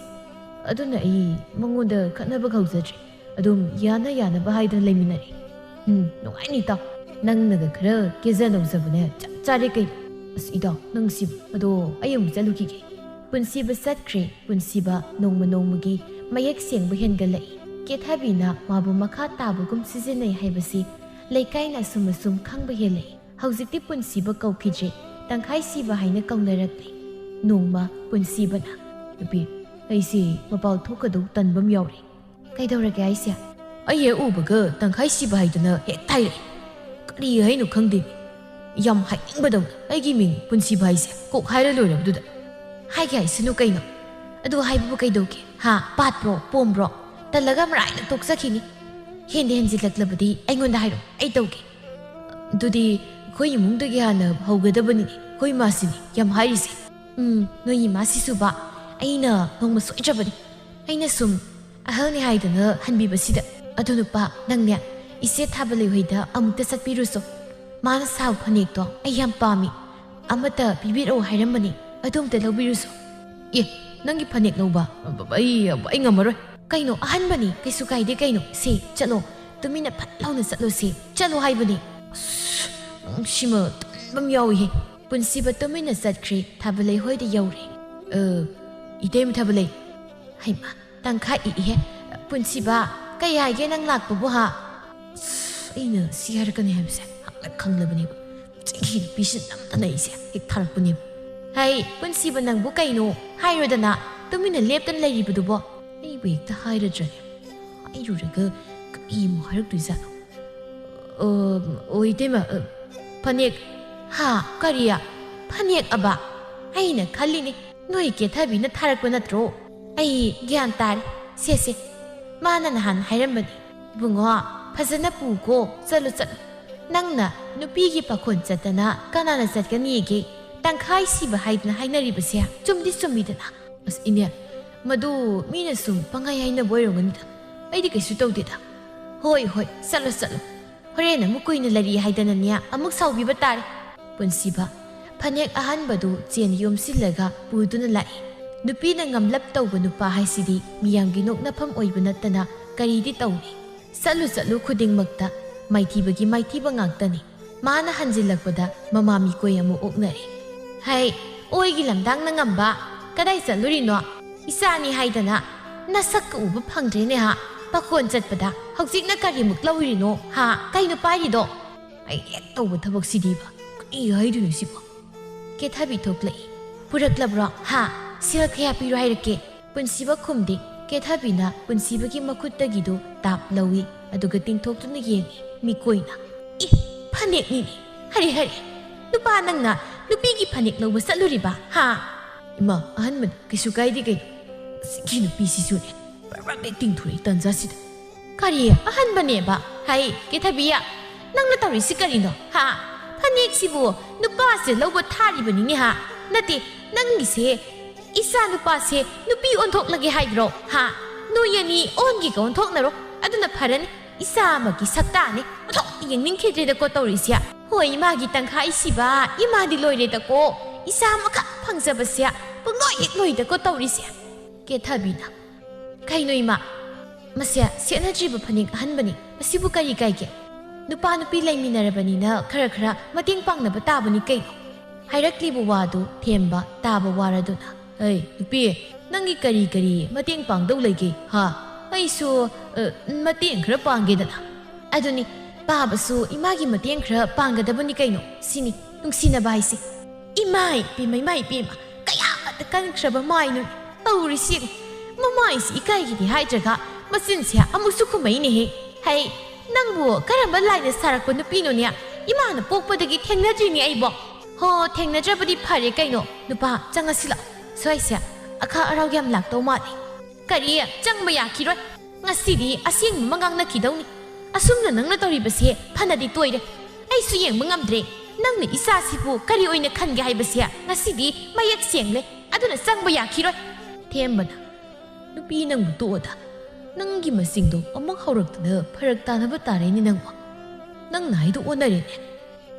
ꯑꯗꯨꯅ ꯑꯩ ꯃꯉꯣꯟꯗ ꯈꯠꯅꯕ ꯍꯧꯖꯗ꯭ꯔꯦ꯫ ꯑꯗꯨꯝ ꯌꯥꯅ ꯌꯥꯅꯕ ꯍꯥꯏꯗꯅ ꯂꯩꯃꯤꯟꯅꯔꯦ꯫" "ꯎꯝ, ꯅꯨꯡꯉꯥꯏꯅꯤ ꯏꯇꯥꯎ꯫ ꯅꯪꯅꯒ ꯈꯔ ꯀꯦꯖ ꯅꯧꯖꯕꯅꯦ ꯆꯞ ꯆꯥꯔꯦ ꯀꯩꯅꯣ꯫" "ꯑꯁ ꯏꯇꯥꯎ, ꯅꯪꯁꯤꯕꯨ꯫ ꯑꯗꯣ ꯑꯩ ꯑꯃꯨꯛ ꯆꯠꯂꯨꯈꯤꯒꯦ꯫" ꯄꯨꯟꯁꯤꯕ ꯆꯠꯈ꯭ꯔꯦ꯫ ꯄꯨꯟꯁꯤꯕ ꯅꯣꯡꯃ ꯅꯣꯡꯃꯒꯤ ꯃꯌꯦꯛ ꯁꯦꯡꯕ ꯍꯦꯟꯒꯠꯂꯛꯏ꯫ ꯀꯦꯊꯕꯤꯅ ꯃꯥꯕꯨ ꯃꯈꯥ ꯇꯥꯕꯒꯨꯝ ꯁꯤꯖꯤꯟꯅꯩ ꯍꯥꯏꯕꯁꯤ ꯂꯩꯀꯥꯏꯅ ꯑꯁꯨꯝ ꯑꯁꯨꯝ ꯈꯪꯕ ꯍꯦꯜꯂꯛꯏ꯫ ꯍꯧꯖꯤꯛꯇꯤ ꯄꯨꯟꯁꯤꯕ ꯀꯧꯈꯤꯗ꯭ꯔꯦ, ꯇꯪꯈꯥꯏ ꯁꯤꯕ ꯍꯥꯏꯅ ꯀꯧꯅꯔꯛꯂꯦ꯫ ꯅꯣꯡꯃ ꯄꯨꯟꯁꯤꯕꯅ, "ꯅꯨꯄꯤ, ꯑꯩꯁꯦ ꯃꯄꯥꯜ ꯊꯣꯛꯀꯗꯧ ꯇꯟꯕ ꯑꯃ ꯌꯥꯎꯔꯦ꯫" "ꯀꯩꯗꯧꯔꯒꯦ ꯍꯥꯏꯁꯦ?" "ꯑꯩ ꯍꯦꯛ ꯎꯕꯒ ꯇꯪꯈꯥꯏ ꯁꯤꯕ ꯍꯥꯏꯗꯅ ꯍꯦꯛ ꯊꯥꯏꯔꯛꯑꯦ꯫ ꯀꯔꯤ ꯍꯥꯏꯅꯣ ꯈꯪꯗꯦ꯫ ꯌꯥꯝ ꯍꯥꯏꯅꯤꯡꯕꯗꯧꯅ ꯑꯩꯒꯤ ꯃꯤꯡ ꯄꯨꯟꯁꯤꯕ ꯍꯥꯏꯁꯦ ꯀꯣꯛ ꯍꯥꯏꯔ ꯂꯣꯏꯔꯕꯗꯨꯗ꯫ ꯍꯥꯏꯒꯦ ꯍꯥꯏꯁꯅꯨ ꯀꯩꯅꯣ꯫ ꯑꯗꯨ ꯍꯥꯏꯕꯕꯨ ꯀꯩꯗꯧꯒꯦ? ꯍꯥ? ꯄꯥꯠꯄ꯭ꯔꯣ? ꯄꯣꯝꯕ꯭ꯔꯣ? ꯇꯜꯂꯒ ꯃꯔꯥꯏꯅ ꯇꯣꯛꯆꯈꯤꯅꯤ꯫ ꯍꯦꯟꯗꯤ ꯍꯦꯟꯖꯤꯜꯂꯛꯂꯕꯗꯤ ꯑꯩꯉꯣꯟꯗ ꯍꯥꯏꯔꯣ, ꯑꯩ ꯇꯧꯒꯦ꯫ ꯑꯗꯨꯗꯤ ꯑꯩꯈꯣꯏ ꯏꯃꯨꯡꯗꯒꯤ ꯍꯥꯟꯅ ꯍꯧꯒꯗꯕꯅꯤꯅꯦ꯫ ꯑꯩꯈꯣꯏ ꯏꯃꯥꯁꯤꯅꯦ ꯌꯥꯝ ꯍꯥꯏꯔꯤꯁꯦ꯫ ꯎꯝ, ꯅꯣꯏ ꯏꯃꯥꯁꯤꯁꯨꯕ ꯑꯩꯅ ꯅꯣꯡꯃ ꯁꯣꯏꯗ꯭ꯔꯕꯅꯤ꯫ ꯑꯩꯅ ꯁꯨꯝ ꯑꯍꯜꯅꯤ ꯍꯥꯏꯗꯅ ꯍꯟꯕꯤꯕꯁꯤꯗ꯫ ꯑꯗꯨ ꯅꯨꯄꯥ, ꯅꯪꯅꯦ ꯏꯆꯦ ꯊꯥꯕ ꯂꯩꯍꯣꯏꯗ ꯑꯃꯨꯛꯇ ꯆꯠꯄꯤꯔꯨꯁꯣ꯫ ꯃꯥꯅ ꯁꯥꯕ ꯐꯅꯦꯛꯇꯣ ꯑꯩ ꯌꯥꯝ ꯄꯥꯝꯃꯤ꯫ ꯑꯃꯠꯇ ꯄꯤꯕꯤꯔꯛꯑꯣ ꯍꯥꯏꯔꯝꯕꯅꯤ꯫ ꯑꯗꯨ ꯑꯝꯇ ꯂꯧꯕꯤꯔꯨꯁꯣ꯫ ꯑꯦ, ꯅꯪꯒꯤ ꯐꯅꯦꯛ ꯂꯧꯕ? ꯑꯩ, ꯑꯩ ꯉꯝꯃꯔꯣꯏ꯫ ꯀꯩꯅꯣ, ꯑꯍꯟꯕꯅꯤ, ꯀꯩꯁꯨ ꯀꯥꯏꯗꯦ ꯀꯩꯅꯣ꯫ ꯁꯦ, ꯆꯠꯂꯣ꯫ ꯇꯨꯃꯤꯟꯅ ꯐꯠ ꯂꯥꯎꯅ ꯆꯠꯂꯣꯁꯦ꯫ ꯆꯠꯂꯣ ꯍꯥꯏꯕꯅꯤ꯫ ꯑꯁ, ꯅꯪꯁꯤꯃ ꯇꯟꯕ ꯑꯃ ꯌꯥꯎꯏꯍꯦ꯫ ꯄꯨꯟꯁꯤꯕ ꯇꯨꯃꯤꯟꯅ ꯆꯠꯈ꯭ꯔꯦ, ꯊꯥꯕ ꯂꯩꯍꯣꯏꯗ ꯌꯧꯔꯦ꯫ ꯑ, ꯏꯇꯩꯃ ꯊꯥꯕ ꯂꯩ꯫ ꯍꯩꯃꯥ, ꯇꯪꯈꯥꯏ ꯏꯛꯏꯍꯦ꯫ ꯄꯨꯟꯁꯤꯕ, ꯀꯩ ꯍꯥꯏꯒꯦ ꯅꯪ ꯂꯥꯛꯄꯕꯨ ꯍꯥ? ꯑꯁ, ꯑꯩꯅ ꯁꯤ ꯍꯥꯏꯔꯛꯀꯅꯤ ꯍꯥꯏꯕꯁꯦ ꯍꯥꯟꯅ ꯈꯪꯂꯕꯅꯦꯕ꯫ ꯆꯤꯡꯍꯤ ꯅꯨꯄꯤꯁꯤ ꯅꯝꯗꯅ ꯑꯩꯁꯦ ꯍꯦꯛ ꯊꯥꯔꯛꯄꯅꯦꯕ꯫ ꯍꯩ, ꯄꯨꯟꯁꯤꯕ ꯅꯪꯕꯨ ꯀꯩꯅꯣ? ꯍꯥꯏꯔꯣꯗꯅ, ꯇꯨꯃꯤꯟꯅ ꯂꯦꯞꯇꯅ ꯂꯩꯔꯤꯕꯗꯨꯕꯣ? ꯑꯩꯕꯨ ꯍꯦꯛꯇ ꯍꯥꯏꯔꯗ꯭ꯔꯅꯦ? ꯍꯥꯏꯔꯨꯔꯒ ꯀꯔꯤ ꯑꯃꯨꯛ ꯍꯥꯏꯔꯛꯇꯣꯏꯖꯥꯠꯅꯣ? ꯑꯣ, ꯑꯣ, ꯏꯇꯩꯃ, ꯑ, ꯐꯅꯦꯛ꯫ ꯍꯥ? ꯀꯔꯤ? ꯐꯅꯦꯛ ꯑꯕ? ꯑꯩꯅ ꯈꯜꯂꯤꯅꯦ, ꯅꯣꯏ ꯀꯦꯊꯕꯤꯅ ꯊꯥꯔꯛꯄ ꯅꯠꯇ꯭ꯔꯣ? ꯑꯩ ꯒ꯭ꯌꯥꯟ ꯇꯥꯔꯦ꯫ ꯁꯦ, ꯁꯦ꯫ ꯃꯥꯅ ꯅꯍꯥꯟ ꯍꯥꯏꯔꯝꯕꯅꯤ, "ꯏꯕꯨꯡꯉꯣ, ꯐꯖꯅ ꯄꯨꯀꯣ, ꯆꯠꯂꯨ, ꯆꯠꯂꯨ꯫ ꯅꯪꯅ ꯅꯨꯄꯤꯒꯤ ꯄꯥꯈꯣꯟ ꯆꯠꯇꯅ ꯀꯅꯥꯅ ꯆꯠꯀꯅꯤꯒꯦ? ꯇꯪꯈꯥꯏ ꯁꯤꯕ ꯍꯥꯏꯗꯅ ꯍꯥꯏꯅꯔꯤꯕꯁꯦ ꯆꯨꯝꯗꯤ ꯆꯨꯝꯃꯤꯗꯅ?" ꯑꯁ, ꯏꯅꯦ, ꯃꯗꯨ ꯃꯤꯅ ꯁꯨꯝ ꯄꯪꯍꯥꯏ ꯍꯥꯏꯅꯕ ꯑꯣꯏꯔꯝꯒꯅꯤꯗ꯫ ꯑꯩꯗꯤ ꯀꯩꯁꯨ ꯇꯧꯗꯦꯗ꯫ ꯍꯣꯏ, ꯍꯣꯏ, ꯆꯠꯂꯣ, ꯆꯠꯂꯣ꯫ ꯍꯣꯔꯦꯟ ꯑꯃꯨꯛ ꯀꯨꯏꯅ ꯂꯩꯔꯤ ꯍꯥꯏꯗꯅꯅꯦ, ꯑꯃꯨꯛ ꯁꯥꯎꯕꯤꯕ ꯇꯥꯔꯦ꯫ ꯄꯨꯟꯁꯤꯕ ꯐꯅꯦꯛ ꯑꯍꯟꯕꯗꯨ ꯆꯦꯟ ꯌꯣꯝꯁꯤꯜꯂꯒ ꯄꯨꯗꯨꯅ ꯂꯥꯛꯏ꯫ ꯅꯨꯄꯤꯅ ꯉꯝꯂꯞ ꯇꯧꯕ ꯅꯨꯄꯥ ꯍꯥꯏꯁꯤꯗꯤ ꯃꯤꯌꯥꯝꯒꯤ ꯅꯣꯛꯅꯐꯝ ꯑꯣꯏꯕ ꯅꯠꯇꯅ ꯀꯔꯤꯗꯤ ꯇꯧꯅꯤ? ꯆꯠꯂꯨ ꯆꯠꯂꯨ ꯈꯨꯗꯤꯡꯃꯛꯇ ꯃꯥꯏꯊꯤꯕꯒꯤ ꯃꯥꯏꯊꯤꯕ ꯉꯥꯛꯇꯅꯤ꯫ ꯃꯥꯅ ꯍꯟꯖꯤꯜꯂꯛꯄꯗ ꯃꯃꯥ ꯃꯤꯀꯣꯏ ꯑꯃ ꯑꯣꯛꯅꯔꯦ꯫ "ꯍꯩ, ꯑꯣꯏꯒꯤ ꯂꯝꯗꯥꯡꯅ ꯉꯝꯕ, ꯀꯗꯥꯏ ꯆꯠꯂꯨꯔꯤꯅꯣ? ꯏꯆꯥꯅꯤ ꯍꯥꯏꯗꯅ ꯅꯁꯛꯀ ꯎꯕ ꯐꯪꯗ꯭ꯔꯦꯅꯦ ꯍꯥ? ꯄꯥꯈꯣꯟ ꯆꯠꯄꯗ ꯍꯧꯖꯤꯛꯅ ꯀꯔꯤꯃꯨꯛ ꯂꯧꯔꯤꯅꯣ ꯍꯥ? ꯀꯩꯅꯣ ꯄꯥꯏꯔꯤꯗꯣ?" ꯑꯩ ꯍꯦꯛ ꯇꯧꯕ ꯊꯕꯛꯁꯤꯗꯤꯕ꯫ ꯀꯔꯤ ꯍꯥꯏꯗꯣꯏꯅꯣ ꯁꯤꯕꯣ? ꯀꯦꯊꯕꯤ ꯊꯣꯛꯂꯛꯏ꯫ "ꯄꯨꯔꯛꯂꯕ꯭ꯔꯣ? ꯍꯥ? ꯁꯦꯜ ꯀꯌꯥ ꯄꯤꯔꯣ ꯍꯥꯏꯔꯛꯀꯦ?" ꯄꯨꯟꯁꯤꯕ ꯈꯨꯝꯗꯦ꯫ ꯀꯦꯊꯕꯤꯅ ꯄꯨꯟꯁꯤꯕꯒꯤ ꯃꯈꯨꯠꯇꯒꯤꯗꯨ ꯇꯥꯞ ꯂꯧꯏ, ꯑꯗꯨꯒ ꯇꯤꯡꯊꯣꯛꯇꯨꯅ ꯌꯦꯡꯏ꯫ ꯃꯤꯀꯣꯏꯅ, "ꯑꯦ, ꯐꯅꯦꯛꯅꯤꯅꯦ! "ꯑꯔꯦ, ꯑꯔꯦ, ꯅꯨꯄꯥ ꯅꯪꯅ ꯅꯨꯄꯤꯒꯤ ꯐꯅꯦꯛ ꯂꯧꯕ ꯆꯠꯂꯨꯔꯤꯕ, ꯍꯥ?" "ꯏꯃꯥ, ꯑꯍꯟꯕꯅꯤ, ꯀꯩꯁꯨ ꯀꯥꯏꯗꯦ ꯀꯩꯅꯣ꯫ ꯑꯁꯤꯒꯤ ꯅꯨꯄꯤꯁꯤꯁꯨꯅꯦ, ꯕ꯭ꯔꯛ ꯕ꯭ꯔꯛ ꯍꯦꯛ ꯇꯤꯡꯊꯣꯔꯛꯏ ꯇꯟꯖꯥꯁꯤꯗ꯫" "ꯀꯔꯤ ꯑꯍꯟꯕꯅꯦꯕ? ꯍꯩ, ꯀꯦꯊꯕꯤ, ꯅꯪꯅ ꯇꯧꯔꯤꯁꯤ ꯀꯔꯤꯅꯣ, ꯍꯥ? ꯐꯅꯦꯛꯁꯤꯕꯨ ꯅꯨꯄꯥꯁꯦ ꯂꯧꯕ ꯊꯥꯔꯤꯕꯅꯤꯅꯦ, ꯍꯥ? ꯅꯠꯇꯦ, ꯅꯪꯒꯤꯁꯦ ꯏꯆꯥ ꯅꯨꯄꯥꯁꯦ ꯅꯨꯄꯤ ꯑꯣꯟꯊꯣꯛꯂꯒꯦ ꯍꯥꯏꯕ꯭ꯔꯣ, ꯍꯥ? ꯅꯣꯏ ꯑꯅꯤ ꯑꯣꯟꯒꯦꯒ ꯑꯣꯟꯊꯣꯛꯅꯔꯣ, ꯑꯗꯨꯅ ꯐꯔꯅꯤ꯫ ꯏꯆꯥ ꯑꯃꯒꯤ ꯁꯛꯇꯥꯅꯦ ꯑꯣꯟꯊꯣꯛ ꯌꯦꯡꯅꯤꯡꯈꯤꯗ꯭ꯔꯦꯗꯀꯣ ꯇꯧꯔꯤꯁꯦ꯫ ꯍꯣꯏ, ꯏꯃꯥꯒꯤ ꯇꯪꯈꯥꯏ ꯁꯤꯕ, ꯏꯃꯥꯗꯤ ꯂꯣꯏꯔꯦꯗꯀꯣ꯫ ꯏꯆꯥ ꯑꯃꯈꯛ ꯐꯪꯖꯕꯁꯦ ꯄꯨꯡꯂꯣꯏ ꯍꯦꯛ ꯂꯣꯏꯗꯀꯣ ꯇꯧꯔꯤꯁꯦ꯫" ꯀꯦꯊꯕꯤꯅ, "ꯀꯩꯅꯣ ꯏꯃꯥ, ꯃꯁꯦ ꯁꯦꯠꯅꯗ꯭ꯔꯤꯕ ꯐꯅꯦꯛ ꯑꯍꯟꯕꯅꯤ, ꯃꯁꯤꯕꯨ ꯀꯔꯤ ꯀꯥꯏꯒꯦ? ꯅꯨꯄꯥ ꯅꯨꯄꯤ ꯂꯩꯃꯤꯟꯅꯔꯕꯅꯤꯅ ꯈꯔ ꯈꯔ ꯃꯇꯦꯡ ꯄꯥꯡꯅꯕ ꯇꯥꯕꯅꯤ ꯀꯩꯅꯣ꯫" ꯍꯥꯏꯔꯛꯂꯤꯕ ꯋꯥꯗꯨ ꯊꯦꯝꯕ ꯇꯥꯕ ꯋꯥꯔꯗꯨꯅ, "ꯑꯩ ꯅꯨꯄꯤ, ꯅꯪꯒꯤ ꯀꯔꯤ ꯀꯔꯤ ꯃꯇꯦꯡ ꯄꯥꯡꯗꯧ ꯂꯩꯒꯦ, ꯍꯥ? ꯑꯩꯁꯨ, ꯑ, ꯃꯇꯦꯡ ꯈꯔ ꯄꯥꯡꯒꯦꯗꯅ꯫" "ꯑꯗꯨꯅꯤ, ꯄꯥꯕꯁꯨ ꯏꯃꯥꯒꯤ ꯃꯇꯦꯡ ꯈꯔ ꯄꯥꯡꯒꯗꯕꯅꯤ ꯀꯩꯅꯣ, ꯁꯤꯅꯤ ꯅꯨꯡꯁꯤꯅꯕ ꯍꯥꯏꯁꯦ꯫" "ꯏꯃꯥꯏ ꯄꯦꯝꯃ, ꯏꯃꯥꯏ ꯄꯦꯝꯃ, ꯀꯌꯥꯗ ꯀꯟꯈ꯭ꯔꯕ ꯃꯥꯏꯅꯣ ꯇꯧꯔꯤꯁꯤ꯫ ꯃꯃꯥꯏꯁꯤ ꯏꯀꯥꯏꯒꯤꯗꯤ ꯍꯥꯏꯗ꯭ꯔꯒ ꯃꯆꯤꯟꯁꯦ ꯑꯃꯨꯛꯁꯨ ꯈꯨꯝꯃꯛꯏꯅꯦꯍꯦ꯫ ꯍꯩ, ꯅꯪꯕꯨ ꯀꯔꯝꯕ ꯂꯥꯏꯅ ꯁꯥꯔꯛꯄ ꯅꯨꯄꯤꯅꯣꯅꯦ? ꯏꯃꯥꯅ ꯄꯣꯛꯄꯗꯒꯤ ꯊꯦꯡꯅꯗ꯭ꯔꯤꯅꯦ ꯑꯩꯕꯣ꯫" "ꯍꯣ, ꯊꯦꯡꯅꯗ꯭ꯔꯕꯗꯤ ꯐꯔꯦ ꯀꯩꯅꯣ꯫ ꯅꯨꯄꯥ, ꯆꯪꯉꯁꯤ ꯂꯥꯛꯑꯣ꯫ ꯁ꯭ꯋꯥꯏꯁꯦ ꯑꯈꯥ ꯑꯔꯥꯎ ꯌꯥꯝ ꯂꯥꯛꯇꯧ ꯃꯥꯜꯂꯦ꯫" "ꯀꯔꯤ? ꯆꯪꯕ ꯌꯥꯈꯤꯔꯣꯏ꯫ ꯉꯁꯤꯗꯤ ꯑꯁꯦꯡꯕ ꯑꯃ ꯉꯥꯡꯅꯈꯤꯗꯧꯅꯤ꯫ ꯑꯁꯨꯝꯅ ꯅꯪꯅ ꯇꯧꯔꯤꯕꯁꯦ ꯐꯅꯗꯤ ꯇꯣꯏꯔꯦ꯫ ꯑꯩꯁꯨ ꯌꯦꯡꯕ ꯉꯝꯗ꯭ꯔꯦ꯫ ꯅꯪꯅ ꯏꯆꯥꯁꯤꯕꯨ ꯀꯔꯤ ꯑꯣꯏꯅ ꯈꯟꯒꯦ ꯍꯥꯏꯕꯁꯦ ꯉꯁꯤꯗꯤ ꯃꯌꯦꯛ ꯁꯦꯡꯂꯦ꯫ ꯑꯗꯨꯅ ꯆꯪꯕ ꯌꯥꯈꯤꯔꯣꯏ꯫" ꯊꯦꯝꯕꯅ, "ꯅꯨꯄꯤ, ꯅꯪꯕꯨ ꯇꯣꯛꯑꯣꯗ꯫ ꯅꯪꯒꯤ ꯃꯁꯤꯡꯗꯣ ꯑꯃꯨꯛ ꯍꯧꯔꯛꯇꯅ ꯐꯔꯛ ꯇꯥꯅꯕ ꯇꯥꯔꯦꯅꯦ ꯅꯪꯕꯨ꯫ ꯅꯪꯅ ꯍꯥꯏꯗꯣ ꯑꯣꯟꯅꯔꯦꯅꯦ꯫"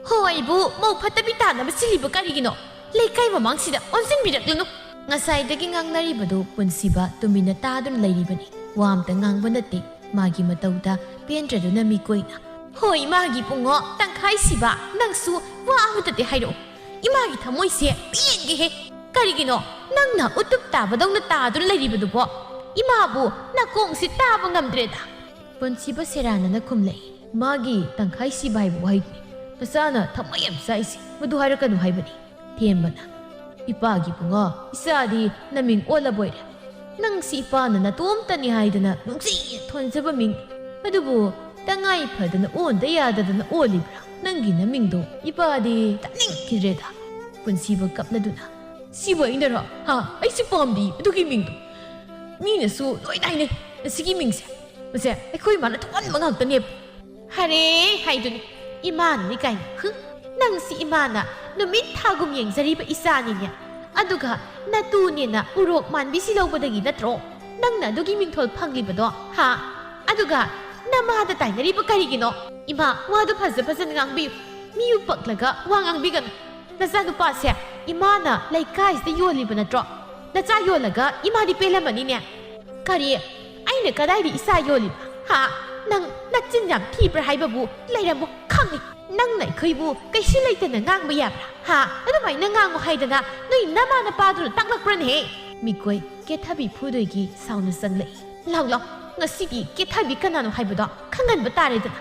"ꯍꯣ, ꯑꯩꯕꯨ ꯃꯧ ꯐꯠꯇꯕꯤ ꯇꯥꯅꯕ ꯁꯤꯜꯂꯤꯕ ꯀꯔꯤꯒꯤꯅꯣ? ꯂꯩꯀꯥꯏ ꯃꯃꯥꯡꯁꯤꯗ ꯑꯣꯟꯁꯤꯟꯕꯤꯔꯛꯂꯅꯨ꯫ ꯉꯁꯥꯏꯗꯒꯤ ꯉꯥꯡꯅꯔꯤꯕꯗꯨ ꯄꯨꯟꯁꯤꯕ ꯇꯨꯃꯤꯟꯅ ꯇꯥꯗꯨꯅ ꯂꯩꯔꯤꯕꯅꯤ꯫ ꯋꯥ ꯑꯝꯇ ꯉꯥꯡꯕ ꯅꯠꯇꯦ꯫ ꯃꯥꯒꯤ ꯃꯇꯧꯗ ꯄꯦꯟꯗ꯭ꯔꯗꯨꯅ ꯃꯤꯀꯣꯏꯅ, "ꯍꯣꯏ, ꯃꯥꯒꯤ ꯕꯨꯡꯉꯣ, ꯇꯪꯈꯥꯏ ꯁꯤꯕ, ꯅꯪꯁꯨ ꯋꯥ ꯑꯃꯇꯗꯤ ꯍꯥꯏꯔꯛꯎ꯫ ꯏꯃꯥꯒꯤ ꯊꯃꯣꯏꯁꯦ ꯄꯦꯟꯒꯦꯍꯦ꯫ ꯀꯔꯤꯒꯤꯅꯣ ꯅꯪꯅ ꯎꯇꯨꯞ ꯇꯥꯕꯗꯧꯅ ꯇꯥꯗꯨꯅ ꯂꯩꯔꯤꯕꯗꯨꯕꯣ? ꯏꯃꯥꯕꯨ ꯅꯥꯀꯣꯡꯁꯤ ꯇꯥꯕ ꯉꯝꯗ꯭ꯔꯦꯗ꯫" ꯄꯨꯟꯁꯤꯕ ꯁꯦꯔꯥꯟꯅꯅ ꯈꯨꯝꯂꯛꯏ꯫ "ꯃꯥꯒꯤ ꯇꯪꯈꯥꯏ ꯁꯤꯕ ꯍꯥꯏꯕ ꯋꯥꯍꯩꯗꯨꯅꯤ ꯃꯆꯥꯅ ꯊꯃꯣꯏ ꯌꯥꯝ ꯆꯥꯛꯏꯁꯦ꯫ ꯃꯗꯨ ꯍꯥꯏꯔꯛꯀꯅꯨ ꯍꯥꯏꯕꯅꯤ꯫" ꯊꯦꯝꯕꯅ, "ꯏꯄꯥꯒꯤ ꯕꯨꯡꯉꯣ, ꯏꯆꯥꯗꯤ ꯅꯃꯤꯡ ꯑꯣꯜꯂꯕꯣꯏꯔꯦ꯫ ꯅꯪꯁꯤ ꯏꯄꯥꯅ ꯅꯇꯣꯝꯇꯅꯤ ꯍꯥꯏꯗꯅ ꯅꯨꯡꯁꯤ ꯊꯣꯟꯖꯕ ꯃꯤꯡ꯫ ꯑꯗꯨꯕꯨ ꯇꯉꯥꯏ ꯐꯗꯅ ꯑꯣꯟꯗ ꯌꯥꯗꯗꯅ ꯑꯣꯜꯂꯤꯕ꯭ꯔꯥ? "ꯅꯪꯒꯤ ꯅꯃꯤꯡꯗꯣ ꯏꯄꯥꯗꯤ ꯇꯥꯅꯤꯡꯈꯤꯗ꯭ꯔꯦꯗ"꯫ ꯄꯨꯟꯁꯤꯕ ꯀꯞꯂꯗꯨꯅ, "ꯁꯤꯕꯨ ꯑꯩꯅꯔꯣ? ꯍꯥ? ꯑꯩꯁꯨ ꯄꯥꯝꯗꯦ ꯑꯗꯨꯒꯤ ꯃꯤꯡꯗꯣ꯫ ꯃꯤꯅꯁꯨ ꯂꯣꯏ ꯍꯥꯏꯅꯩ ꯑꯁꯤꯒꯤ ꯃꯤꯡꯁꯦ꯫ ꯃꯁꯦ ꯑꯩꯈꯣꯏ ꯏꯃꯥꯅ ꯊꯣꯛꯍꯟꯕ ꯉꯥꯛꯇꯅꯦꯕ"꯫ "ꯍꯔꯦ" ꯍꯥꯏꯗꯨꯅꯤ, "ꯏꯃꯥꯅꯅꯤ" ꯀꯥꯏꯅ꯫ ꯍꯨꯝ, ꯅꯪꯁꯤ ꯏꯃꯥꯅ ꯅꯨꯃꯤꯠ ꯊꯥꯒꯨꯝ ꯌꯦꯡꯖꯔꯤꯕ ꯏꯆꯥꯅꯤꯅꯦ꯫ ꯑꯗꯨꯒ ꯅꯇꯨꯅꯦꯅ ꯎꯔꯣꯛ ꯃꯥꯟꯕꯤꯁꯤ ꯂꯧꯕꯗꯒꯤ ꯅꯠꯇ꯭ꯔꯣ ꯅꯪꯅ ꯑꯗꯨꯒꯤ ꯃꯤꯡꯊꯣꯜ ꯐꯪꯂꯤꯕꯗꯣ? ꯍꯥ? ꯑꯗꯨꯒ ꯅꯃꯥꯗ ꯇꯥꯏꯅꯔꯤꯕ ꯀꯔꯤꯒꯤꯅꯣ? ꯏꯃꯥ, ꯋꯥꯗꯨ ꯐꯖ ꯐꯖꯅ ꯉꯥꯡꯕꯤꯌꯨ꯫ ꯃꯤ ꯎꯄꯛꯂꯒ ꯋꯥ ꯉꯥꯡꯕꯤꯒꯅꯨ꯫ ꯅꯆꯥꯅꯨꯄꯥꯁꯦ ꯏꯃꯥꯅ ꯂꯩꯀꯥꯏꯁꯤꯗ ꯌꯣꯜꯂꯤꯕ ꯅꯠꯇ꯭ꯔꯣ? ꯅꯆꯥ ꯌꯣꯜꯂꯒ ꯏꯃꯥꯗꯤ ꯄꯦꯜꯂꯝꯃꯅꯤꯅꯦ꯫ "ꯀꯔꯤ? ꯑꯩꯅ ꯀꯗꯥꯏꯗ ꯏꯆꯥ ꯌꯣꯜꯂꯤꯕ? ꯍꯥ? ꯅꯪ ꯅꯆꯤꯟ ꯌꯥꯝ ꯊꯤꯕ꯭ꯔꯥ ꯍꯥꯏꯕꯕꯨ ꯂꯩꯔꯝꯃꯣ ꯈꯪꯉꯤ꯫ ꯅꯪꯅ ꯑꯩꯈꯣꯏꯕꯨ ꯀꯩꯁꯨ ꯂꯩꯇꯅ ꯉꯥꯡꯕ ꯌꯥꯕ꯭ꯔꯥ? ꯍꯥ? ꯑꯗꯨꯃꯥꯏꯅ ꯉꯥꯡꯉꯨ ꯍꯥꯏꯗꯅ ꯅꯣꯏ ꯅꯃꯥ ꯅꯄꯥꯗꯨꯅ ꯇꯥꯛꯂꯛꯄ꯭ꯔꯅꯦꯍꯦ?" ꯃꯤꯀꯣꯏ ꯀꯦꯊꯕꯤ ꯐꯨꯗꯣꯏꯒꯤ ꯁꯥꯎꯅ ꯆꯪꯂꯛꯏ꯫ "ꯂꯥꯎ, ꯂꯥꯎ, ꯉꯁꯤꯗꯤ ꯀꯦꯊꯕꯤ ꯀꯅꯥꯅꯣ ꯍꯥꯏꯕꯗꯣ ꯈꯪꯍꯟꯕ ꯇꯥꯔꯦꯗꯅ꯫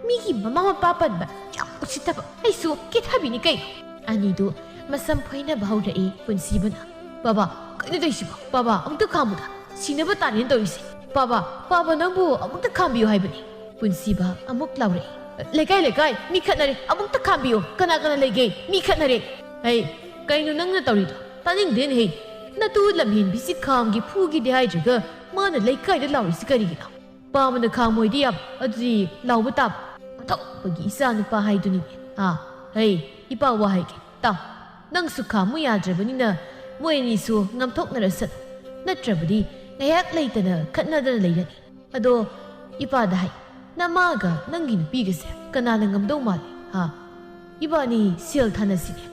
ꯃꯤꯒꯤ ꯃꯃꯥ ꯃꯄꯥ ꯄꯟꯕ ꯌꯥꯝ ꯎꯁꯤꯠꯇꯕ꯫ ꯑꯩꯁꯨ ꯀꯦꯊꯕꯤꯅꯤ ꯀꯩꯅꯣ"꯫ ꯑꯅꯤꯗꯨ ꯃꯁꯝ ꯐꯣꯏꯅꯕ ꯍꯧꯔꯛꯏ ꯄꯨꯟꯁꯤꯕꯅ꯫ "ꯄꯥꯕꯥ, ꯀꯩꯅꯣ ꯇꯧꯔꯤꯁꯤꯕꯣ? ꯄꯥꯕꯥ, ꯑꯃꯨꯛꯇ ꯈꯥꯝꯃꯨꯗ꯫ ꯁꯤꯅꯕ ꯇꯥꯔꯦꯅ ꯇꯧꯔꯤꯁꯦ꯫ ꯄꯥꯕꯥ, ꯄꯥꯕꯥ, ꯅꯪꯕꯨ ꯑꯃꯨꯛꯇ ꯈꯥꯝꯕꯤꯌꯨ ꯍꯥꯏꯕꯅꯤ"꯫ ꯄꯨꯟꯁꯤꯕ ꯑꯃꯨꯛ ꯂꯥꯎꯔꯛꯏ꯫ "ꯂꯩꯀꯥꯏ, ꯂꯩꯀꯥꯏ, ꯃꯤ ꯈꯠꯅꯔꯦ, ꯑꯃꯨꯛꯇ ꯈꯥꯝꯕꯤꯌꯨ꯫ ꯀꯅꯥ ꯀꯅꯥ ꯂꯩꯒꯦ? ꯃꯤ ꯈꯠꯅꯔꯦ"꯫ "ꯍꯩ, ꯀꯩꯅꯣ ꯅꯪꯅ ꯇꯧꯔꯤꯗꯣ? ꯇꯥꯅꯤꯡꯗꯦꯅꯦꯍꯦ꯫ ꯅꯇꯨ ꯂꯝꯍꯦꯟꯕꯤꯁꯤ ꯈꯥꯝꯒꯦ ꯐꯨꯒꯦꯗꯤ ꯍꯥꯏꯗ꯭ꯔꯒ ꯃꯥꯅ ꯂꯩꯀꯥꯏꯗ ꯂꯥꯎꯔꯤꯁꯤ ꯀꯔꯤꯒꯤꯅꯣ? ꯄꯥꯕꯅ ꯈꯥꯝꯃꯣꯏꯗꯤ ꯌꯥꯝ, ꯑꯗꯨꯗꯤ ꯂꯥꯎꯕ ꯇꯥꯕ꯫ ꯑꯣꯟꯊꯣꯛꯄꯒꯤ ꯏꯆꯥꯅꯨꯄꯥ ꯍꯥꯏꯗꯨꯅꯤ꯫ ꯑꯥ, ꯍꯩ, ꯏꯄꯥ ꯋꯥ ꯍꯥꯏꯒꯦ, ꯇꯥꯎ꯫ ꯅꯪꯁꯨ ꯈꯥꯝꯃꯨ ꯌꯥꯗ꯭ꯔꯕꯅꯤꯅ ꯃꯣꯏ ꯑꯅꯤꯁꯨ ꯉꯥꯝꯊꯣꯛꯅꯔꯁꯠ꯫ ꯅꯠꯇ꯭ꯔꯕꯗꯤ ꯉꯥꯏꯍꯥꯛ ꯂꯩꯇꯅ ꯈꯠꯅꯗꯅ ꯂꯩꯔꯅꯤ꯫ ꯑꯗꯣ ꯏꯄꯥꯗ ꯍꯥꯏ, ꯅꯃꯥꯒ ꯅꯪꯒꯤ ꯅꯨꯄꯤꯒꯁꯦ ꯀꯅꯥꯅ ꯉꯝꯗꯧ ꯃꯥꯜꯂꯤ? ꯍꯥ? ꯏꯕꯥꯅꯤ ꯁꯦꯜ ꯊꯥꯅꯁꯤꯅꯦ꯫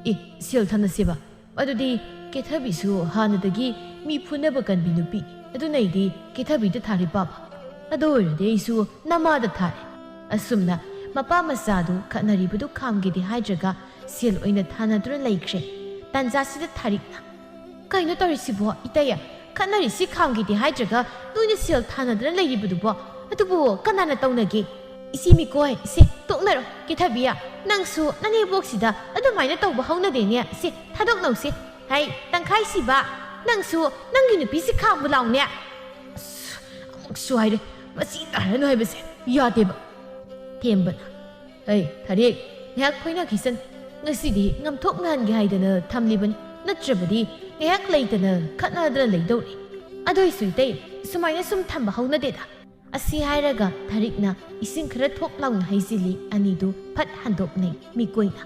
ꯑꯦ, ꯁꯦꯜ ꯊꯥꯅꯁꯦꯕ? ꯑꯗꯨꯗꯤ ꯀꯦꯊꯕꯤꯁꯨ ꯍꯥꯟꯅꯗꯒꯤ ꯃꯤ ꯐꯨꯅꯕ ꯀꯟꯕꯤ ꯅꯨꯄꯤ꯫ ꯑꯗꯨꯅ ꯑꯩꯗꯤ ꯀꯦꯊꯕꯤꯗ ꯊꯥꯔꯦ ꯄꯥꯕ꯫ ꯑꯗꯨ ꯑꯣꯏꯔꯗꯤ ꯑꯩꯁꯨ ꯅꯃꯥꯗ ꯊꯥꯔꯦ꯫ ꯑꯁꯨꯝꯅ ꯃꯄꯥ ꯃꯆꯥꯗꯨ ꯈꯠꯅꯔꯤꯕꯗꯨ ꯈꯥꯝꯒꯦꯗꯤ ꯍꯥꯏꯗ꯭ꯔꯒ ꯁꯦꯜ ꯑꯣꯏꯅ ꯊꯥꯅꯗꯨꯅ ꯂꯩꯈ꯭ꯔꯦ꯫ ꯇꯥꯟꯖꯥꯁꯤꯗ ꯊꯥꯔꯤꯛꯅ, "ꯀꯩꯅꯣ ꯇꯧꯔꯤꯁꯤꯕꯣ, ꯏꯇꯩ? ꯈꯠꯅꯔꯤꯁꯤ ꯈꯥꯝꯒꯦꯗꯤ ꯍꯥꯏꯗ꯭ꯔꯒ ꯅꯣꯏꯅ ꯁꯦꯜ ꯊꯥꯅꯗꯅ ꯂꯩꯔꯤꯕꯗꯨꯕꯣ? ꯑꯗꯨꯕꯨ ꯀꯅꯥꯅ ꯇꯧꯅꯒꯦ?" "ꯏꯆꯦ ꯃꯤꯀꯣꯏ, ꯏꯆꯦ, ꯇꯣꯛꯅꯔꯣ꯫ ꯀꯦꯊꯕꯤ, ꯅꯪꯁꯨ ꯅꯅꯦꯝꯕꯣꯛꯁꯤꯗ ꯑꯗꯨꯃꯥꯏꯅ ꯇꯧꯕ ꯍꯧꯅꯗꯦꯅꯦ꯫ ꯏꯆꯦ, ꯊꯥꯗꯣꯛꯅꯧꯁꯦ꯫ ꯍꯩ, ꯇꯪꯈꯥꯏ ꯁꯤꯕ, ꯅꯪꯁꯨ ꯅꯪꯒꯤ ꯅꯨꯄꯤꯁꯤ ꯈꯥꯝꯃꯨ ꯂꯥꯎꯅꯦ"꯫ ꯑꯁ, ꯑꯃꯨꯛꯁꯨ ꯍꯥꯏꯔꯦ, ꯃꯁꯤ ꯇꯥꯔꯅꯨ ꯍꯥꯏꯕꯁꯦ ꯌꯥꯗꯦꯕ꯫ ꯊꯦꯝꯕꯅ, "ꯑꯩ ꯊꯥꯔꯦꯛ, ꯉꯥꯏꯍꯥꯛ ꯈꯣꯏꯅꯈꯤꯁꯟ꯫ ꯉꯁꯤꯗꯤ ꯉꯝꯊꯣꯛ ꯉꯥꯟꯒꯦ ꯍꯥꯏꯗꯅ ꯊꯝꯂꯤꯕꯅꯤ, ꯅꯠꯇ꯭ꯔꯕꯗꯤ ꯉꯥꯏꯍꯥꯛ ꯂꯩꯇꯅ ꯈꯠꯅꯗꯅ ꯂꯩꯗꯧꯔꯤ꯫ ꯑꯗꯨꯏꯁꯨ ꯏꯇꯩ, ꯁꯨꯃꯥꯏꯅ ꯁꯨꯝ ꯊꯝꯕ ꯍꯧꯅꯗꯦꯗ"꯫ ꯑꯁꯤ ꯍꯥꯏꯔꯒ ꯊꯥꯔꯤꯛꯅ ꯏꯁꯤꯡ ꯈꯔ ꯊꯣꯛ ꯂꯥꯎꯅ ꯍꯩꯖꯤꯜꯂꯤ꯫ ꯑꯅꯤꯗꯨ ꯐꯠ ꯍꯟꯗꯣꯛꯅꯩ꯫ ꯃꯤꯀꯣꯏꯅ,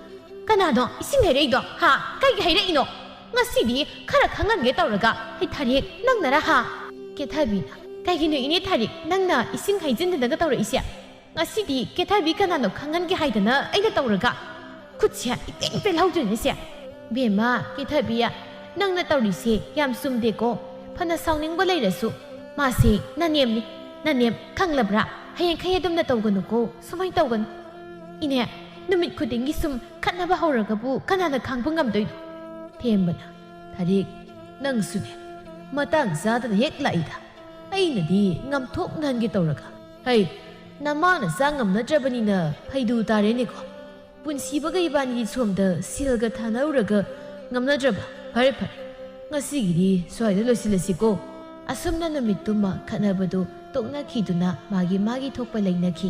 "ꯀꯅꯥꯅꯣ ꯏꯁꯤꯡ ꯍꯩꯔꯛꯏꯗꯣ? ꯍꯥ? ꯀꯩꯒꯤ ꯍꯩꯔꯛꯏꯅꯣ? ꯉꯁꯤꯗꯤ ꯈꯔ ꯈꯪꯍꯟꯒꯦ ꯇꯧꯔꯒ꯫ ꯍꯩ ꯊꯥꯔꯤꯛ, ꯅꯪꯅꯔ ꯍꯥ?" ꯀꯦꯊꯕꯤꯅ, "ꯀꯩꯒꯤꯅꯣ ꯏꯅꯦ ꯊꯥꯔꯤꯛ, ꯅꯪꯅ ꯏꯁꯤꯡ ꯍꯩꯖꯤꯟꯗꯅꯒ ꯇꯧꯔꯛꯏꯁꯦ? ꯉꯁꯤꯗꯤ ꯀꯦꯊꯕꯤ ꯀꯅꯥꯅꯣ ꯈꯪꯍꯟꯒꯦ ꯍꯥꯏꯗꯅ ꯑꯩꯅ ꯇꯧꯔꯒ? ꯈꯨꯠꯁꯦ ꯏꯄꯦꯟ ꯄꯦꯜꯍꯧꯗ꯭ꯔꯦꯅꯦ ꯁꯦ꯫ ꯕꯦꯝꯃ, ꯀꯦꯊꯕꯤ, ꯅꯪꯅ ꯇꯧꯔꯤꯁꯦ ꯌꯥꯝ ꯆꯨꯝꯗꯦꯀꯣ꯫ ꯐꯅ ꯁꯥꯎꯅꯤꯡꯕ ꯂꯩꯔꯁꯨ ꯃꯥꯁꯦ ꯅꯅꯦꯝꯅꯤ, ꯅꯅꯦꯝ ꯈꯪꯂꯕ꯭ꯔꯥ? ꯍꯌꯦꯡꯈꯩ ꯑꯗꯨꯝꯅ ꯇꯧꯒꯅꯨꯀꯣ, ꯁꯨꯃꯥꯏꯅ ꯇꯧꯒꯅꯨ꯫ ꯏꯅꯦ, ꯅꯨꯃꯤꯠ ꯈꯨꯗꯤꯡꯒꯤ ꯁꯨꯝ ꯈꯠꯅꯕ ꯍꯧꯔꯒꯕꯨ ꯀꯅꯥꯅ ꯈꯥꯡꯕ ꯉꯝꯗꯣꯏꯅꯣ?" ꯊꯦꯝꯕꯅ, "ꯊꯥꯔꯤꯛ, ꯅꯪꯁꯨꯅꯦ, ꯃꯇꯥꯡ ꯆꯥꯗꯅ ꯍꯦꯛ ꯂꯥꯛꯏꯗ꯫ ꯑꯩꯅꯗꯤ ꯉꯝꯊꯣꯛꯅꯍꯟꯒꯦ ꯇꯧꯔꯒ꯫ ꯍꯩ, ꯅꯃꯥꯅ ꯆꯥ ꯉꯝꯅꯗ꯭ꯔꯕꯅꯤꯅ ꯐꯩꯗꯨ ꯇꯥꯔꯦꯅꯦꯀꯣ꯫ ꯄꯨꯟꯁꯤꯕꯒ ꯏꯕꯥꯅꯤ ꯁꯣꯝꯗ ꯁꯤꯜꯒ ꯊꯥꯅꯔꯨꯔꯒ ꯉꯝꯅꯗ꯭ꯔꯕ? ꯐꯔꯦ, ꯐꯔꯦ, ꯉꯁꯤꯒꯤꯗꯤ ꯁ꯭ꯋꯥꯏꯗ ꯂꯣꯏꯁꯤꯜꯂꯁꯤꯀꯣ"꯫ ꯑꯁꯨꯝꯅ ꯅꯨꯃꯤꯠꯇꯨꯃ ꯈꯠꯅꯕꯗꯨ ꯇꯣꯛꯅꯈꯤꯗꯨꯅ ꯃꯥꯒꯤ ꯃꯥꯒꯤ ꯊꯣꯛꯄ ꯂꯩꯅꯈꯤ꯫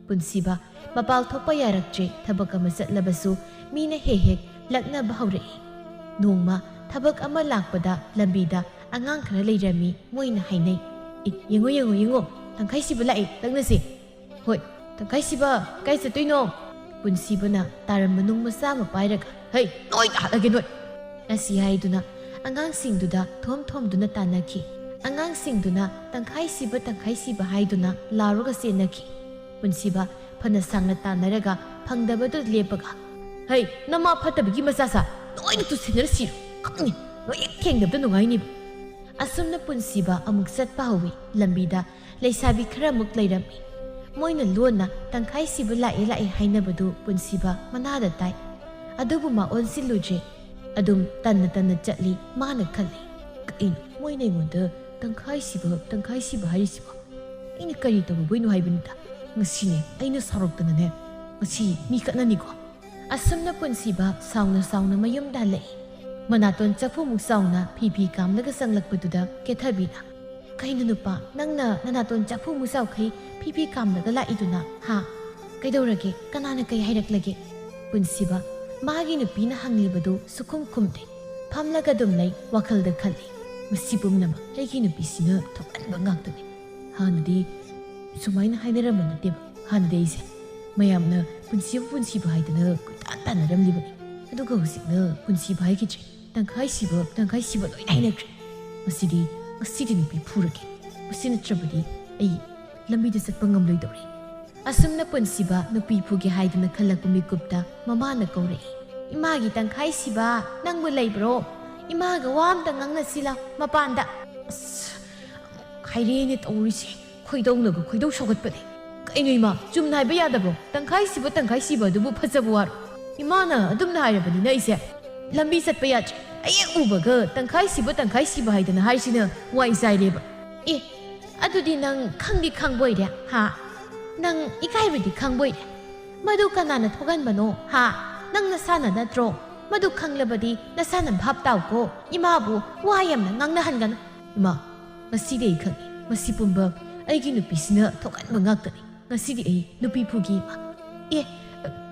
ꯄꯨꯟꯁꯤꯕ ꯃꯄꯥꯜ ꯊꯣꯛꯄ ꯌꯥꯔꯛꯇ꯭ꯔꯦ꯫ ꯊꯕꯛ ꯑꯃ ꯆꯠꯂꯕꯁꯨ ꯃꯤꯅ ꯍꯦꯛ ꯍꯦꯛ ꯂꯛꯅꯕ ꯍꯧꯔꯛꯏ꯫ ꯅꯣꯡꯃ ꯊꯕꯛ ꯑꯃ ꯂꯥꯛꯄꯗ ꯂꯝꯕꯤꯗ ꯑꯉꯥꯡ ꯈꯔ ꯂꯩꯔꯝꯃꯤ꯫ ꯃꯣꯏꯅ ꯍꯥꯏꯅꯩ, "ꯑꯦ, ꯌꯦꯡꯉꯣ, ꯌꯦꯡꯉꯣ, ꯌꯦꯡꯉꯣ, ꯇꯪꯈꯥꯏ ꯁꯤꯕ ꯂꯥꯛꯑꯦ, ꯂꯛꯅꯁꯦ"꯫ "ꯍꯣꯏ, ꯇꯪꯈꯥꯏ ꯁꯤꯕ, ꯀꯥꯏ ꯆꯠꯇꯣꯏꯅꯣ?" ꯄꯨꯟꯁꯤꯕꯅ ꯇꯥꯔꯝꯕ ꯅꯨꯡ ꯃꯆꯥ ꯑꯃ ꯄꯥꯏꯔꯒ, "ꯍꯩ, ꯅꯣꯏꯗ ꯍꯥꯠꯂꯒꯦ ꯅꯣꯏ!" ꯑꯁꯤ ꯍꯥꯏꯗꯨꯅ ꯑꯉꯥꯡꯁꯤꯡꯗꯨꯗ ꯊꯣꯝ ꯊꯣꯝꯗꯨꯅ ꯇꯥꯟꯅꯈꯤ꯫ ꯑꯉꯥꯡꯁꯤꯡꯗꯨꯅ "ꯇꯪꯈꯥꯏ ꯁꯤꯕ, ꯇꯪꯈꯥꯏ ꯁꯤꯕ" ꯍꯥꯏꯗꯨꯅ ꯂꯥꯎꯔꯒ ꯆꯦꯟꯅꯈꯤ꯫ ꯄꯨꯟꯁꯤꯕ ꯐꯅ ꯁꯥꯡꯅ ꯇꯥꯟꯅꯔꯒ ꯐꯪꯗꯕꯗꯨ ꯂꯦꯞꯄꯒ, "ꯍꯩ, ꯅꯃꯥ ꯐꯠꯇꯕꯒꯤ ꯃꯆꯥꯁꯥ, ꯅꯣꯏꯅ ꯇꯨꯁꯤꯟꯅꯔ ꯁꯤꯔꯣ, ꯈꯪꯉꯤ, ꯅꯣꯏ ꯍꯦꯛ ꯊꯦꯡꯅꯕꯗ ꯅꯨꯡꯉꯥꯏꯅꯤꯕ"꯫ ꯑꯁꯨꯝꯅ ꯄꯨꯟꯁꯤꯕ ꯑꯃꯨꯛ ꯆꯠꯄ ꯍꯧꯏ꯫ ꯂꯝꯕꯤꯗ ꯂꯩꯁꯥꯕꯤ ꯈꯔꯃꯨꯛ ꯂꯩꯔꯝꯃꯤ꯫ ꯃꯣꯏꯅ ꯂꯣꯟꯅ "ꯇꯪꯈꯥꯏ ꯁꯤꯕ ꯂꯥꯛꯑꯦ, ꯂꯥꯛꯑꯦ" ꯍꯥꯏꯅꯕꯗꯨ ꯄꯨꯟꯁꯤꯕ ꯃꯅꯥꯗ ꯇꯥꯏ꯫ ꯑꯗꯨꯕꯨ ꯃꯥ ꯑꯣꯟꯁꯤꯜꯂꯨꯗ꯭ꯔꯦ꯫ ꯑꯗꯨꯝ ꯇꯟꯅ ꯇꯟꯅ ꯆꯠꯂꯤ꯫ ꯃꯥꯅ ꯈꯜꯂꯤ, "ꯀꯩꯅꯣ ꯃꯣꯏꯅ ꯑꯩꯉꯣꯟꯗ ꯇꯪꯈꯥꯏ ꯁꯤꯕ, ꯇꯪꯈꯥꯏ ꯁꯤꯕ ꯍꯥꯏꯔꯤꯁꯤꯕꯣ? ꯑꯩꯅ ꯀꯔꯤ ꯇꯧꯔꯨꯕꯩꯅꯣ ꯍꯥꯏꯕꯅꯤꯗ? ꯉꯁꯤꯅꯦ ꯑꯩꯅ ꯁꯥꯎꯔꯛꯇꯅꯅꯦ, ꯉꯁꯤ ꯃꯤ ꯈꯠꯅꯅꯤꯀꯣ"꯫ ꯑꯁꯨꯝꯅ ꯄꯨꯟꯁꯤꯕ ꯁꯥꯎꯅ ꯁꯥꯎꯅ ꯃꯌꯨꯝꯗ ꯍꯜꯂꯛꯏ꯫ ꯃꯅꯥꯇꯣꯟ ꯆꯐꯨꯃꯨꯛ ꯆꯥꯎꯅ ꯐꯤ ꯐꯤ ꯀꯥꯝꯂꯒ ꯆꯪꯂꯛꯄꯗꯨꯗ ꯀꯦꯊꯕꯤꯅ, "ꯀꯩꯅꯣ ꯅꯨꯄꯥ, ꯅꯪꯅ ꯅꯅꯥꯇꯣꯟ ꯆꯐꯨꯃꯨꯛ ꯆꯥꯎꯈꯩ ꯐꯤ ꯐꯤ ꯀꯥꯝꯂꯒ ꯂꯥꯛꯏꯗꯨꯅ, ꯍꯥ?" "ꯀꯩꯗꯧꯔꯒꯦ? ꯀꯅꯥꯅ ꯀꯩ ꯍꯥꯏꯔꯛꯂꯒꯦ?" ꯄꯨꯟꯁꯤꯕ ꯃꯥꯒꯤ ꯅꯨꯄꯤꯅ ꯍꯪꯂꯤꯕꯗꯨ ꯁꯨꯈꯨꯝ ꯈꯨꯝꯗꯦ꯫ ꯐꯝꯂꯒ ꯑꯗꯨꯝ ꯂꯩ, ꯋꯥꯈꯜꯗ ꯈꯜꯂꯤ, "ꯃꯁꯤ ꯄꯨꯝꯅꯃꯛ ꯑꯩꯒꯤ ꯅꯨꯄꯤꯁꯤꯅ ꯊꯣꯛꯍꯟꯕ ꯉꯥꯛꯇꯅꯤ꯫ ꯍꯥꯟꯅꯗꯤ ꯁꯨꯃꯥꯏꯅ ꯍꯥꯏꯅꯔꯝꯕ ꯅꯠꯇꯦꯕ꯫ ꯍꯥꯟꯅꯗꯤ ꯑꯩꯁꯦ ꯃꯌꯥꯝꯅ ꯄꯨꯟꯁꯤꯕ ꯄꯨꯟꯁꯤꯕ ꯍꯥꯏꯗꯅ ꯀꯣꯏꯇꯥꯟ ꯇꯥꯟꯅꯔꯝꯂꯤꯕꯅꯤ꯫ ꯑꯗꯨꯒ ꯍꯧꯖꯤꯛꯅ ꯄꯨꯟꯁꯤꯕ ꯍꯥꯏꯈꯤꯗ꯭ꯔꯦ, ꯇꯪꯈꯥꯏ ꯁꯤꯕ, ꯇꯪꯈꯥꯏ ꯁꯤꯕ ꯂꯣꯏꯅ ꯍꯥꯏꯅꯈ꯭ꯔꯦ꯫ ꯃꯁꯤꯗꯤ, ꯉꯁꯤꯗꯤ ꯅꯨꯄꯤ ꯐꯨꯔꯒꯦ꯫ ꯃꯁꯤ ꯅꯠꯇ꯭ꯔꯕꯗꯤ ꯑꯩ ꯂꯝꯕꯤꯗ ꯆꯠꯄ ꯉꯝꯂꯣꯏꯗꯧꯔꯦ"꯫ ꯑꯁꯨꯝꯅ ꯄꯨꯟꯁꯤꯕ ꯅꯨꯄꯤ ꯐꯨꯒꯦ ꯍꯥꯏꯗꯨꯅ ꯈꯜꯂꯛꯄ ꯃꯤꯀꯨꯞꯇ ꯃꯃꯥꯅ ꯀꯧꯔꯛꯏ, "ꯏꯃꯥꯒꯤ ꯇꯪꯈꯥꯏ ꯁꯤꯕ, ꯅꯪꯕꯨ ꯂꯩꯕ꯭ꯔꯣ? ꯏꯃꯥꯒ ꯋꯥ ꯑꯝꯇ ꯉꯥꯡꯅꯁꯤ ꯂꯥꯎ ꯃꯄꯥꯟꯗ"꯫ ꯑꯁ, ꯑꯃꯨꯛ ꯍꯥꯏꯔꯦꯅꯦ ꯇꯧꯔꯤꯁꯦ꯫ ꯈꯣꯏꯗꯧꯅꯒ ꯈꯣꯏꯗꯧ ꯁꯧꯒꯠꯄꯅꯦ꯫ "ꯀꯩꯅꯣ ꯏꯃꯥ, ꯆꯨꯝꯅ ꯍꯥꯏꯕ ꯌꯥꯗꯕ꯭ꯔꯣ? ꯇꯪꯈꯥꯏ ꯁꯤꯕ, ꯇꯪꯈꯥꯏ ꯁꯤꯕ ꯑꯗꯨꯕꯨ ꯐꯖꯕ ꯋꯥꯔꯣ? ꯏꯃꯥꯅ ꯑꯗꯨꯝꯅ ꯍꯥꯏꯔꯕꯅꯤꯅ ꯑꯩꯁꯦ ꯂꯝꯕꯤ ꯆꯠꯄ ꯌꯥꯗ꯭ꯔꯦ꯫ ꯑꯍꯦꯛ ꯎꯕꯒ ꯇꯪꯈꯥꯏ ꯁꯤꯕ, ꯇꯪꯈꯥꯏ ꯁꯤꯕ ꯍꯥꯏꯗꯅ ꯍꯥꯏꯁꯤꯅ ꯋꯥꯏ ꯆꯥꯏꯔꯦꯕ"꯫ "ꯑꯦ, ꯑꯗꯨꯗꯤ ꯅꯪ ꯈꯪꯗꯤ ꯈꯪꯕꯣꯏꯔꯦ, ꯍꯥ? ꯅꯪ ꯏꯀꯥꯏꯕꯗꯤ ꯈꯪꯕꯣꯏꯔꯦ? ꯃꯗꯨ ꯀꯅꯥꯅ ꯊꯣꯛꯍꯟꯕꯅꯣ, ꯍꯥ? ꯅꯪ ꯅꯁꯥꯅ ꯅꯠꯇ꯭ꯔꯣ? ꯃꯗꯨ ꯈꯪꯂꯕꯗꯤ ꯅꯁꯥꯅ ꯚꯥꯞ ꯇꯥꯎꯀꯣ꯫ ꯏꯃꯥꯕꯨ ꯋꯥ ꯌꯥꯝꯅ ꯉꯥꯡꯅꯍꯟꯒꯅꯨ"꯫ "ꯏꯃꯥ, ꯉꯁꯤꯗꯤ ꯑꯩ ꯈꯪꯉꯤ꯫ ꯃꯁꯤ ꯄꯨꯝꯕ ꯑꯩꯒꯤ ꯅꯨꯄꯤꯁꯤꯅ ꯊꯣꯛꯍꯟꯕ ꯉꯥꯛꯇꯅꯤ꯫ ꯉꯁꯤꯗꯤ ꯑꯩ ꯅꯨꯄꯤ ꯐꯨꯒꯦ, ꯏꯃꯥ"꯫ "ꯑꯦ,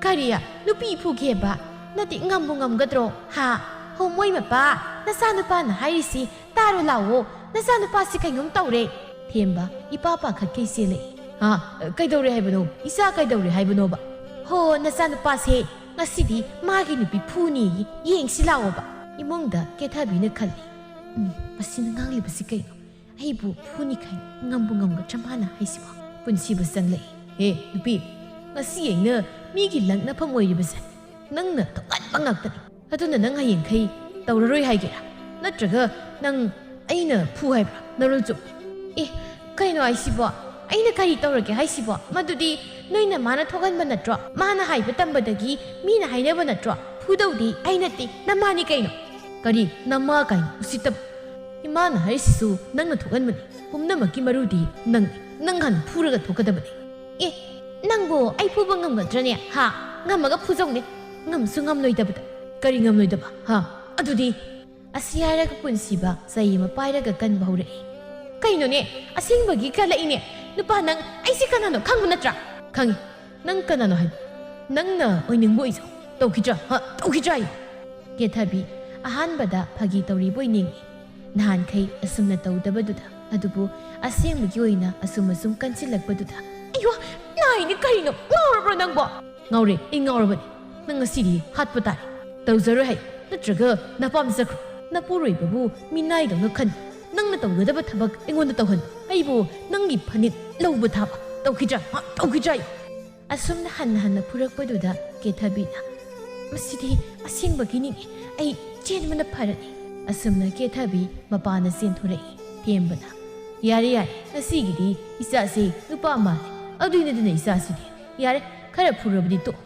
ꯀꯔꯤ? ꯅꯨꯄꯤ ꯐꯨꯒꯦꯕ? ꯅꯠꯇꯦ, ꯉꯝꯕꯨ ꯉꯝꯒꯗ꯭ꯔꯣ? ꯍꯥ? ꯍꯣ, ꯃꯣꯏ ꯃꯄꯥ, ꯅꯆꯥꯅꯨꯄꯥꯅ ꯍꯥꯏꯔꯤꯁꯤ ꯇꯥꯔꯣ ꯂꯥꯛꯑꯣ꯫ ꯅꯆꯥꯅꯨꯄꯥꯁꯤ ꯀꯩꯅꯣꯝ ꯇꯧꯔꯦ"꯫ ꯊꯦꯝꯕ ꯏꯄꯥ ꯄꯥꯈꯠꯈꯩ ꯆꯦꯜꯂꯛꯏ꯫ "ꯍꯥ? ꯀꯩꯗꯧꯔꯦ ꯍꯥꯏꯕꯅꯣ? ꯏꯆꯥ ꯀꯩꯗꯧꯔꯦ ꯍꯥꯏꯕꯅꯣꯕ?" "ꯍꯣ, ꯅꯆꯥꯅꯨꯄꯥꯁꯦ ꯉꯁꯤꯗꯤ ꯃꯥꯒꯤ ꯅꯨꯄꯤ ꯐꯨꯅꯤ, ꯌꯦꯡꯁꯤ ꯂꯥꯛꯑꯣꯕ"꯫ ꯏꯃꯨꯡꯗ ꯀꯦꯊꯕꯤꯅ ꯈꯜꯂꯤ, "ꯎꯝ, ꯃꯁꯤꯅ ꯉꯥꯡꯂꯤꯕꯁꯤ ꯀꯩꯅꯣ? ꯑꯩꯕꯨ ꯐꯨꯅꯤ ꯈꯥꯏ ꯉꯝꯕꯨ ꯉꯝꯒꯗ꯭ꯔꯥ ꯃꯥꯅ ꯍꯥꯏꯁꯤꯕꯣ?" ꯄꯨꯟꯁꯤꯕ ꯆꯪꯂꯛꯏ꯫ "ꯍꯦ, ꯅꯨꯄꯤ, ꯉꯁꯤ ꯑꯩꯅ ꯃꯤꯒꯤ ꯂꯛꯅꯐꯝ ꯑꯣꯏꯔꯤꯕꯁꯦ ꯅꯪꯅ ꯊꯣꯛꯍꯟꯕ ꯉꯥꯛꯇꯅꯤ꯫ ꯑꯗꯨꯅ ꯅꯪ ꯍꯌꯦꯡꯈꯩ ꯇꯧꯔꯔꯣꯏ ꯍꯥꯏꯒꯦꯔꯥ? ꯅꯠꯇ꯭ꯔꯒ ꯅꯪ ꯑꯩꯅ ꯐꯨ ꯍꯥꯏꯕ꯭ꯔꯥ? ꯅꯔꯣꯜ ꯆꯨꯝ"꯫ "ꯑꯦ, ꯀꯩꯅꯣ ꯍꯥꯏꯁꯤꯕꯣ? ꯑꯩꯅ ꯀꯔꯤ ꯇꯧꯔꯒꯦ ꯍꯥꯏꯁꯤꯕꯣ? ꯃꯗꯨꯗꯤ ꯅꯣꯏ ꯅꯃꯥꯅ ꯊꯣꯛꯍꯟꯕ ꯅꯠꯇ꯭ꯔꯣ? ꯃꯥꯅ ꯍꯥꯏꯕ ꯇꯝꯕꯗꯒꯤ ꯃꯤꯅ ꯍꯥꯏꯅꯕ ꯅꯠꯇ꯭ꯔꯣ? ꯐꯨꯗꯧꯗꯤ ꯑꯩ ꯅꯠꯇꯦ, ꯅꯃꯥꯅꯤ ꯀꯩꯅꯣ"꯫ "ꯀꯔꯤ? ꯅꯃꯥ ꯀꯥꯏꯅ? ꯎꯁꯤꯠꯇꯕ! ꯏꯃꯥꯅ ꯍꯥꯏꯔꯤꯁꯤꯁꯨ ꯅꯪꯅ ꯊꯣꯛꯍꯟꯕꯅꯤ꯫ ꯄꯨꯝꯅꯃꯛꯀꯤ ꯃꯔꯨꯗꯤ ꯅꯪꯅꯤ꯫ ꯅꯪ ꯍꯥꯟꯅ ꯐꯨꯔꯒ ꯊꯣꯛꯀꯗꯕꯅꯤ"꯫ "ꯑꯦ, ꯅꯪꯕꯨ ꯑꯩ ꯐꯨꯕ ꯉꯝꯒꯗ꯭ꯔꯅꯦ? ꯍꯥ? ꯉꯝꯃꯒ ꯐꯨꯖꯧꯅꯦ꯫ ꯉꯝꯁꯨ ꯉꯝꯂꯣꯏꯗꯕꯗ"꯫ "ꯀꯔꯤ ꯉꯝꯂꯣꯏꯗꯕ? ꯍꯥ? ꯑꯗꯨꯗꯤ"꯫ ꯑꯁꯤ ꯍꯥꯏꯔꯒ ꯄꯨꯟꯁꯤꯕ ꯆꯩ ꯑꯃ ꯄꯥꯏꯔꯒ ꯀꯟꯕ ꯍꯧꯔꯛꯏ꯫ "ꯀꯩꯅꯣꯅꯦ? ꯑꯁꯦꯡꯕꯒꯤ ꯀꯜꯂꯛꯏꯅꯦ? ꯅꯨꯄꯥ, ꯅꯪ ꯑꯩꯁꯦ ꯀꯅꯥꯅꯣ ꯈꯪꯕ ꯅꯠꯇ꯭ꯔꯥ?" "ꯈꯪꯉꯤ"꯫ ꯅꯪ ꯀꯅꯥꯅꯣ ꯍꯥꯏꯕ? ꯅꯪꯅ ꯑꯣꯏꯅꯤꯡꯕ ꯑꯣꯏꯖꯧ꯫ ꯇꯧꯈꯤꯗ꯭ꯔꯥ? ꯍꯥ? ꯇꯧꯈꯤꯗ꯭ꯔꯥ ꯍꯥꯏꯌꯨ꯫ ꯀꯦꯊꯕꯤ ꯑꯍꯥꯟꯕꯗ ꯐꯥꯒꯤ ꯇꯧꯔꯤꯕꯣꯏ ꯅꯤꯡꯏ꯫ ꯅꯍꯥꯟꯈꯩ ꯑꯁꯨꯝꯅ ꯇꯧꯗꯕꯗꯨꯗ, ꯑꯗꯨꯕꯨ ꯑꯁꯦꯡꯕꯒꯤ ꯑꯣꯏꯅ ꯑꯁꯨꯝ ꯑꯁꯨꯝ ꯀꯟꯁꯤꯜꯂꯛꯄꯗꯨꯗ꯫ ꯑꯌꯣ, ꯅꯥꯏꯅꯦ ꯀꯔꯤꯅꯣ? ꯉꯥꯎꯔꯕ꯭ꯔꯣ ꯅꯪꯕꯣ? ꯉꯥꯎꯔꯦ, ꯑꯩ ꯉꯥꯎꯔꯕꯅꯤ꯫ ꯅꯪ ꯉꯁꯤꯗꯤ ꯍꯥꯠꯄ ꯇꯥꯔꯦ꯫ ꯇꯧꯖꯔꯣꯏ ꯍꯥꯏ, ꯅꯠꯇ꯭ꯔꯒ ꯅꯄꯥꯝ ꯆꯠꯈ꯭ꯔꯣ꯫ ꯅꯄꯨꯔꯣꯏꯕꯕꯨ ꯃꯤꯅꯥꯏꯗꯧꯅ ꯈꯟ꯫ ꯅꯪꯅ ꯇꯧꯒꯗꯕ ꯊꯕꯛ ꯑꯩꯉꯣꯟꯗ ꯇꯧꯍꯟ꯫ ꯑꯩꯕꯨ ꯅꯪꯒꯤ ꯐꯅꯦꯛ ꯂꯧꯕ ꯊꯥꯕ ꯇꯧꯈꯤꯗ꯭ꯔꯥ? ꯍꯥ? ꯇꯧꯈꯤꯗ꯭ꯔꯥ? ꯑꯁꯨꯝꯅ ꯍꯟꯅ ꯍꯟꯅ ꯐꯨꯔꯛꯄꯗꯨꯗ ꯀꯦꯊꯕꯤꯅ, "ꯃꯁꯤꯗꯤ ꯑꯁꯦꯡꯕꯒꯤꯅꯤ, ꯑꯩ ꯆꯦꯟꯕꯅ ꯐꯔꯅꯤ"꯫ ꯑꯁꯨꯝꯅ ꯀꯦꯊꯕꯤ ꯃꯄꯥꯟꯗ ꯆꯦꯟꯊꯣꯔꯛꯏ꯫ ꯊꯦꯝꯕꯅ, "ꯌꯥꯔꯦ, ꯌꯥꯔꯦ, ꯉꯁꯤꯒꯤꯗꯤ ꯏꯆꯥꯁꯦ ꯅꯨꯄꯥ ꯃꯥꯜꯂꯦ꯫ ꯑꯗꯨꯏꯅꯗꯅ ꯏꯆꯥꯁꯤꯗꯤ꯫ ꯌꯥꯔꯦ, ꯈꯔ ꯐꯨꯔꯕꯗꯤ ꯇꯣꯛ꯫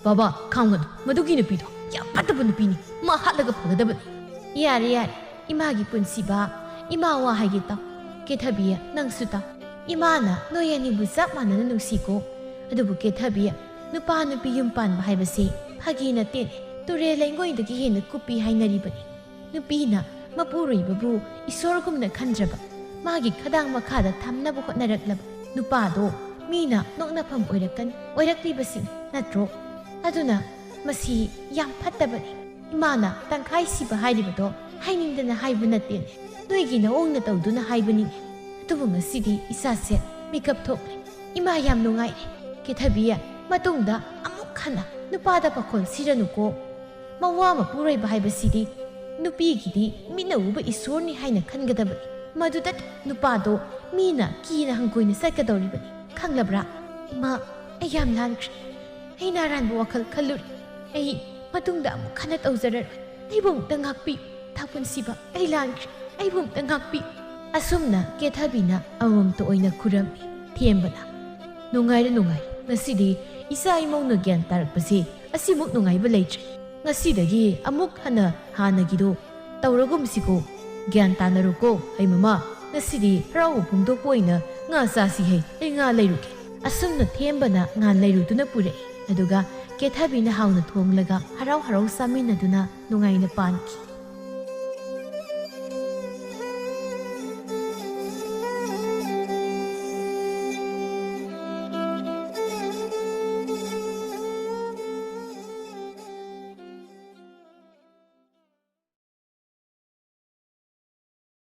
ꯕꯥꯕꯥ, ꯈꯥꯡꯒꯅꯨ, ꯃꯗꯨꯒꯤ ꯅꯨꯄꯤꯗꯣ ꯌꯥꯝ ꯐꯠꯇꯕ ꯅꯨꯄꯤꯅꯤ, ꯃꯥ ꯍꯥꯠꯂꯒ ꯐꯒꯗꯕꯅꯤ"꯫ "ꯌꯥꯔꯦ, ꯌꯥꯔꯦ, ꯏꯃꯥꯒꯤ ꯄꯨꯟꯁꯤꯕ, ꯏꯃꯥ ꯋꯥ ꯍꯥꯏꯒꯦ ꯇꯥꯎ꯫ ꯀꯦꯊꯕꯤ, ꯅꯪꯁꯨ ꯇꯥꯎ꯫ ꯏꯃꯥꯅ ꯅꯣꯏ ꯑꯅꯤꯕꯨ ꯆꯞ ꯃꯥꯟꯅꯅ ꯅꯨꯡꯁꯤꯀꯣ꯫ ꯑꯗꯨꯕꯨ ꯀꯦꯊꯕꯤ, ꯅꯨꯄꯥ ꯅꯨꯄꯤ ꯌꯨꯝ ꯄꯥꯟꯕ ꯍꯥꯏꯕꯁꯤ ꯐꯥꯒꯤ ꯅꯠꯇꯦꯅꯦ꯫ ꯇꯨꯔꯦꯜ ꯂꯩꯉꯣꯏꯗꯒꯤ ꯍꯦꯟꯅ ꯀꯨꯞꯄꯤ ꯍꯥꯏꯅꯔꯤꯕꯅꯤ꯫ ꯅꯨꯄꯤꯅ ꯃꯄꯨꯔꯣꯏꯕꯕꯨ ꯏꯁꯣꯔꯒꯨꯝꯅ ꯈꯟꯗ꯭ꯔꯕ, ꯃꯥꯒꯤ ꯈꯗꯥꯡ ꯃꯈꯥꯗ ꯊꯝꯅꯕ ꯍꯣꯠꯅꯔꯛꯂꯕ ꯅꯨꯄꯥꯗꯣ ꯃꯤꯅ ꯅꯣꯛꯅꯐꯝ ꯑꯣꯏꯔꯛꯀꯅꯤ, ꯑꯣꯏꯔꯛꯂꯤꯕꯁꯤꯅꯤ ꯅꯠꯇ꯭ꯔꯣ? ꯑꯗꯨꯅ ꯃꯁꯤ ꯌꯥꯝ ꯐꯠꯇꯕꯅꯤ꯫ ꯏꯃꯥꯅ ꯇꯪꯈꯥꯏ ꯁꯤꯕ ꯍꯥꯏꯔꯤꯕꯗꯣ ꯍꯥꯏꯅꯤꯡꯗꯅ ꯍꯥꯏꯕ ꯅꯠꯇꯦꯅꯦ꯫ ꯅꯣꯏꯒꯤ ꯅꯑꯣꯡ ꯅꯇꯧꯗꯨꯅ ꯍꯥꯏꯕꯅꯤꯅꯦ꯫ ꯑꯗꯨꯕꯨ ꯉꯁꯤꯗꯤ ꯏꯆꯥꯁꯦ ꯃꯤꯀꯞ ꯊꯣꯛꯂꯦ꯫ ꯏꯃꯥ ꯌꯥꯝ ꯅꯨꯡꯉꯥꯏꯔꯦ꯫ ꯀꯦꯊꯕꯤ, ꯃꯇꯨꯡꯗ ꯑꯃꯨꯛ ꯍꯟꯅ ꯅꯨꯄꯥꯗ ꯄꯥꯈꯣꯜ ꯁꯤꯔꯅꯨꯀꯣ꯫ ꯃꯋꯥ ꯃꯄꯨꯔꯣꯏꯕ ꯍꯥꯏꯕꯁꯤꯗꯤ ꯅꯨꯄꯤꯒꯤꯗꯤ ꯃꯤꯠꯅ ꯎꯕ ꯏꯁꯣꯔꯅꯤ ꯍꯥꯏꯅ ꯈꯟꯒꯗꯕꯅꯤ꯫ ꯃꯗꯨꯗ ꯅꯨꯄꯥꯗꯣ ꯃꯤꯅ ꯀꯤꯅ ꯍꯪꯒꯣꯏꯅ ꯆꯠꯀꯗꯧꯔꯤꯕꯅꯤ꯫ ꯈꯪꯂꯕ꯭ꯔꯥ? ꯏꯃꯥ, ꯑꯩ ꯌꯥꯝ ꯂꯥꯟꯈ꯭ꯔꯦ꯫ ꯑꯩꯅ ꯑꯔꯥꯟꯕ ꯋꯥꯈꯜ ꯈꯜꯂꯨꯔꯦ꯫ ꯑꯩ ꯃꯇꯨꯡꯗ ꯑꯃꯨꯛ ꯍꯟꯅ ꯇꯧꯖꯔꯔꯣꯏ꯫ ꯑꯩꯕꯨ ꯑꯃꯨꯛꯇ ꯉꯥꯛꯄꯤꯌꯨ꯫ ꯊꯥꯄꯨꯟꯁꯤꯕ, ꯑꯩ ꯂꯥꯟꯈ꯭ꯔꯦ꯫ ꯑꯩꯕꯨ ꯑꯃꯨꯛꯇ ꯉꯥꯛꯄꯤꯌꯨ꯫ ꯑꯁꯨꯝꯅ ꯀꯦꯊꯕꯤꯅ ꯑꯃꯃꯝꯇ ꯑꯣꯏꯅ ꯈꯨꯔꯝꯃꯤ꯫ ꯊꯦꯝꯕꯅ, "ꯅꯨꯡꯉꯥꯏꯔꯦ, ꯅꯨꯡꯉꯥꯏꯔꯦ꯫ ꯉꯁꯤꯗꯤ ꯏꯆꯥ ꯏꯃꯧꯅ ꯒ꯭ꯌꯥꯟ ꯇꯥꯔꯛꯄꯁꯦ ꯑꯁꯤꯃꯨꯛ ꯅꯨꯡꯉꯥꯏꯕ ꯂꯩꯇ꯭ꯔꯦ꯫ ꯉꯁꯤꯗꯒꯤ ꯑꯃꯨꯛ ꯍꯟꯅ ꯍꯥꯟꯅꯒꯤꯗꯣ ꯇꯧꯔꯒꯨꯝꯁꯤꯀꯣ꯫ ꯒ꯭ꯌꯥꯟ ꯇꯥꯅꯔꯣꯀꯣ꯫ ꯍꯩ ꯃꯃꯥ, ꯉꯁꯤꯗꯤ ꯍꯔꯥꯎꯕ ꯐꯣꯡꯗꯣꯛꯄ ꯑꯣꯏꯅ ꯉꯥ ꯆꯥꯁꯤ ꯍꯩ꯫ ꯑꯩ ꯉꯥ ꯂꯩꯔꯨꯒꯦ"꯫ ꯑꯁꯨꯝꯅ ꯊꯦꯝꯕꯅ ꯉꯥ ꯂꯩꯔꯨꯗꯨꯅ ꯄꯨꯔꯛꯏ꯫ ꯑꯗꯨꯒ ꯀꯦꯊꯕꯤꯅ ꯍꯥꯎꯅ ꯊꯣꯡꯂꯒ ꯍꯔꯥꯎ ꯍꯔꯥꯎ ꯆꯥꯃꯤꯟꯅꯗꯨꯅ ꯅꯨꯡꯉꯥꯏꯅ ꯄꯥꯟꯈꯤ꯫